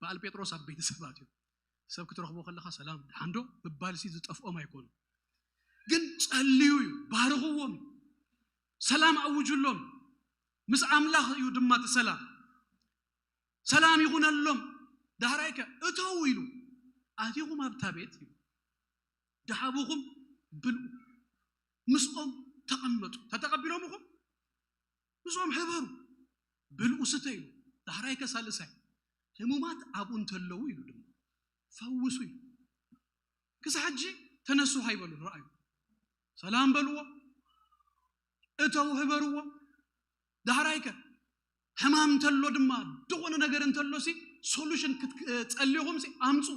በዓል ጴጥሮስ ኣብ ቤተሰባት እዮም። ሰብ ክትረኽቦ ከለኻ ሰላም ደሓንዶ ምባልሲ ዝጠፍኦም ኣይኮኑ። ግን ጸልዩ እዩ፣ ባርኽዎም እዩ፣ ሰላም ኣውጅሎም። ምስ ኣምላኽ እዩ ድማ እቲ ሰላም። ሰላም ይኹነሎም። ዳሕራይከ እተው ኢሉ ኣቲኹም ኣብታ ቤት እዩ። ደሓቡኹም ብልኡ፣ ምስኦም ተቐመጡ። ተተቐቢሎምኹም ምስኦም ሕበሩ፣ ብልኡ ስተ ኢሉ። ዳሕራይከ ሳልሳይ ህሙማት ኣብኡ እንተለዉ ኢሉ ድማ ፈውሱ ኢሉ። ክሳብ ሕጂ ተነሱ ሃይበሉ። ረኣዩ። ሰላም በልዎ፣ እተው ህበርዎ። ዳሕራይከ ሕማም እንተሎ ድማ ዝኾነ ነገር እንተሎ ሲ ሶሉሽን ጸሊኹም ሲ ኣምፁ።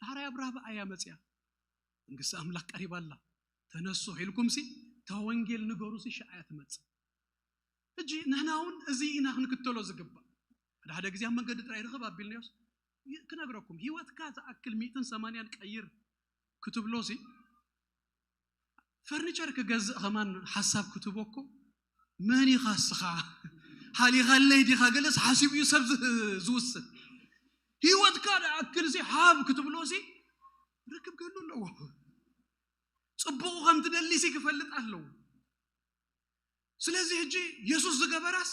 ዳሕራይ ኣብ ራብዓያ መፅያ መንግስቲ ኣምላኽ ቀሪባ ኣላ። ተነሱ ኢልኩም ሲ እታ ወንጌል ንገሩ ሲ ሻዕያ ትመፅእ። ሕጂ ንሕና እውን እዚ ኢና ክንክተሎ ዝግባእ። ሓደ ሓደ ግዜ ኣብ መንገዲ ጥራይ ርኽብ ኣቢልናዮስ ክነግረኩም ህይወትካ ዝኣክል ሚእትን ሰማንያን ቀይር ክትብሎ ሲ ፈርኒቸር ክገዝእ ከማን ሓሳብ ክትቦ እኮ መን ኢኻ እስኻ ሓሊኻለይ ዲኻ ገለስ ሓሲቡ እዩ ሰብ ዝውስን። ህይወትካ ዝኣክል ሲ ሃብ ክትብሎ ሲ ርክብ ክህሉ ኣለዎ። ፅቡቕ ከም ትደሊ ሲ ክፈልጥ ኣለዎ። ስለዚ ሕጂ የሱስ ዝገበራስ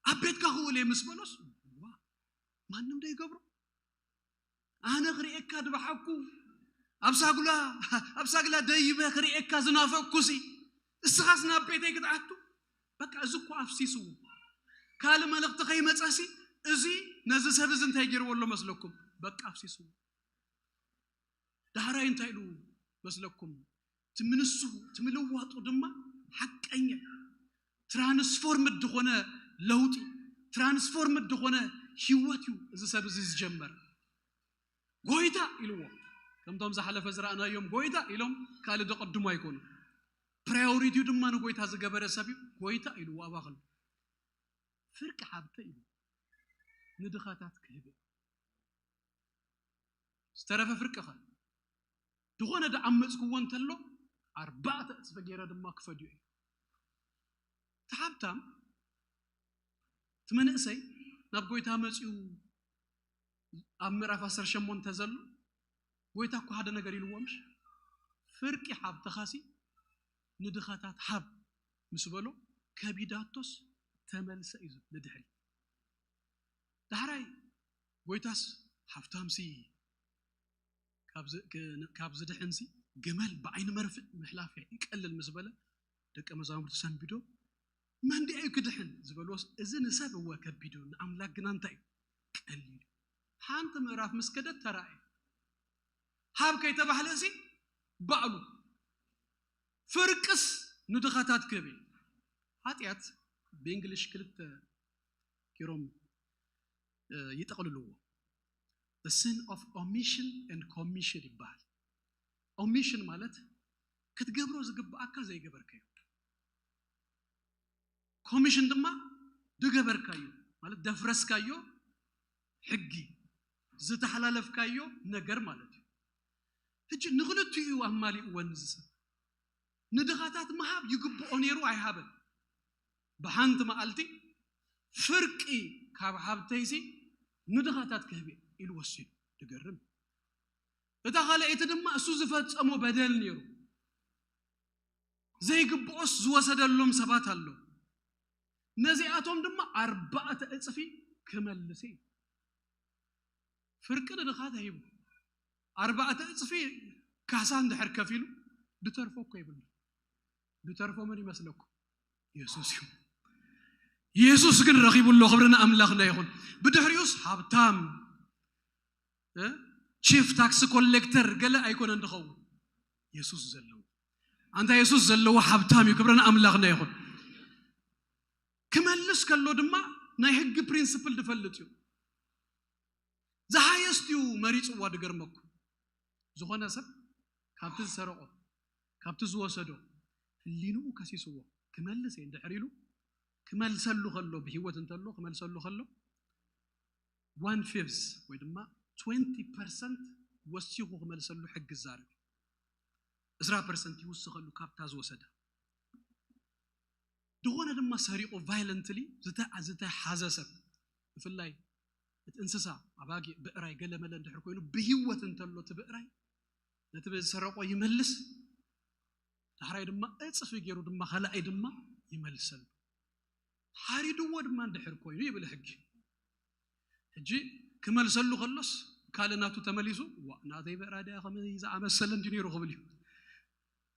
ኣብ ቤትካ ክውል እየ ምስ በሎስ ዋ ማንም ዶ ይገብሮ? ኣነ ክርእየካ ድበሓኩ ኣብ ሳጉላ ኣብ ሳግላ ደይበ ክርእየካ ዝናፈቅኩ ሲ እስኻስ ናብ ቤተይ ክትኣቱ? በቃ እዚ እኮ ኣፍሲስዎ። ካልእ መልእኽቲ ከይመጸሲ፣ እዚ ነዚ ሰብ እዚ እንታይ ገይርዎ ኣሎ መስለኩም? በቃ ኣፍሲስዎ። ዳሕራይ እንታይ ኢሉ መስለኩም? እቲ ምንስሁ፣ እቲ ምልዋጡ ድማ ሓቀኛ፣ ትራንስፎርምድ ዝኾነ ለውጢ፣ ትራንስፎርምድ ዝኾነ ህይወት እዩ እዚ ሰብ እዚ ዝጀመረ። ጎይታ ኢልዎ። ከምቶም ዝሓለፈ ዝረኣናዮም ጎይታ ኢሎም ካልእ ደቐድሙ ኣይኮኑ። ፕራዮሪቲኡ ድማ ንጎይታ ዝገበረ ሰብ እዩ። ጎይታ ኢልዎ ኣባኽሉ። ፍርቂ ሃብተ ኢሉ ንድኻታት ክህብ እየ። ዝተረፈ ፍርቂ ኸ ዝኾነ ደዓመፅክዎ እንተሎ ኣርባዕተ እፅፊ ገይረ ድማ ክፈድዮ እዩ። እቲ ሃብታም፣ እቲ መንእሰይ ናብ ጎይታ መፂኡ ኣብ ምዕራፍ ዓሰርተ ሸሞንተ ዘሎ ጎይታ እኮ ሓደ ነገር ኢልዎ ምሽ? ፍርቂ ሃብትኻሲ ንድኻታት ሃብ ምስ በሎ ከቢዳቶስ ተመልሰ እዩ ዝብል ንድሕሪ። ዳሕራይ ጎይታስ ሃብታምሲ ካብ ዝ-፣ ክ-፣ ካብ ዝድሕንሲ ግመል ብዓይኒ መርፍእ ምሕላፍ ይቀልል ምስ በለ ደቀ መዛሙርቱ ሰንቢዶም መን ድኣ እዩ ክድሕን ዝበልዎስ እዚ ንሰብ እወ ከቢዱ ንኣምላክ ግና እንታይ እዩ ቀሊል እዩ። ሓንቲ ምዕራፍ ምስ ከደት ተራእየ። ሃብ ከይተባህለ እዚ ባዕሉ ፍርቅስ ንድኻታት ክህብ እዩ። ሓጢኣት ብእንግሊሽ ክልተ ጌሮም ይጠቕልልዎ። The sin of omission and commission ይበሃል። ኦሚሽን ማለት ክትገብሮ ዝግብኣካ ዘይገበርካዮ። ኮሚሽን ድማ ዝገበርካዮ ማለት ደፍረስካዮ ሕጊ ዝተሓላለፍካዮ ነገር ማለት እዩ። ሕጂ ንክልቲኡ እዩ ኣማሊእወን እዚ ሰብ። ንድኻታት ምሃብ ይግብኦ ነይሩ ኣይሃበን። ብሓንቲ መዓልቲ ፍርቂ ካብ ሃብተይሲ ንድኻታት ክህብ እየ ኢሉ ወሲኑ። ዝገርም። እታ ካልኣይቲ ድማ እሱ ዝፈጸሞ በደል ነይሩ። ዘይግብኦስ ዝወሰደሎም ሰባት ኣለዉ። ነዚኣቶም ድማ ኣርባዕተ እጽፊ ክመልስ እዩ። ፍርቂ ንድኻ ተሂቡ ኣርባዕተ እጽፊ ካሳ እንድሕር ከፊሉ ድተርፎ እኮ ይብሉ። ድተርፎ መን ይመስለኩም? የሱስ እዩ። የሱስ ግን ረኺቡ ኣሎ። ክብሪ ንኣምላኽና ይኹን። ብድሕሪኡስ ሃብታም፣ እ? ቺፍ ታክስ ኮሌክተር ገለ ኣይኮነን ድኸውን። የሱስ ዘለዎ፣ ኣንታ የሱስ ዘለዎ ሃብታም እዩ። ክብሪ ንኣምላኽና ይኹን። ክመልስ ከሎ ድማ ናይ ህጊ ፕሪንስፕል ድፈልጥ እዩ። ዝሃየስት እዩ መሪጽዋ። ድገርመኩም፣ ዝኾነ ሰብ ካብቲ ዝሰረቆ፣ ካብቲ ዝወሰዶ ህሊንኡ ከሲስዎ ክመልስ እየ እንድሕር ኢሉ ክመልሰሉ ከሎ፣ ብህይወት እንተሎ ክመልሰሉ ከሎ፣ ዋን ፊፍዝ ወይ ድማ ትወንቲ ፐርሰንት ወሲኹ ክመልሰሉ ሕጊ ይዛረብ። ዕስራ ፐርሰንት ይውስኸሉ ካብታ ዝወሰደ። ዝኾነ ድማ ሰሪቑ ቫይለንትሊ ዝተሓዘ ሰብ፣ ብፍላይ እቲ እንስሳ ኣባጊዕ፣ ብዕራይ፣ ገለመለ እንድሕር ኮይኑ ብህይወት እንተሎ እቲ ብዕራይ ነቲ ዝሰረቆ ይመልስ። ዳሕራይ ድማ እጽፊ ገይሩ ድማ ካልኣይ ድማ ይመልሰሉ። ሓሪድዎ ድማ እንድሕር ኮይኑ ይብል ሕጊ። ሕጂ ክመልሰሉ ከሎስ ካልእ ናቱ ተመሊሱ፣ ዋ ናተይ ብዕራይ ድኣ ከመይ ዝኣመሰለ እንዲ ነይሩ ክብል እዩ።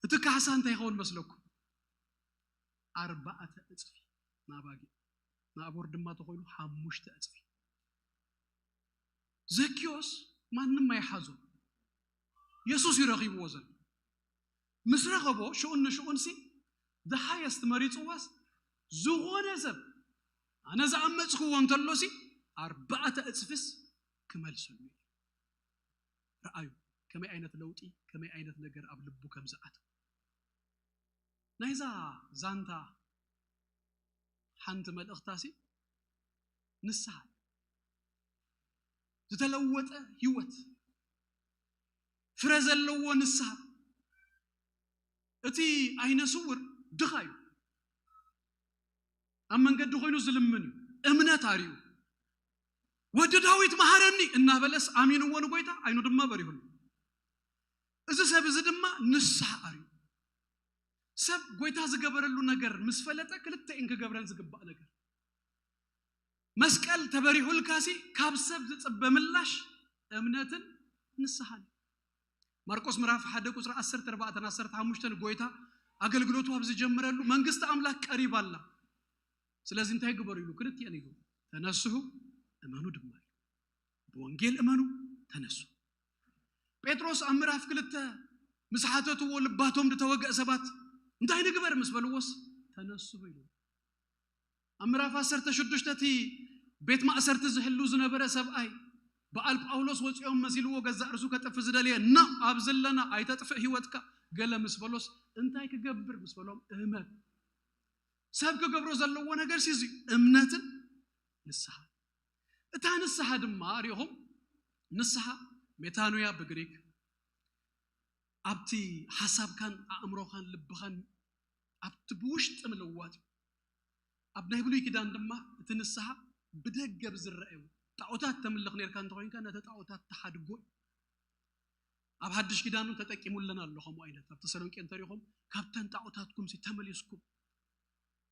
እቲ ካሕሳ እንታይ ይኸውን መስለኩም? ኣርባዕተ እጽፊ ንኣባጊዕ፣ ንኣቦር ድማ ተኮይኑ ሓሙሽተ እጽፊ። ዘኪዮስ ማንም ኣይሓዞ፣ የሱስ እዩ ረኺብዎ ዘሎ። ምስ ረኸቦ ሽኡን ንሽኡንሲ the highest መሪጽዋስ ዝኾነ ሰብ ኣነ ዝኣመጽክዎ እንተሎሲ ኣርባዕተ እጽፍስ ክመልሰሉ እዩ። ረኣዩ ከመይ ዓይነት ለውጢ፣ ከመይ ዓይነት ነገር ኣብ ልቡ ከም ዝኣተወ። ናይዛ ዛንታ ሓንቲ መልእኽታሲ ንስሓ፣ ዝተለወጠ ህይወት፣ ፍረ ዘለዎ ንስሓ። እቲ ኣይነ ስውር ድኻ እዩ። ኣብ መንገዲ ኮይኑ ዝልምን እዩ። እምነት ኣርዩ፣ "ወዲ ዳዊት መሃረኒ" እናበለስ ኣሚንዎ ንጎይታ፣ ዓይኑ ድማ በሪሁሉ። እዚ ሰብ እዚ ድማ ንስሓ ኣርዩ። ሰብ ጎይታ ዝገበረሉ ነገር ምስ ፈለጠ ክልተ እየን ክገብረን ዝግባእ ነገር። መስቀል ተበሪሁልካሲ ካብ ሰብ ዝጽበ ምላሽ እምነትን ንስሓን። ማርቆስ ምዕራፍ ሓደ ቁጽሪ ዓሰርተ ኣርባዕተ ዓሰርተ ሓሙሽተ ጎይታ ኣገልግሎቱ ኣብ ዝጀመረሉ መንግስቲ ኣምላኽ ቀሪባ ኣላ። ስለዚ እንታይ ግበሩ ኢሉ? ክልቲኤን ኢሉ፣ ተነስሑ እመኑ ድማ ኢሉ። ብወንጌል እመኑ፣ ተነሱ። ጴጥሮስ ኣብ ምዕራፍ ክልተ ምስ ሓተትዎ ልባቶም ዝተወግአ ሰባት እንታይ ንግበር ምስ በልዎስ ተነስሑ ኢሉ። ኣብ ምዕራፍ ዓሰርተ ሽዱሽተ እቲ ቤት ማእሰርቲ ዝሕሉ ዝነበረ ሰብኣይ በዓል ጳውሎስ ወፂኦም መሲልዎ ገዛእ ርእሱ ከጥፍ ዝደልየ ና ኣብ ዘለና ኣይተጥፍእ ህይወትካ ገለ ምስ በሎስ እንታይ ክገብር ምስ በሎም እመን። ሰብ ክገብሮ ዘለዎ ነገር ሲ እዚ እምነትን ንስሓ። እታ ንስሓ ድማ ሪኢኹም ንስሓ ሜታኖያ ብግሪክ ኣብቲ ሓሳብካን ኣእምሮኻን ልብኻን ኣብቲ ብውሽጢ ምልዋጥ እዩ። ኣብ ናይ ብሉይ ኪዳን ድማ እቲ ንስሓ ብደገ ብዝረአ እዩ። ጣዖታት ተምልኽ ነርካ እንተኮይንካ ነቲ ጣዖታት ተሓድጎ እዩ። ኣብ ሓድሽ ኪዳን እውን ተጠቂሙለን ኣሎ ከምኡ ዓይነት ኣብ ተሰሎንቄ እንተሪኹም ካብተን ጣዖታትኩም ሲ ተመሊስኩም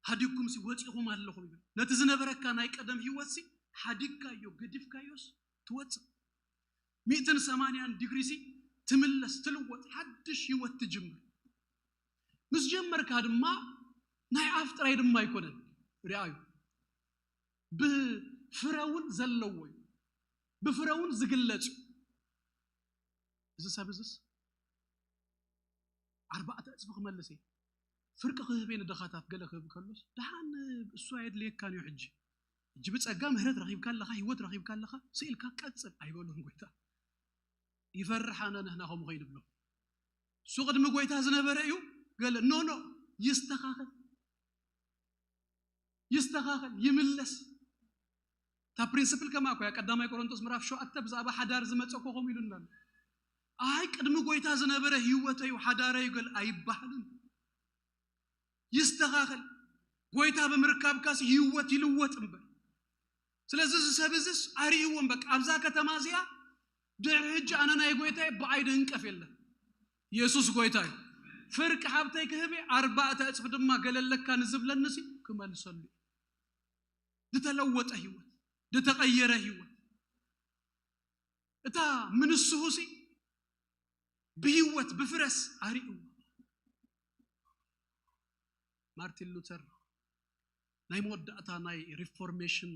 ሓዲግኩም ሲ ወፂኹም ኣለኹም ይብል። ነቲ ዝነበረካ ናይ ቀደም ህይወት ሲ ሓዲግካዮ ገዲፍካዮስ ትወፅእ ሚእትን ሰማንያን ዲግሪ ሲ ትምለስ ትልወጥ ሓድሽ ህይወት ትጅምር። ምስ ጀመርካ ድማ ናይ ኣፍ ጥራይ ድማ ኣይኮነን። ርኣዩ ብፍረውን ዘለዎ እዩ። ብፍረውን ዝግለጽ እዩ። እዚ ሰብ እዚስ ኣርባዕተ እፅፊ ክመልስ እየ። ፍርቂ ክህብ እየ ንድኻታት ገለ ክህብ ከሎስ ደሓን እሱ ኣየድልየካን እዩ። ሕጂ ሕጂ ብጸጋ ምህረት ረኺብካ ኣለኻ፣ ህይወት ረኺብካ ኣለኻ፣ ስኢልካ ቀጽል ኣይበሎን ጎይታ። ይፈርሕ ኣነ ንህና ከምኡ ከይንብሎ። እሱ ቅድሚ ጎይታ ዝነበረ እዩ። ገለ ኖ ኖ ይስተኻኸል ይስተኻኸል ይምለስ። እታ ፕሪንስፕል ከማ እኮ እያ። ቀዳማይ ቆሮንቶስ ምዕራፍ ሸውዓተ ብዛዕባ ሓዳር ዝመጸ እኮ ከምኡ ኢሉና ኣሎ። ኣይ ቅድሚ ጎይታ ዝነበረ ህይወተዩ ሓዳረዩ ገል ኣይበሃልን። ይስተኻኸል። ጎይታ ብምርካብካስ ህይወት ይልወጥ እምበር። ስለዚ እዚ ሰብ እዚስ ኣርእይዎም በቃ ኣብዛ ከተማ እዚኣ ድሕሪ ሕጂ ኣነ ናይ ጎይታየ ብኣይ ድህንቀፍ የለን። የሱስ ጎይታ እዩ። ፍርቂ ሃብተይ ክህብ እየ፣ ኣርባዕተ እጽፊ ድማ ገለ ኣለካ ንዝብለኒ ሲ ክመልሰሉ እዩ። ዝተለወጠ ህይወት፣ ዝተቐየረ ህይወት። እታ ምንስሁ ሲ ብህይወት ብፍረስ ኣርእይዎ። ማርቲን ሉተር ናይ መወዳእታ ናይ ሪፎርሜሽን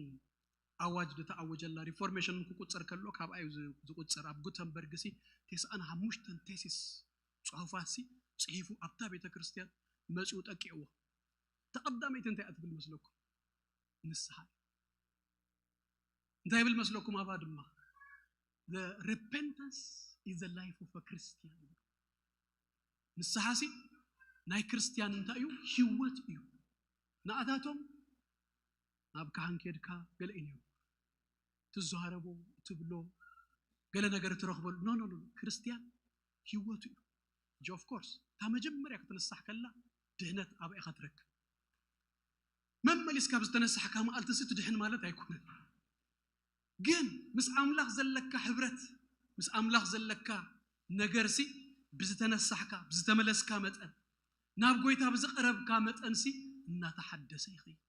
ኣዋጅ ዝተኣወጀላ፣ ሪፎርሜሽን ክቁጸር ከሎ ካብኣ እዩ ዝ- ዝቁጸር። ኣብ ጉተንበርግ ሲ ተስዓን ሓሙሽተን ቴሲስ ጽሑፋት ሲ ጽሒፉ ኣብታ ቤተ ክርስቲያን መጺኡ ጠቂዕዎ። ተቐዳመይቲ እንታይ እያ ትብል መስለኩም? ንስሓ። እንታይ ይብል መስለኩም? ኣባ ድማ the repentance is the life of a Christian። ንስሓ ሲ ናይ ክርስቲያን እንታይ እዩ? ህይወት እዩ። ንኣታቶም ናብ ካህን ኬድካ ገለ እዩ ትዛረቦ ትብሎ ገለ ነገር ትረኽበሉ ኖ ኖ ኖ። ክርስቲያን ህይወቱ እዩ። ሕጂ ኦፍ ኮርስ እታ መጀመርያ ክትንሳሕ ከላ ድህነት ኣብኣ ኢኻ ትረክብ። መመሊስካ ብዝተነሳሕካ መዓልቲ ሲ ትድሕን ማለት ኣይኮነን። ግን ምስ ኣምላኽ ዘለካ ሕብረት ምስ ኣምላኽ ዘለካ ነገር ሲ ብዝተነሳሕካ ብዝተመለስካ መጠን ናብ ጎይታ ብዝቀረብካ መጠን ሲ እናተሓደሰ ይኸይድ።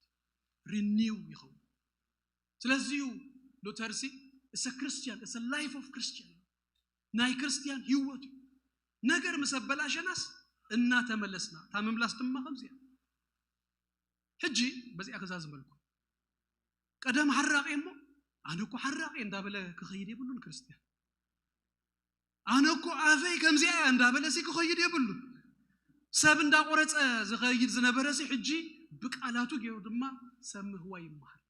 ሪኒው ይኸውን። ስለዚ እዩ ሉተር ሲ እሰ ክርስቲያን እሰ ላይፍ ኦፍ ክርስቲያን ናይ ክርስቲያን ህይወት እዩ። ነገር ምስ ኣበላሸናስ እናተመለስና እታ ምምላስ ድማ ከምዚኣ። ሕጂ በዚኣ ክዛዝመልኩም ቀደም ሓራቂ እሞ ኣነ እኮ ሓራቂ እንዳበለ ክኸይድ የብሉን ክርስቲያን። ኣነ እኮ ኣፈይ ከምዚኣ እያ እንዳበለ ሲ ክኸይድ የብሉን። ሰብ እንዳቆረፀ ዝኸይድ ዝነበረ ሲ ሕጂ ብቃላቱ ገይሩ ድማ ሰብ ምህዋ ይመሃል።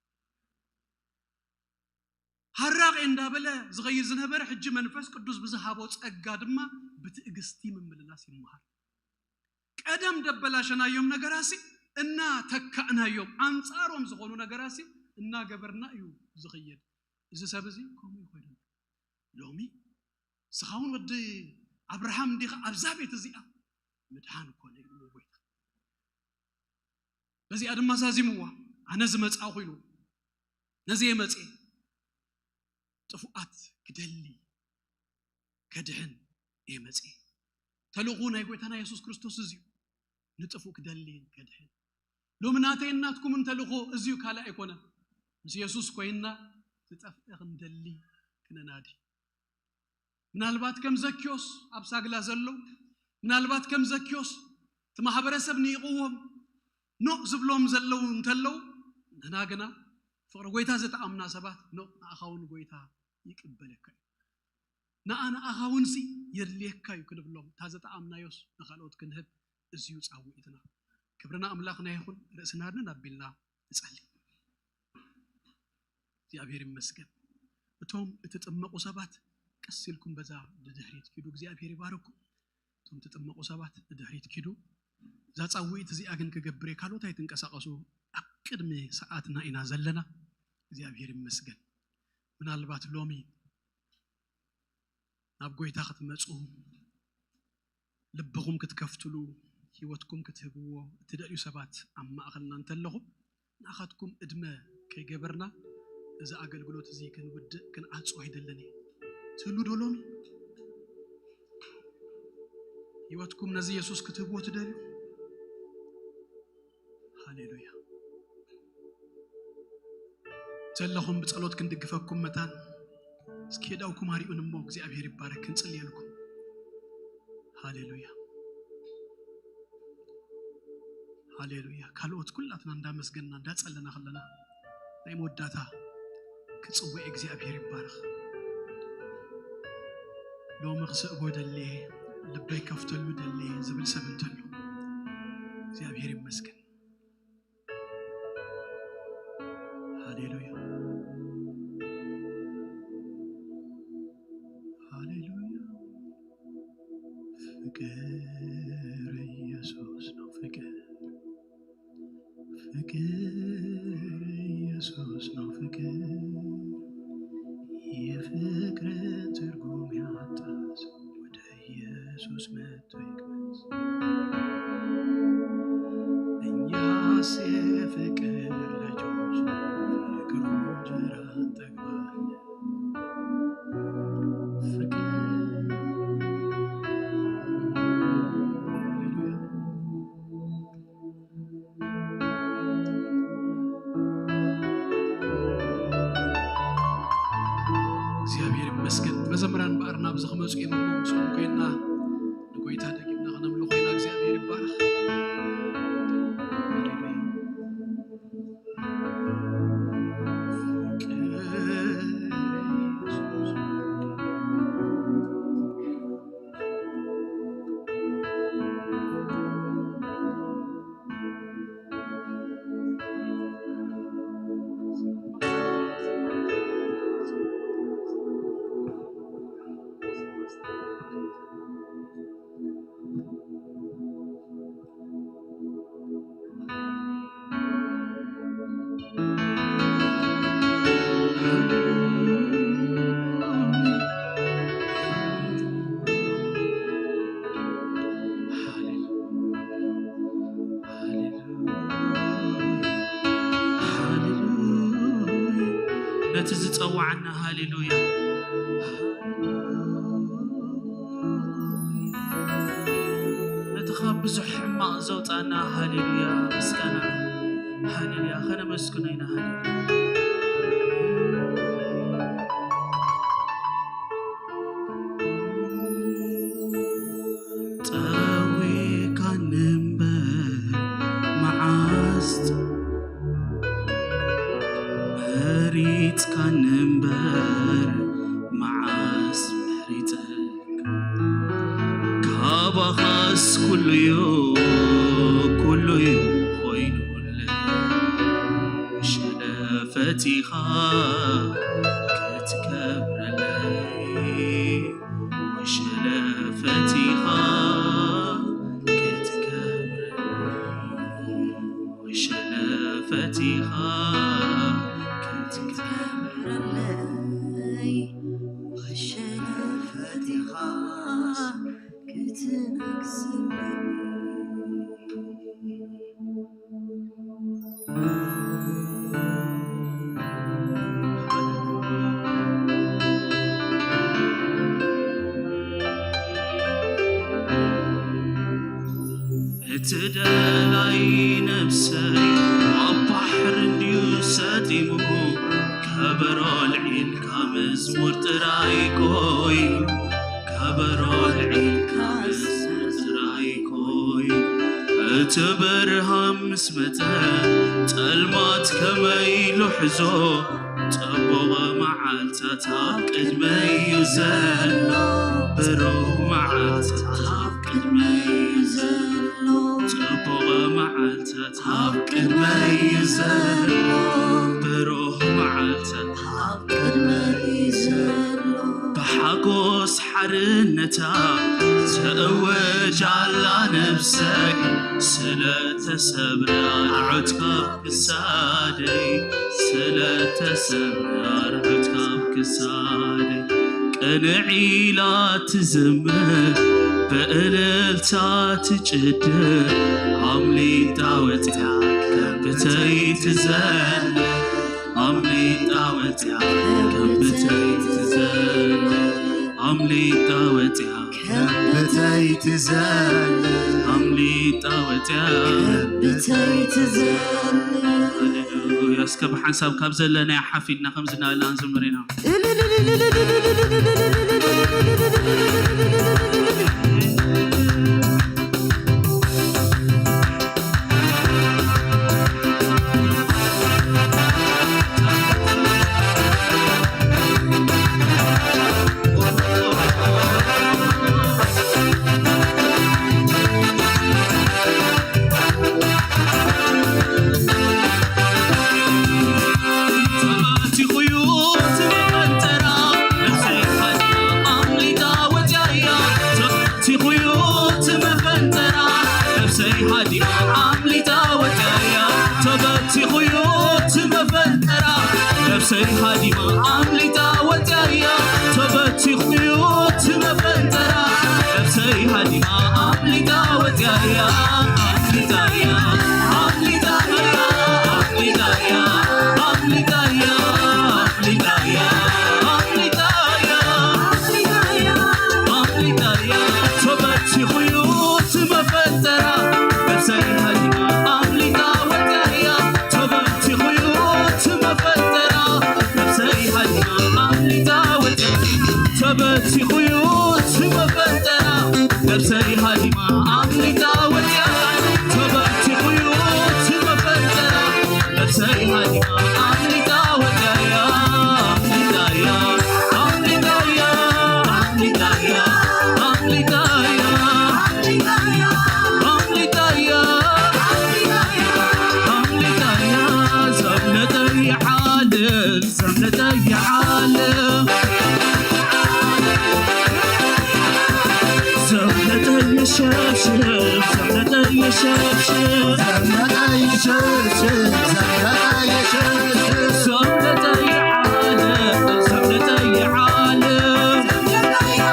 ሓራቂ እንዳበለ ዝኸይድ ዝነበረ ሕጂ መንፈስ ቅዱስ ብዝሃቦ ጸጋ ድማ ብትዕግስቲ ምምልላስ ይመሃል። ቀደም ደበላሸናዮም ነገራሲ እናተካእናዮም ኣንጻሮም ዝኾኑ ነገራሲ እናገበርና እዩ ዝኽየድ። እዚ ሰብ እዚ ከምኡ ይኮይኑ ሎሚ ስኻ እውን ወዲ ኣብርሃም እንዲኻ ኣብዛ ቤት እዚኣ ምድሓን ኮነ ይብሉ ጎይታ። በዚኣ ድማ ዛዚምዋ ኣነ ዝመጻኹ ኢሉ ነዚ የመጽ ጥፉኣት ክደሊ ከድሕን እየ መጽ ተልእኹ ናይ ጎይታና የሱስ ክርስቶስ እዚዩ ንጥፉእ ክደሊ ከድሕን ሎሚ ናተይ እናትኩምን ተልእኾ እዚዩ ካልእ ኣይኮነን ምስ የሱስ ኮይንና ዝጠፍአ ክንደሊ ክነናዲ ምናልባት ከም ዘኪዮስ ኣብ ሳግላ ዘሎ ምናልባት ከም ዘኪዮስ እቲ ማሕበረሰብ ንይቕዎም ኖእ ዝብሎም ዘለዉ እንተለዉ፣ ንሕና ግና ፍቕሪ ጎይታ ዝተኣምና ሰባት፣ ኖእ ንኣኻ እውን ጎይታ ይቅበለካ እዩ፣ ንኣ ንኣኻ እውን ሲ የድልየካ እዩ ክንብሎም፣ እታ ዝተኣምናዮስ ንኻልኦት ክንህብ፣ እዚዩ ጻውዒትና። ክብርና ኣምላኽና ይኹን። ርእስና ኣድንን ኣቢልና ንጸሊ። እግዚኣብሔር ይመስገን። እቶም እትጥመቑ ሰባት ቀስ ኢልኩም በዛ ንድሕሪት ኪዱ፣ እግዚኣብሔር ይባርኩም። እቶም ትጥመቑ ሰባት ንድሕሪት ኪዱ። እዛ ጻውዒት እዚኣ ግን ክገብር እየ፣ ካልኦት ኣይትንቀሳቐሱ። ኣብ ቅድሚ ሰዓትና ኢና ዘለና። እግዚኣብሔር ይመስገን። ምናልባት ሎሚ ናብ ጎይታ ክትመጹ፣ ልብኹም ክትከፍትሉ፣ ህይወትኩም ክትህብዎ እትደልዩ ሰባት ኣብ ማእኸልና እንተለኹም፣ ንኣኻትኩም ዕድመ ከይገበርና፣ እዚ ኣገልግሎት እዚ ክንውድእ፣ ክንዓጹ ኣይደልን እየ። ትህሉ ዶ ሎሚ? ህይወትኩም ነዚ የሱስ ክትህብዎ ትደልዩ? ሃሌሉያ። ዘለኹም ብጸሎት ክንድግፈኩም መታን፣ እስኪ የእዳውኩም ኣርዩን እሞ እግዚኣብሔር ይባረክ፣ ክንጽልየልኩም። ሃሌሉያ። ሃሌሉያ። ካልኦት ኩላትና እንዳመስገንና እንዳጸለና ከለና፣ ናይ መወዳእታ ክጽውዕ እግዚኣብሔር ይባረኽ። ሎሚ ክስእቦ ደልየ፣ ልበይ ከፍተሉ ደልየ ዝብል ሰብ እንተሎ፣ እግዚኣብሔር ይመስገን። ሃሌሉያ። ሃሌሉያ። ፍቅር ኢየሱስ ነው ፍቅር። ፍቅር ኢየሱስ ነው ፍቅር። የፍቅርን ትርጉም ያጣ ሰው ወደ ኢየሱስ መጥቶ ይቅመስ። እኛስ የፍቅር ልጆች ፍቅሩ እንጀራ እንጠግባለን። ፍቅር። ሃሌሉያ። እግዚኣብሔር ይመስገን። መዘምራን በኣር ናብዚ ክመጹ እዮም እሞ ምስኦም ኮይና ንጎይታ ደጊምና ክነምልኾ ኢና። እግዚኣብሔር ይባረኽ። ሃሌሉያ። ነቲ ዝጸዋዓና ሃሌሉያ። ነቲ ካብ ብዙሕ ሕማቕ ዘውጻና ሃሌሉያ፣ ምስጋና ሃሌሉያ፣ ከነመስግኖ ኢና ሃሌሉያ። ጠዊካኒ እምበር መዓስ መሪጽካኒ እምበር መዓስ መሪጸ ካባኻስ ኩሉዩ ኩሉዩ ኮይኑለይ። ሸለፈቲኻ ክትከብረለይ ወሸለፈቲኻ ክትከብረለይ ወሸለፈቲኻ ክትከብረለይ ወሸለፈቲኻ ክትነግስለይ። እቲ ደላይ ነብሰይ ኣብ ባሕሪ እንድዩ ሰጢሙ፣ ከበሮ ኣልዒልካ መዝሙር ጥራይ ኮይኑ፣ ከበሮ ኣልዒልካ መዝሙር ጥራይ ኮይኑ፣ እቲ ብርሃን ምስ መጸ፣ ጸልማት ከመይ ኢሉ ሕዞ፣ ጽቡቕ መዓልታት ኣብ ቅድመይ እዩ ዘሎ፣ ብሩህ መዓልታት ኣብ ቅድመይ እዩ ዘሎ፣ ጽቡቕ መዓልታት ኣብ ቅድመይ እዩ ዘሎ፣ ብሩህ መዓልታት ኣብ ቅድመይ እዩ ዘሎ። ብሓጎስ ሓርነታ ትእወጅ ኣላ ነብሰይ፣ ስለ ተሰብረ ኣርዑት ካብ ክሳደይ፣ ስለ ተሰብረ ኣርዑት ካብ ክሳደይ። ቅንዕ ኢላ ትዝምር፣ ብእልልታ ትጭድር፣ ኣምሊጣ ወጽያ ከብተይ ትዘል። ኣምሊጣ ወጽያ ከብተይ ትዘል። ኣምሊጣ ወጽያ ከብተይ ትዘል። ኣምሊጣ ወጽያ ከብተይ ትዘል። ሃሌሉያ። እስከ ብሓንሳብ ካብ ዘለናዮ ሓፍ ኢልና ከምዚ እናበልና ክንዝምር ኢና። ተበቲኹ እዩ እቲ መፈንጠራ፣ ነብሰይ ሃዲማ ኣምሊጣ ወጽያ እያ። ተበቲኹ እዩ እቲ መፈንጠራ፣ ነብሰይ ሃዲማ ኣምሊጣ ወጽያ እያ። ኣምሊጣ እያ፣ ኣምሊጣ እያ፣ ኣምሊጣ እያ፣ ኣምሊጣ እያ፣ ኣምሊጣ እያ፣ ኣምሊጣ እያ፣ ኣምሊጣ እያ፣ ኣምሊጣ እያ። ተበቲኹ እዩ እቲ መፈንጠራ፣ ነብሰይ ሃዲማ ኣምሊጣ ወጽያ እያ። ተበቲኹ እዩ እቲ መፈንጠራ፣ ነብሰይ ሃዲማ ኣምሊጣ ወጽያ። ተበቲኹ እዩ እቲ መፈንጠራ፣ ነብሰይ ሃዲማ ኣምሊጣ ወጽያ። ተበቲኹ እዩ እቲ መፈንጠራ፣ ነብሰይ ሃዲማ ኣምሊጣ ወጽያ። ኣምሊጣ እያ፣ ኣምሊጣ እያ፣ ኣምሊጣ እያ፣ ኣምሊጣ እያ። ኣምሊጣያ፣ ኣምሊጣያ፣ ዘምለጠያ ዓለም፣ ዘምለጠያ ዓለም። ዘምለጠያ ሸብሽብ፣ ዘምለጠያ ሸብሽብ፣ ዘምለጠያ ሸብሽብ፣ ዘምለጠያ ሸብሽብ። ዘምለጠያ ዓለም፣ ዘምለጠያ ዓለም። ዘምለጠያ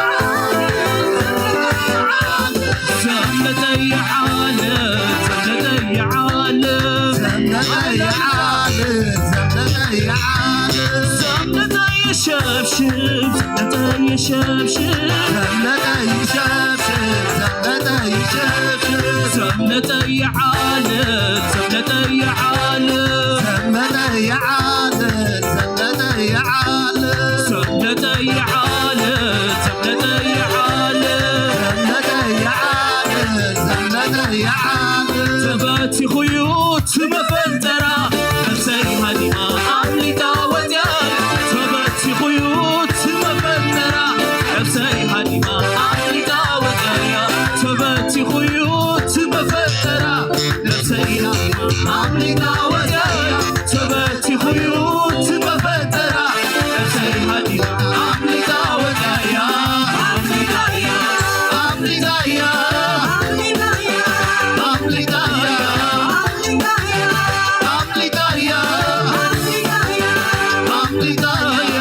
ዓለም፣ ዘምለጠያ ዓለም። ዘምለጠያ ዓለም፣ ዘምለጠያ ዓለም። ዘምለጠያ ሸብሽብ፣ ዘምለጠያ ሸብሽብ። ዘምለጠያ ሸብሽብ፣ ዘምለጠያ ሸብሽብ። ዘምለጠያ ዓለም፣ ዘምለጠያ ዓለም። ዘምለጠያ ዓለም፣ ዘምለጠያ ዓለም። ዘምለጠያ ዓለም፣ ዘምለጠያ ዓለም። ዘምለጠያ ዓለም፣ ዘምለጠያ ዓለም። ተበቲኹ እዩ እቲ መፈንጠራ፣ ነብሰይ ሃዲማ ኣምሊጣ ወጽያ። ተበቲኹ እዩ እቲ መፈንጠራ፣ ነብሰይ ሃዲማ ኣምሊጣ ወጽያ። ተበቲኹ እዩ እቲ መፈንጠራ፣ ነብሰይ ሃዲማ ኣምሊጣ ወጽያ። ተበቲኹ እዩ እቲ መፈንጠራ፣ ነብሰይ ሃዲማ ኣምሊጣ ወጽያ። ኣምሊጣያ፣ ኣምሊጣያ፣ ኣምሊጣያ፣ ኣምሊጣያ፣ ኣምሊጣያ፣ ኣምሊጣያ።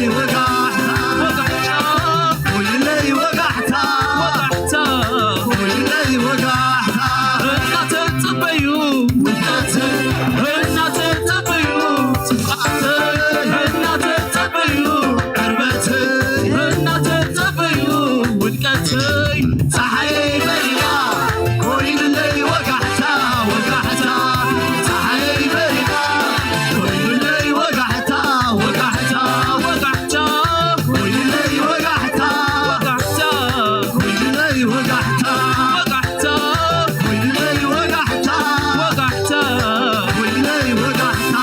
ወጋሕታ፣ ወጋሕታ፣ ወይለይ ወጋሕታ፣ ወጋሕታ፣ ወይለይ ወጋሕታ። እናተጸበዩ፣ እናተጸበዩ፣ ጽብዓተይ፣ እናተጸበዩ፣ ዕርበተይ፣ እናተጸበዩ፣ ውድቀተይ። ጸሓየይ በሪቓ፣ ኮይኑለይ ወጋሕታ፣ ወጋሕታ። ጸሓየይ በሪቓ፣ ኮይኑለይ ወጋሕታ፣ ወጋሕታ፣ ወጋሕታ። ኮይኑለይ ወጋሕታ፣ ወጋሕታ። ኮይኑለይ ወጋሕታ፣ ወጋሕታ። ኮይኑለይ ወጋሕታ፣ ወጋሕታ። ኮይኑለይ ወጋሕታ።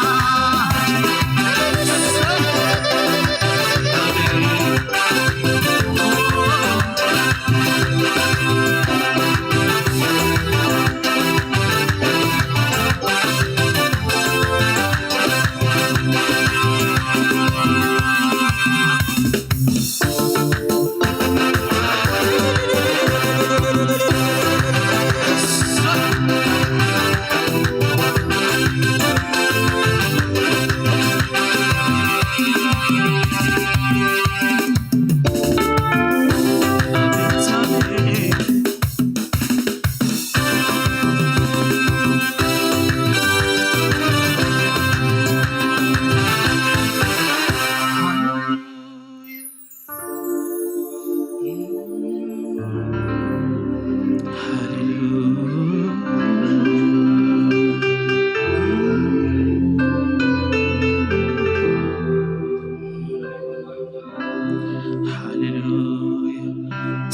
ሃሌሉያ።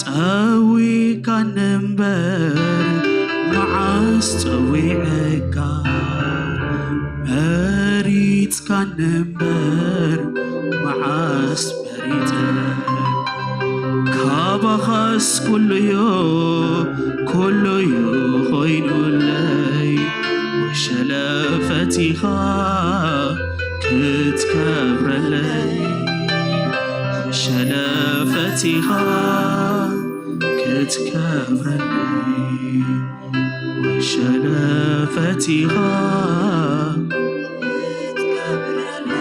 ጸዊካኒ እምበር መዓስ ጸዊዐካ፣ መሪጽካኒ እምበር መዓስ መሪጸ። ካባኻስ ኩሉዮ፣ ኩሉዮ ኮይኑለይ፣ ወሸለፈቲኻ ክትከብረለይ፣ ወሸለፈቲኻ ክትከብረለይ፣ ወሸለፈቲኻ ክትከብረለይ፣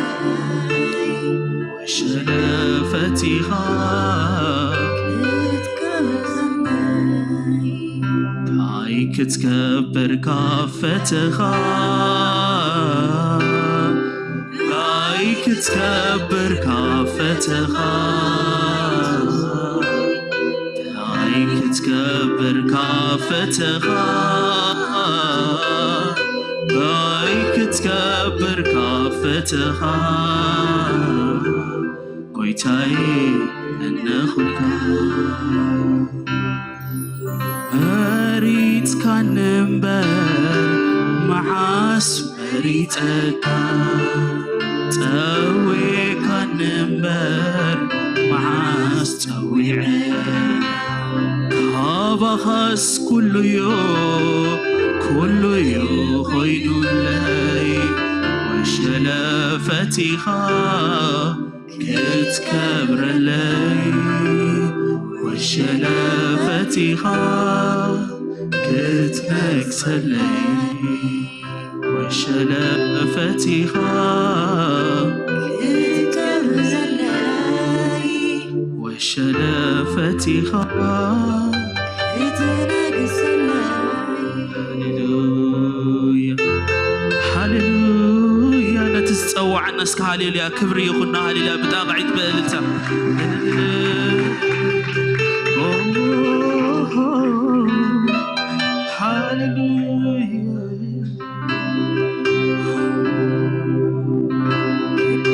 ወሸለፈቲኻ ክትከብረለይ። ታይ ክትከብር ካፈተኻ፣ ታይ ክትከብር ካፈተኻ፣ ታይ ክትከብር ካፈተኻ፣ ታይ ክትከብር ካፈተኻ፣ ጎይታዬ እነኹልካ። መሪጽካኒ እምበር መዓስ መሪጸካ፣ ጸዊዕካኒ እምበር መዓስ ጸዊዐ። ካባኻስ ኩሉዮ፣ ኩሉዮ ኮይኑለይ፣ ወሸለፈቲኻ ክትከብረለይ፣ ወሸለፈቲኻ ክትነግሰለይ፣ ወሸለፈቲኻ ክትከብረለይ፣ ወሸለፈቲኻ ክትነግሰለይ። ሃሌሉያ፣ ሃሌሉያ። ነቲ ዝጸዋዕና እስከ ሃሌሉያ ክብሪ ይኹን፣ ሃሌሉያ ብጣቕዒት ብእልልታ። ሃሌሉያ።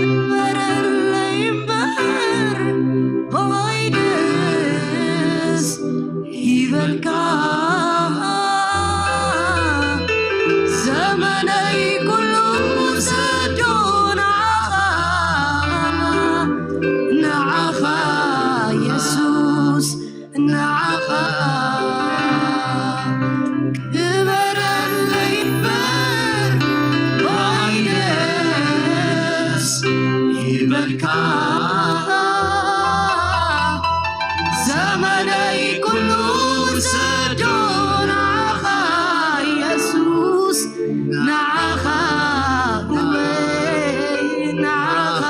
ክበረለይ እምበር ብኸይድስ ይበልካ ዘመነይ ኩሉ ሰዶ ንዓኻ፣ ንዓኻ የሱስ ንዓኻ። ክበረለይ እምበር ብኸይድስ ይበልካ ዘመነይ ኩሉ ሰዶ ንዓኻ የሱስ፣ ንዓኻ እወይ ንዓኻ።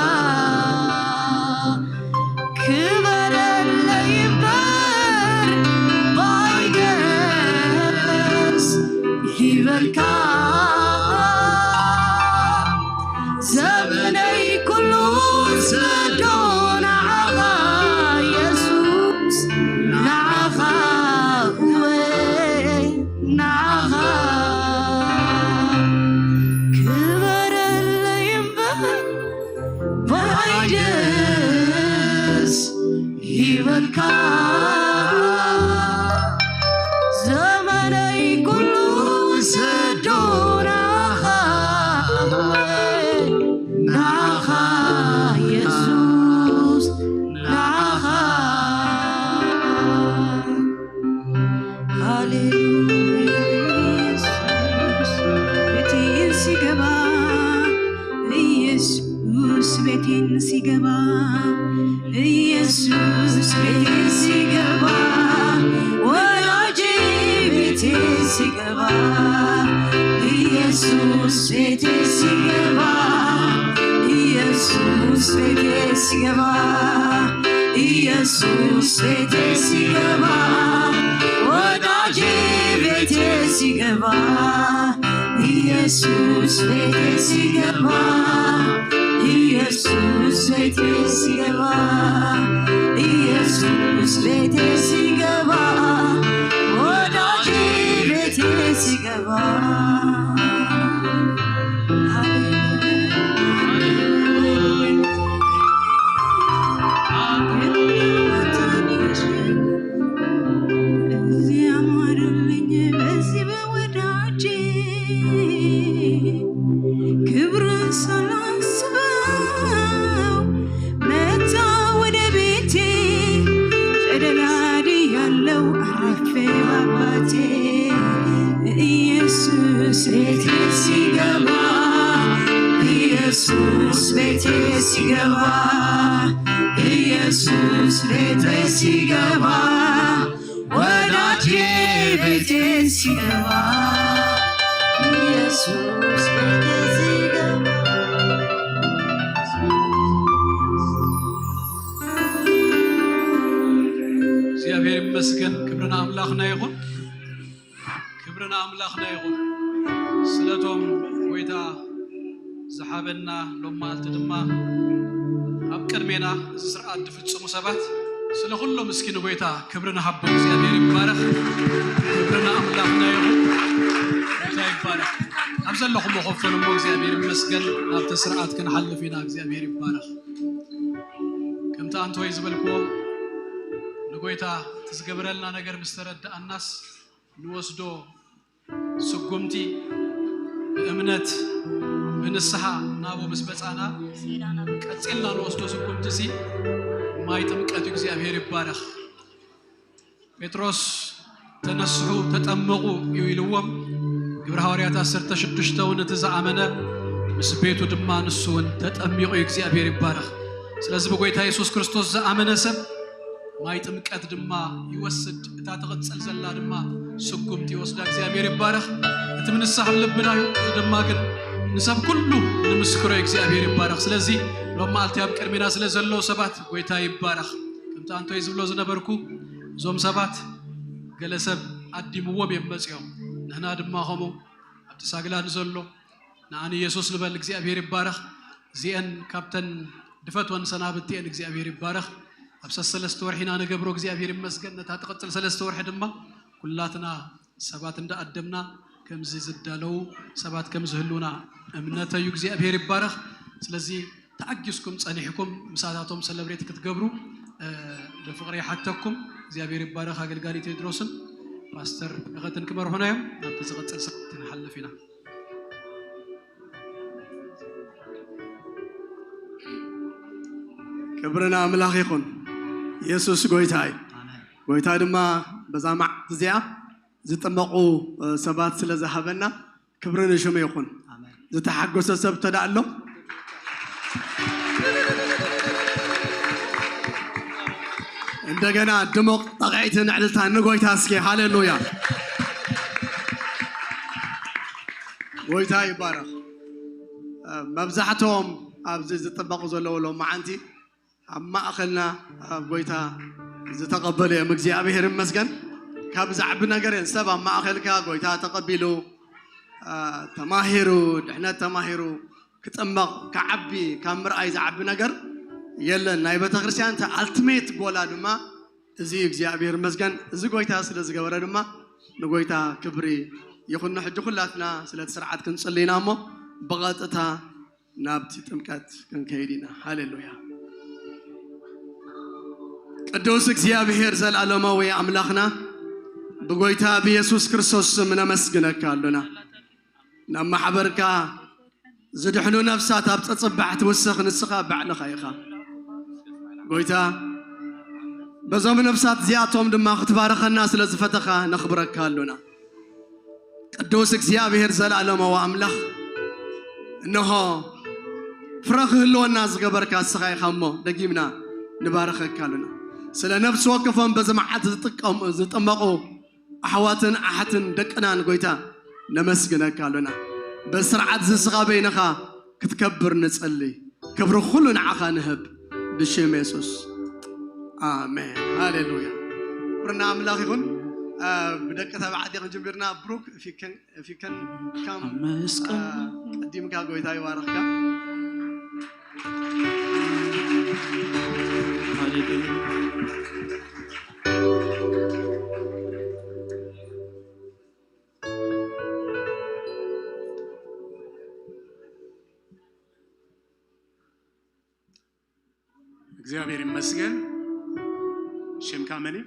ኢየሱስ ቤቴ ሲገባ፣ ወዳጄ ቤቴ ሲገባ፣ ኢየሱስ ቤቴ ሲገባ፣ ኢየሱስ ቤቴ ሲገባ፣ ኢየሱስ ቤቴ ሲገባ፣ ወዳጄ ቤቴ ሲገባ፣ ኢየሱስ ቤቴ ሲገባ፣ ኢየሱስ ቤቴ ሲገባ፣ ኢየሱስ ቤቴ ሲገባ፣ ወዳጄ ቤቴ ሲገባ። እዚያ ማረልኝ በዚህ በወዳጄ ክብርን ሳላስበው መጣ ወደ ቤቴ። ተደላድያለው አርፌ ባባቴ። ኢየሱስ ቤቴ ሲገባ፣ ኢየሱስ ቤቴ ሲገባ፣ ኢየሱስ ቤቴ ሲገባ፣ ወዳጄ ቤቴ ሲገባ፣ ኢየሱስ ቤቴ ሲገባ። እግዚኣብሔር ይመስገን። ክብሪ ንኣምላኽና ይኹን። ክብሪ ንኣምላኽና ይኹን። ስለቶም ጎይታ ዝሓበና ሎም መዓልቲ ድማ ኣብ ቅድሜና እዚ ስርዓት ዝፍጽሙ ሰባት ስለ ኩሎም እስኪ ንጎይታ ክብሪ ንሃቦ። እግዚኣብሔር ይባረኽ። ክብሪ ንኣምላኽና ይኹን። ጎይታ ይባረኽ። ኣብ ዘለኹም ኮፍ በሉ እሞ እግዚኣብሔር ይመስገን። ኣብቲ ስርዓት ክንሓልፍ ኢና። እግዚኣብሔር ይባረኽ። ከምቲ ኣንቶይ ዝበልክዎ ንጎይታ እቲ ዝገበረልና ነገር ምስ ተረዳኣናስ ንወስዶ ስጉምቲ ብእምነት ብንስሓ ናብኡ ምስ በጻና ቀጺልና ንወስዶ ስጉምቲ እዚ ማይ ጥምቀት እዩ። እግዚኣብሔር ይባረኽ። ጴጥሮስ ተነስሑ ተጠመቑ እዩ ኢልዎም። ግብረ ሃዋርያት ዓሰርተ ሽዱሽተ እውን እቲ ዝኣመነ ምስ ቤቱ ድማ ንሱ እውን ተጠሚቑ እዩ። እግዚኣብሔር ይባረኽ። ስለዚ ብጎይታ የሱስ ክርስቶስ ዝኣመነ ሰብ ማይ ጥምቀት ድማ ይወስድ። እታ ትቕጽል ዘላ ድማ ስጉምቲ ይወስዳ። እግዚኣብሔር ይባረኽ። እቲ ምንሳሕ ልብና እዩ። እዚ ድማ ግን ንሰብ ኩሉ ንምስክሮ እዩ። እግዚኣብሔር ይባረኽ። ስለዚ ሎም መዓልቲ ኣብ ቅድሜና ስለ ዘለዉ ሰባት ጎይታ ይባረኽ። ከምቲ ኣንቶይ ዝብሎ ዝነበርኩ እዞም ሰባት ገለ ሰብ ኣዲምዎም እዮም መጺኦም። ንሕና ድማ ከምኡ ኣብቲ ሳግላ ንዘሎ ንኣን ኢየሱስ ንበል። እግዚኣብሔር ይባረኽ። እዚአን ካብተን ድፈትወን ሰናብቲ እየን። እግዚኣብሔር ይባረኽ። ኣብ ሰሰለስተ ወርሒ ኢና ንገብሮ። እግዚኣብሔር ይመስገን። ነታ ትቕጽል ሰለስተ ወርሒ ድማ ኩላትና ሰባት እንዳኣደምና ከምዚ ዝዳለዉ ሰባት ከም ዝህሉና እምነተዩ። እግዚኣብሔር ይባረኽ። ስለዚ ተኣጊስኩም ጸኒሕኩም ምሳታቶም ሰለብሬት ክትገብሩ፣ እ፣ ብፍቕሪ ይሓተኩም። እግዚኣብሔር ይባረኽ። ኣገልጋሊ ቴድሮስን ፓስተር እኸትን ክመርሑና እዮም። ናብቲ ዝቕጽል ስርዓት ክንሓልፍ ኢና። ክብሪ ንኣምላኽ ይኹን። የሱስ ጎይታ እዩ። ኣሜን። ጎይታ ድማ በዛ መዓልቲ እዚኣ ዝጥመቑ፣ እ፣ ሰባት ስለ ዝሃበና ክብሪ ንሽሙ ይኹን። ኣሜን። ዝተሓጎሰ ሰብ ተዳ ኣሎ? እንደገና ድሙቕ ጠቕዒትን ዕልልታን ንጎይታ እስኪ። ሃሌሉያ። ጎይታ ይባረኽ። እ፣ መብዛሕትኦም ኣብዚ ዝጥመቑ ዘለዉ ሎም መዓንቲ ኣብ ማእኸልና ኣብ ጎይታ ዝተቐበሉ እዮም። እግዚኣብሔር ይመስገን። ካብ ዝዓቢ ነገር እየን። ሰብ ኣብ ማእኸልካ ጎይታ ተቐቢሉ፣ አ፣ ተማሂሩ፣ ድሕነት ተማሂሩ፣ ክጥመቕ፣ ክዓቢ፣ ካብ ምርኣይ ዝዓቢ ነገር የለን። ናይ ቤተ ክርስቲያን እቲ ኣልቲሜት ጎላ ድማ እዚ እዩ። እግዚኣብሔር ይመስገን። እዚ ጎይታ ስለ ዝገበረ ድማ ንጎይታ ክብሪ ይኹን። ሕጂ ኩላትና ስለቲ ስርዓት ክንጽሊ ኢና እሞ ብቐጥታ ናብቲ ጥምቀት ክንከይድ ኢና። ሃሌሉያ። ቅዱስ እግዚኣብሔር፣ ዘላለማዊ ኣምላኽና፣ ብጎይታ ብየሱስ ክርስቶስ ስም ነመስግነካ ኣሎና። ናብ ማሕበርካ ዝድሕኑ ነፍሳት ኣብ ጸጸባሕ ትውስኽ ንስኻ ባዕልኻ ኢኻ። ጎይታ፣ በዞም ነፍሳት እዚኣቶም ድማ ክትባርኸና ስለ ዝፈተኻ ነኽብረካ ኣሎና። ቅዱስ እግዚኣብሔር፣ ዘላለማዊ ኣምላኽ፣ እንሆ ፍረ ክህልወና ዝገበርካ ንስኻ ኢኻ እሞ፣ ደጊምና ንባረኸካ ኣሉና። ስለ ነፍሲ ወከፎም በዚ መዓት ዝጥቀሙ ዝጠመቑ ኣሕዋትን ኣሓትን ደቅናን ጎይታ ነመስግነካ ኣሉና። በስርዓት ዝስኻ በይንኻ ክትከብር ንጸሊ። ክብሪ ኩሉ ንዓኻ ንህብ ብሽም የሱስ ኣሜን። ሃሌሉያ። ክብርና ኣምላኽ ይኹን። ብደቂ ተባዕትዮ ክንጅምርና ብሩክ if you can if you can come ቀዲምካ ጎይታ ይባረኽካ። እግዚኣብሔር ይመስገን። ሽምካ መን እዩ?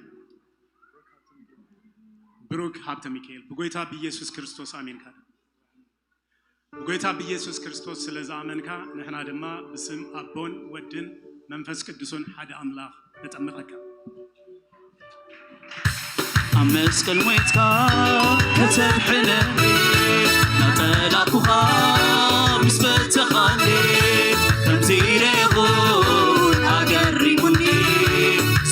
ብሩክ ሃብተ ሚካኤል። ብጎይታ ብኢየሱስ ክርስቶስ ኣሜን። ካል ብጎይታ ብኢየሱስ ክርስቶስ ስለ ዝኣመንካ ንሕና ድማ ብስም ኣቦን ወድን መንፈስ ቅዱስን ሓደ ኣምላኽ ነጠምቐካ። ኣብ መስቀል ሞይትካ ከተድሕነኒ፣ ናብ ጠላኩኻ ምስ ፈተኻኒ፣ ከምዚ ኢለ ይኹን ኣገሪሙኒ፣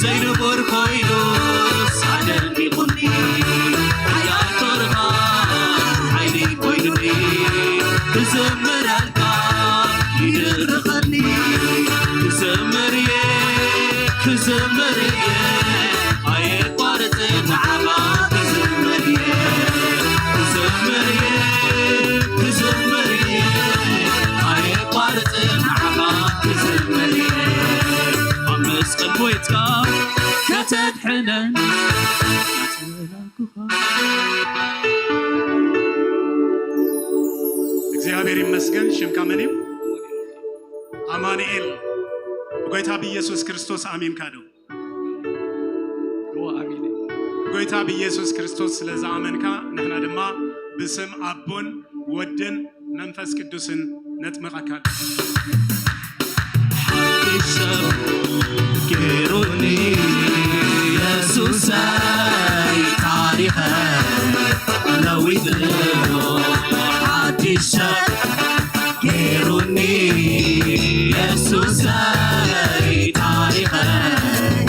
ዘይንቡር ኮይኑስ ኣደኒቑኒ። ሓያል ጦርኻ ሓይሊ ኮይኑኒ፣ ክዝምረልካ ይድርኸኒ። ክዘምር እየ፣ ክዘምር እየ፣ ኣየቋርጽን ንዓኻ ክዘምር እየ። ክዘምር እየ፣ ክዘምር እየ፣ ኣየቋርጽን ንዓኻ ክዘምር እየ። ኣብ መስቀል ሞይትካ ከተድሕነን እግዚኣብሔር ይመስገን። ሽምካ መን እዩ? ኣማኑኤል። ብጎይታ ብኢየሱስ ክርስቶስ ኣሚንካ ዶ? እወ፣ ኣሚነ። ብጎይታ ብኢየሱስ ክርስቶስ ስለ ዝኣመንካ ንሕና ድማ ብስም ኣቦን ወድን መንፈስ ቅዱስን ነጥምቐካ። ሓድሽ ሰብ ገይሩኒ የሱሰይ፣ ታሪኸይ ለዊጥዎ። ሓድሽ ሰብ ገይሩኒ የሱሰይ፣ ታሪኸይ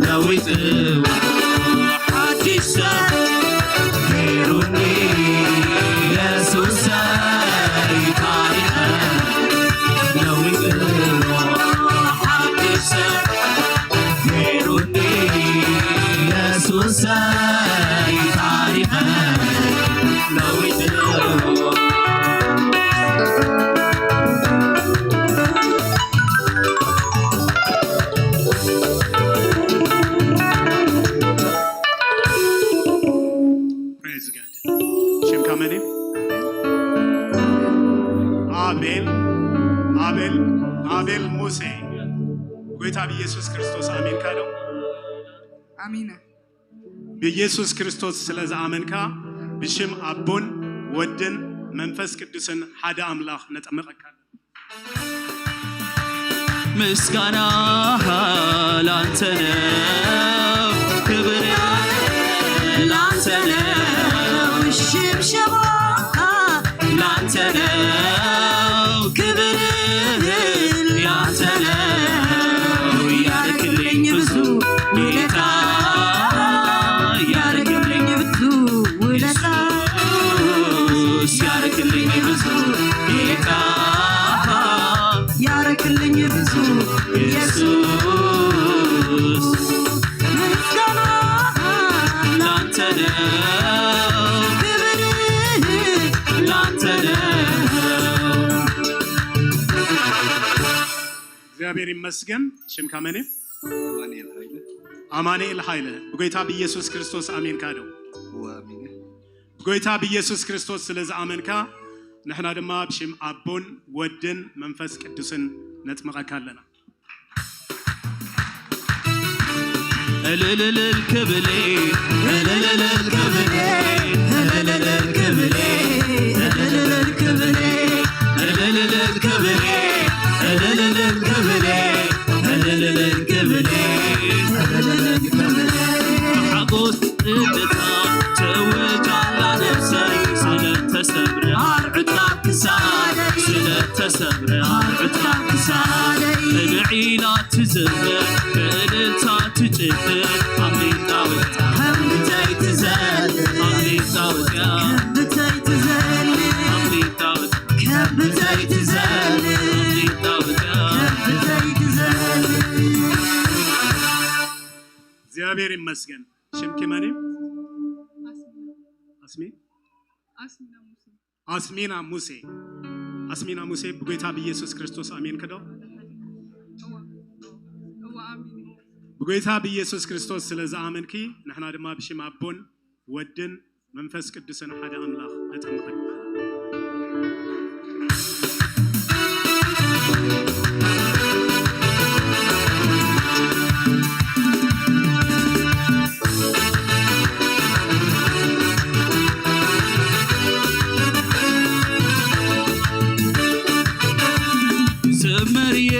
ለዊጥዎ። ሓድሽ ሰብ ገይሩኒ የሱሰይ፣ ታሪኸይ ለዊጥዎ። ሓድሽ ሰብ ገይሩኒ የሱሰይ፣ ታሪኸይ ለዊጥዎ። Praise God። ሽምካ መን እዩ? ኣቤል፣ ኣቤል፣ ኣቤል ሙሴ። ጎይታ ብኢየሱስ ክርስቶስ ኣሜንካ ዶ? ኣሚነ። ብኢየሱስ ክርስቶስ ስለ ዝኣመንካ ብሽም ኣቦን ወድን መንፈስ ቅዱስን ሓደ ኣምላኽ ነጠምቐካ። ምስጋና ላንተ ነው፣ ክብር ላንተ ነው፣ ሽብሸባ ላንተ ነው፣ ክብር ላንተ ነው። ያርክልኝ ብዙ ጌታ፣ ያርክልኝ ብዙ ውለታ፣ ኢየሱስ ያርክልኝ ብዙ ጌታ፣ ያረክልኝ ብዙ ኢየሱስ። ምስጋና ላንተ ነው፣ ክብር ላንተ ነው። እግዚኣብሔር ይመስገን። ሽምካ መን እዩ? ኣማኑኤል ሃይለ። ኣማኑኤል ሃይለ። ብጎይታ ብኢየሱስ ክርስቶስ ኣሜንካ ዶ? እወ፣ ኣሜን። ብጎይታ ብኢየሱስ ክርስቶስ ስለ ዝኣመንካ ንሕና ድማ ብሽም ኣቦን ወድን መንፈስ ቅዱስን ነጥምቐካ ኣለና። እልልልል ክብሌ፣ እልልልል ክብሌ፣ እልልልል ክብሌ፣ እልልልል ክብሌ፣ እልልልል ክብሌ፣ እልልልል ክብሌ፣ እልልልል ክብሌ፣ እልልልል ክብሌ። ሓጎስ እልልታ ተወጃላ ነፍሰይ፣ ስለታ ተሰብረ ኣርዑት ካብ ክሳደይ፣ ስለ ተሰብረ ኣርዑት ካብ ክሳደይ፣ ብዕላ ትዝምር፣ ብእልልታ ትጭፍር፣ ኣፍሊጣ ወጽያ፣ ከም ብተይ ትዘል፣ ኣፍሊጣ ወጽያ፣ ከም ብተይ ትዘል፣ ኣፍሊጣ ወጽያ፣ ከም ብተይ ትዘል፣ ኣፍሊጣ ወጽያ፣ ከም ብተይ ትዘል። እግዚኣብሔር ይመስገን። ሽምኪ መን እዩ? ኣስሚ። ኣስሚና ሙሴ። ኣስሚና ሙሴ። ኣስሚና ሙሴ፣ ብጎይታ ብኢየሱስ ክርስቶስ ኣሜንኪ ዶ? እዋ፣ እዋ፣ ኣሜን። ብጎይታ ብኢየሱስ ክርስቶስ ስለ ዝኣመንኪ፣ ንሕና ድማ ብሽም ኣቦን ወድን መንፈስ ቅዱስን ሓደ ኣምላኽ ነጠምቐኪ። ክዝምር እየ፣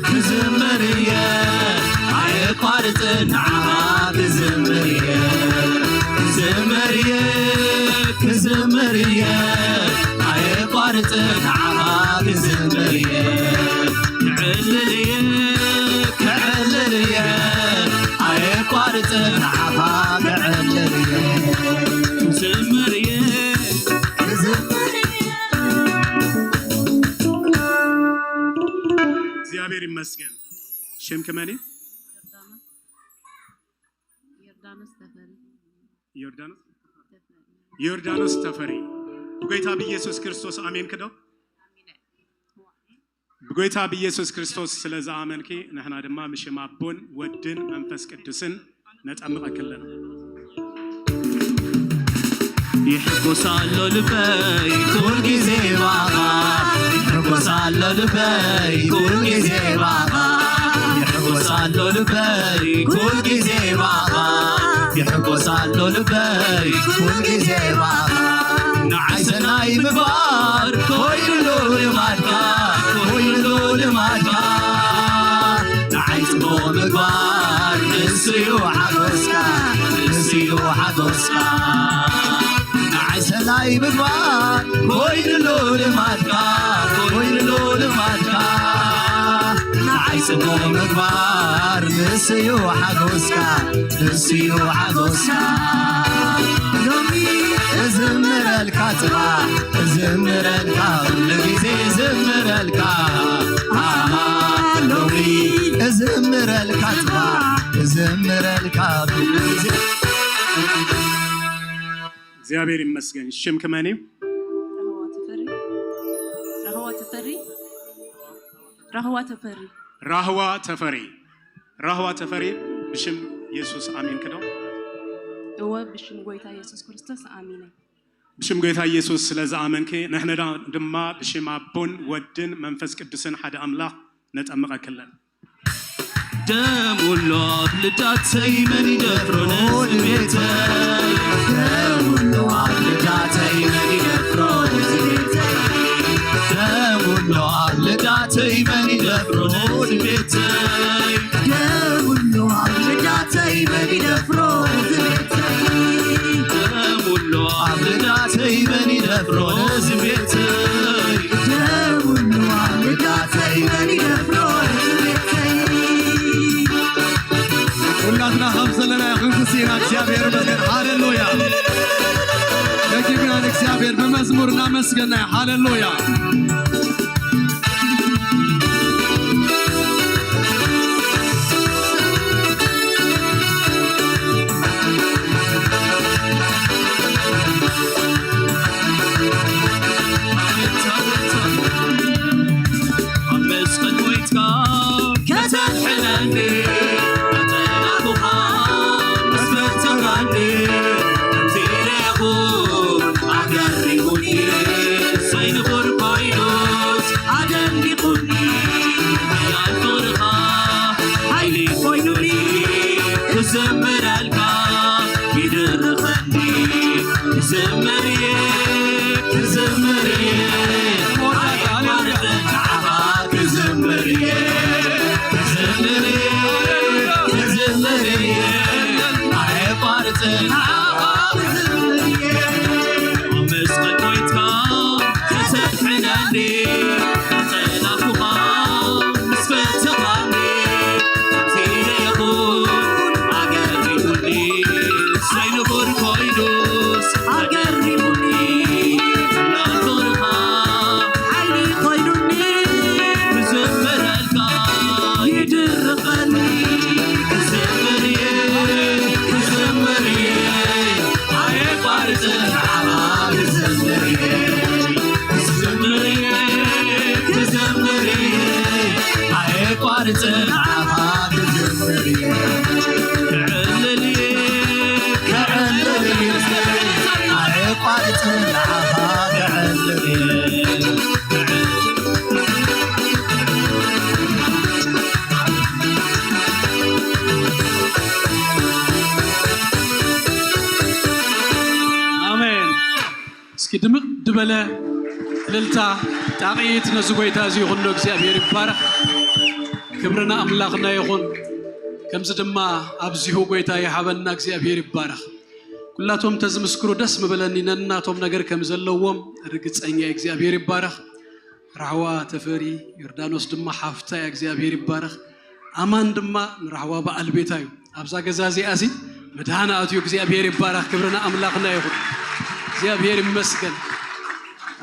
ክዝምር እየ፣ ኣየቋርጽን ንዓኻ ክዝምር እየ። ክዝምር እየ፣ ክዝምር እየ፣ ኣየቋርጽን ንዓኻ ክዝምር እየ። ክዕልል እየ፣ ክዕልል እየ፣ ኣየቋርጽን ንዓኻ ክዕልል እየ። ክዝምር እየ፣ ክዝምር እየ። እግዚኣብሔር ይመስገን። ሽምኪ መን እዩ? ዮርዳኖስ፣ ዮርዳኖስ ተፈሪ። ዮርዳኖስ? ተፈሪ። ዮርዳኖስ ተፈሪ። ብጎይታ ብኢየሱስ ክርስቶስ ኣሜንኪ ዶ? ኣሜን። ብጎይታ ብኢየሱስ ክርስቶስ ስለ ዝኣመንኪ፣ ንሕና ድማ ብሽም ኣቦን ወድን መንፈስ ቅዱስን ነጠምቐኪ ኣለና። ይሕጎስ ኣሎ ልበይ ኩል ግዜ ባኻ፣ ይሕጎስ ኣሎ ልበይ ኩል ግዜ ባኻ፣ ይሕጎስ ኣሎ ልበይ ኩል ግዜ ባኻ፣ ይሕጎስ ኣሎ ልበይ ኩል ግዜ ባኻ። ንዓይ ሰናይ ምግባር ኮይኑሉ ልማድካ፣ ኮይኑሉ ልማድካ። ንዓይ ጽቡቕ ምግባር ንስዩ ሓጎስካ፣ ንስዩ ሓጎስካ። ንዓይ ሰናይ ምግባር ኮይኑሉ ልማድካ፣ ኮይኑሉ ልማድካ። ንዓይ ጽቡቕ ምግባር ንስዩ ሓጎስካ፣ ንስዩ ሓጎስካ። ሎሚ እዝምረልካ ጽባሕ እዝምረልካ፣ ኩሉ ግዜ እዝምረልካ። ኣሃ፣ ሎሚ እዝምረልካ ጽባሕ እዝምረልካ፣ ኩሉ ግዜ። እግዚኣብሔር ይመስገን። ሽምኪ መን እዩ? ራህዋ ተፈሪ። ራህዋ ተፈሪ። ራህዋ ተፈሪ። ራህዋ ተፈሪ። ራህዋ ተፈሪ፣ ብሽም የሱስ ኣሜንኪ ዶ? እወ፣ ብሽም ጎይታ የሱስ ክርስቶስ ኣሚነ። ብሽም ጎይታ ኢየሱስ ስለ ዝኣመንኪ፣ ንሕና ድማ ብሽም ኣቦን ወድን መንፈስ ቅዱስን ሓደ ኣምላኽ ነጠምቐኪ ኣለና። ደም ውሎ ኣብ ልዳተይ መን ይደፍሮ ነዚ ቤተይ? ደም ውሎ ኣብ ልዳተይ መን ይደፍሮ ነዚ ቤተይ? ደም ውሎ ኣብ ልዳተይ መን ይደፍሮ ነዚ ቤተይ? ደም ውሎ ኣብ ልዳተይ መን ይደፍሮ ነዚ ቤተይ? ደም ውሎ ኣብ ልዳተይ መን ይደፍሮ ነዚ ቤተይ? ደም ውሎ ኣብ ልዳተይ መን ይደፍሮ ነዚ ቤተይ? ኩላትና ከም ዘለና ክንስስ ኢና። እግዚኣብሔር ይመስገን። ሃሌሉያ። ደጊምና ንእግዚኣብሔር ብመዝሙር እናመስገናዮ። ሃሌሉያ። ኣብ መስቀል ሞይትካ ከተድሕነኒ፣ ኣጠናኹኻ ኣስፈተኻኒ። ከምዚ ኢለ ይኹን ኣገሪሙኒ፣ ሰይንኹር ኮይኑስ ኣደኒቑኒ። ሓያል ፍቕርኻ ሓይሊ ኮይኑኒ፣ ክዘምረልካ ይድርኸኒ። ክዝምር እየ፣ ክዝምር እየ፣ ኣይቋርጽን ንዓኻ ክዝምር እየ። ክዝምር እየ፣ ክዝምር እየ፣ ኣይቋርጽን ንዓኻ ክዝምር እየ። ኣብ መስቀል ድምቕ ዝበለ እልልታ፣ ጣቕዒት ነዚ ጎይታ እዚ ይኹን። እግዚኣብሔር ይባረኽ። ክብርና ኣምላኽና ይኹን። ከምዚ ድማ ኣብዚሁ ጎይታ ይሃበና። እግዚኣብሔር ይባረኽ። ኩላቶም ተዝምስክሩ ደስ ምበለኒ፣ ነናቶም ነገር ከም ዘለዎም ርግጸኛ። እግዚኣብሔር ይባረኽ። ራህዋ ተፈሪ፣ ዮርዳኖስ ድማ ሓፍታ እያ። እግዚኣብሔር ይባረኽ። ኣማን ድማ ንራህዋ በዓል ቤታ እዩ። ኣብዛ ገዛ እዚኣ ሲ መድሃን ኣትዩ። እግዚኣብሔር ይባረኽ። ክብርና ኣምላኽና ይኹን። እግዚኣብሔር ይመስገን።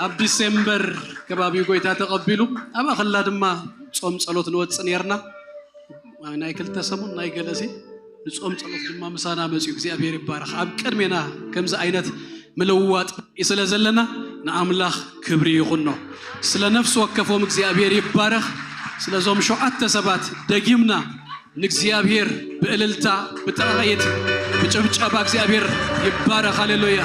ኣብ ዲሴምበር ከባቢ ጎይታ ተቐቢሉ፣ ኣብ ኣኸላ ድማ ጾም ጸሎት ንወጽእ ነርና። ናይ ክልተ ሰሙን ናይ ገለሲ ንጾም ጸሎት ድማ ምሳና መጽዩ። እግዚኣብሔር ይባረኽ። ኣብ ቅድሜና ከምዚ ዓይነት ምልውዋጥ ስለ ዘለና ንኣምላኽ ክብሪ ይኹኖ። ስለ ነፍሲ ወከፎም እግዚኣብሔር ይባረኽ። ስለዞም ሸውዓተ ሰባት ደጊምና ንእግዚኣብሔር ብእልልታ፣ ብጣቕዒት፣ ብጭብጨባ እግዚኣብሔር ይባረኽ። ሃሌሉያ።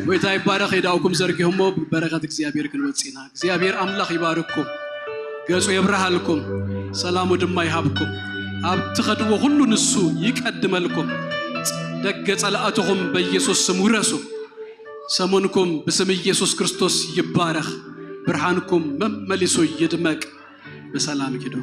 ጎይታ ይባረኽ። ኢዳውኩም ዘርጊሁሞ ብበረኸት እግዚኣብሔር ክንወጽእ ኢና። እግዚኣብሔር ኣምላኽ ይባርኩም፣ ገጹ የብርሃልኩም፣ ሰላሙ ድማ ይሃብኩም። ኣብ ትኸድዎ ሁሉ ንሱ ይቀድመልኩም። ደገ ጸላእትኹም በኢየሱስ ስም ውረሱ። ሰሙንኩም ብስም ኢየሱስ ክርስቶስ ይባረኽ። ብርሃንኩም መመሊሱ ይድመቅ። ብሰላም ኪዱ።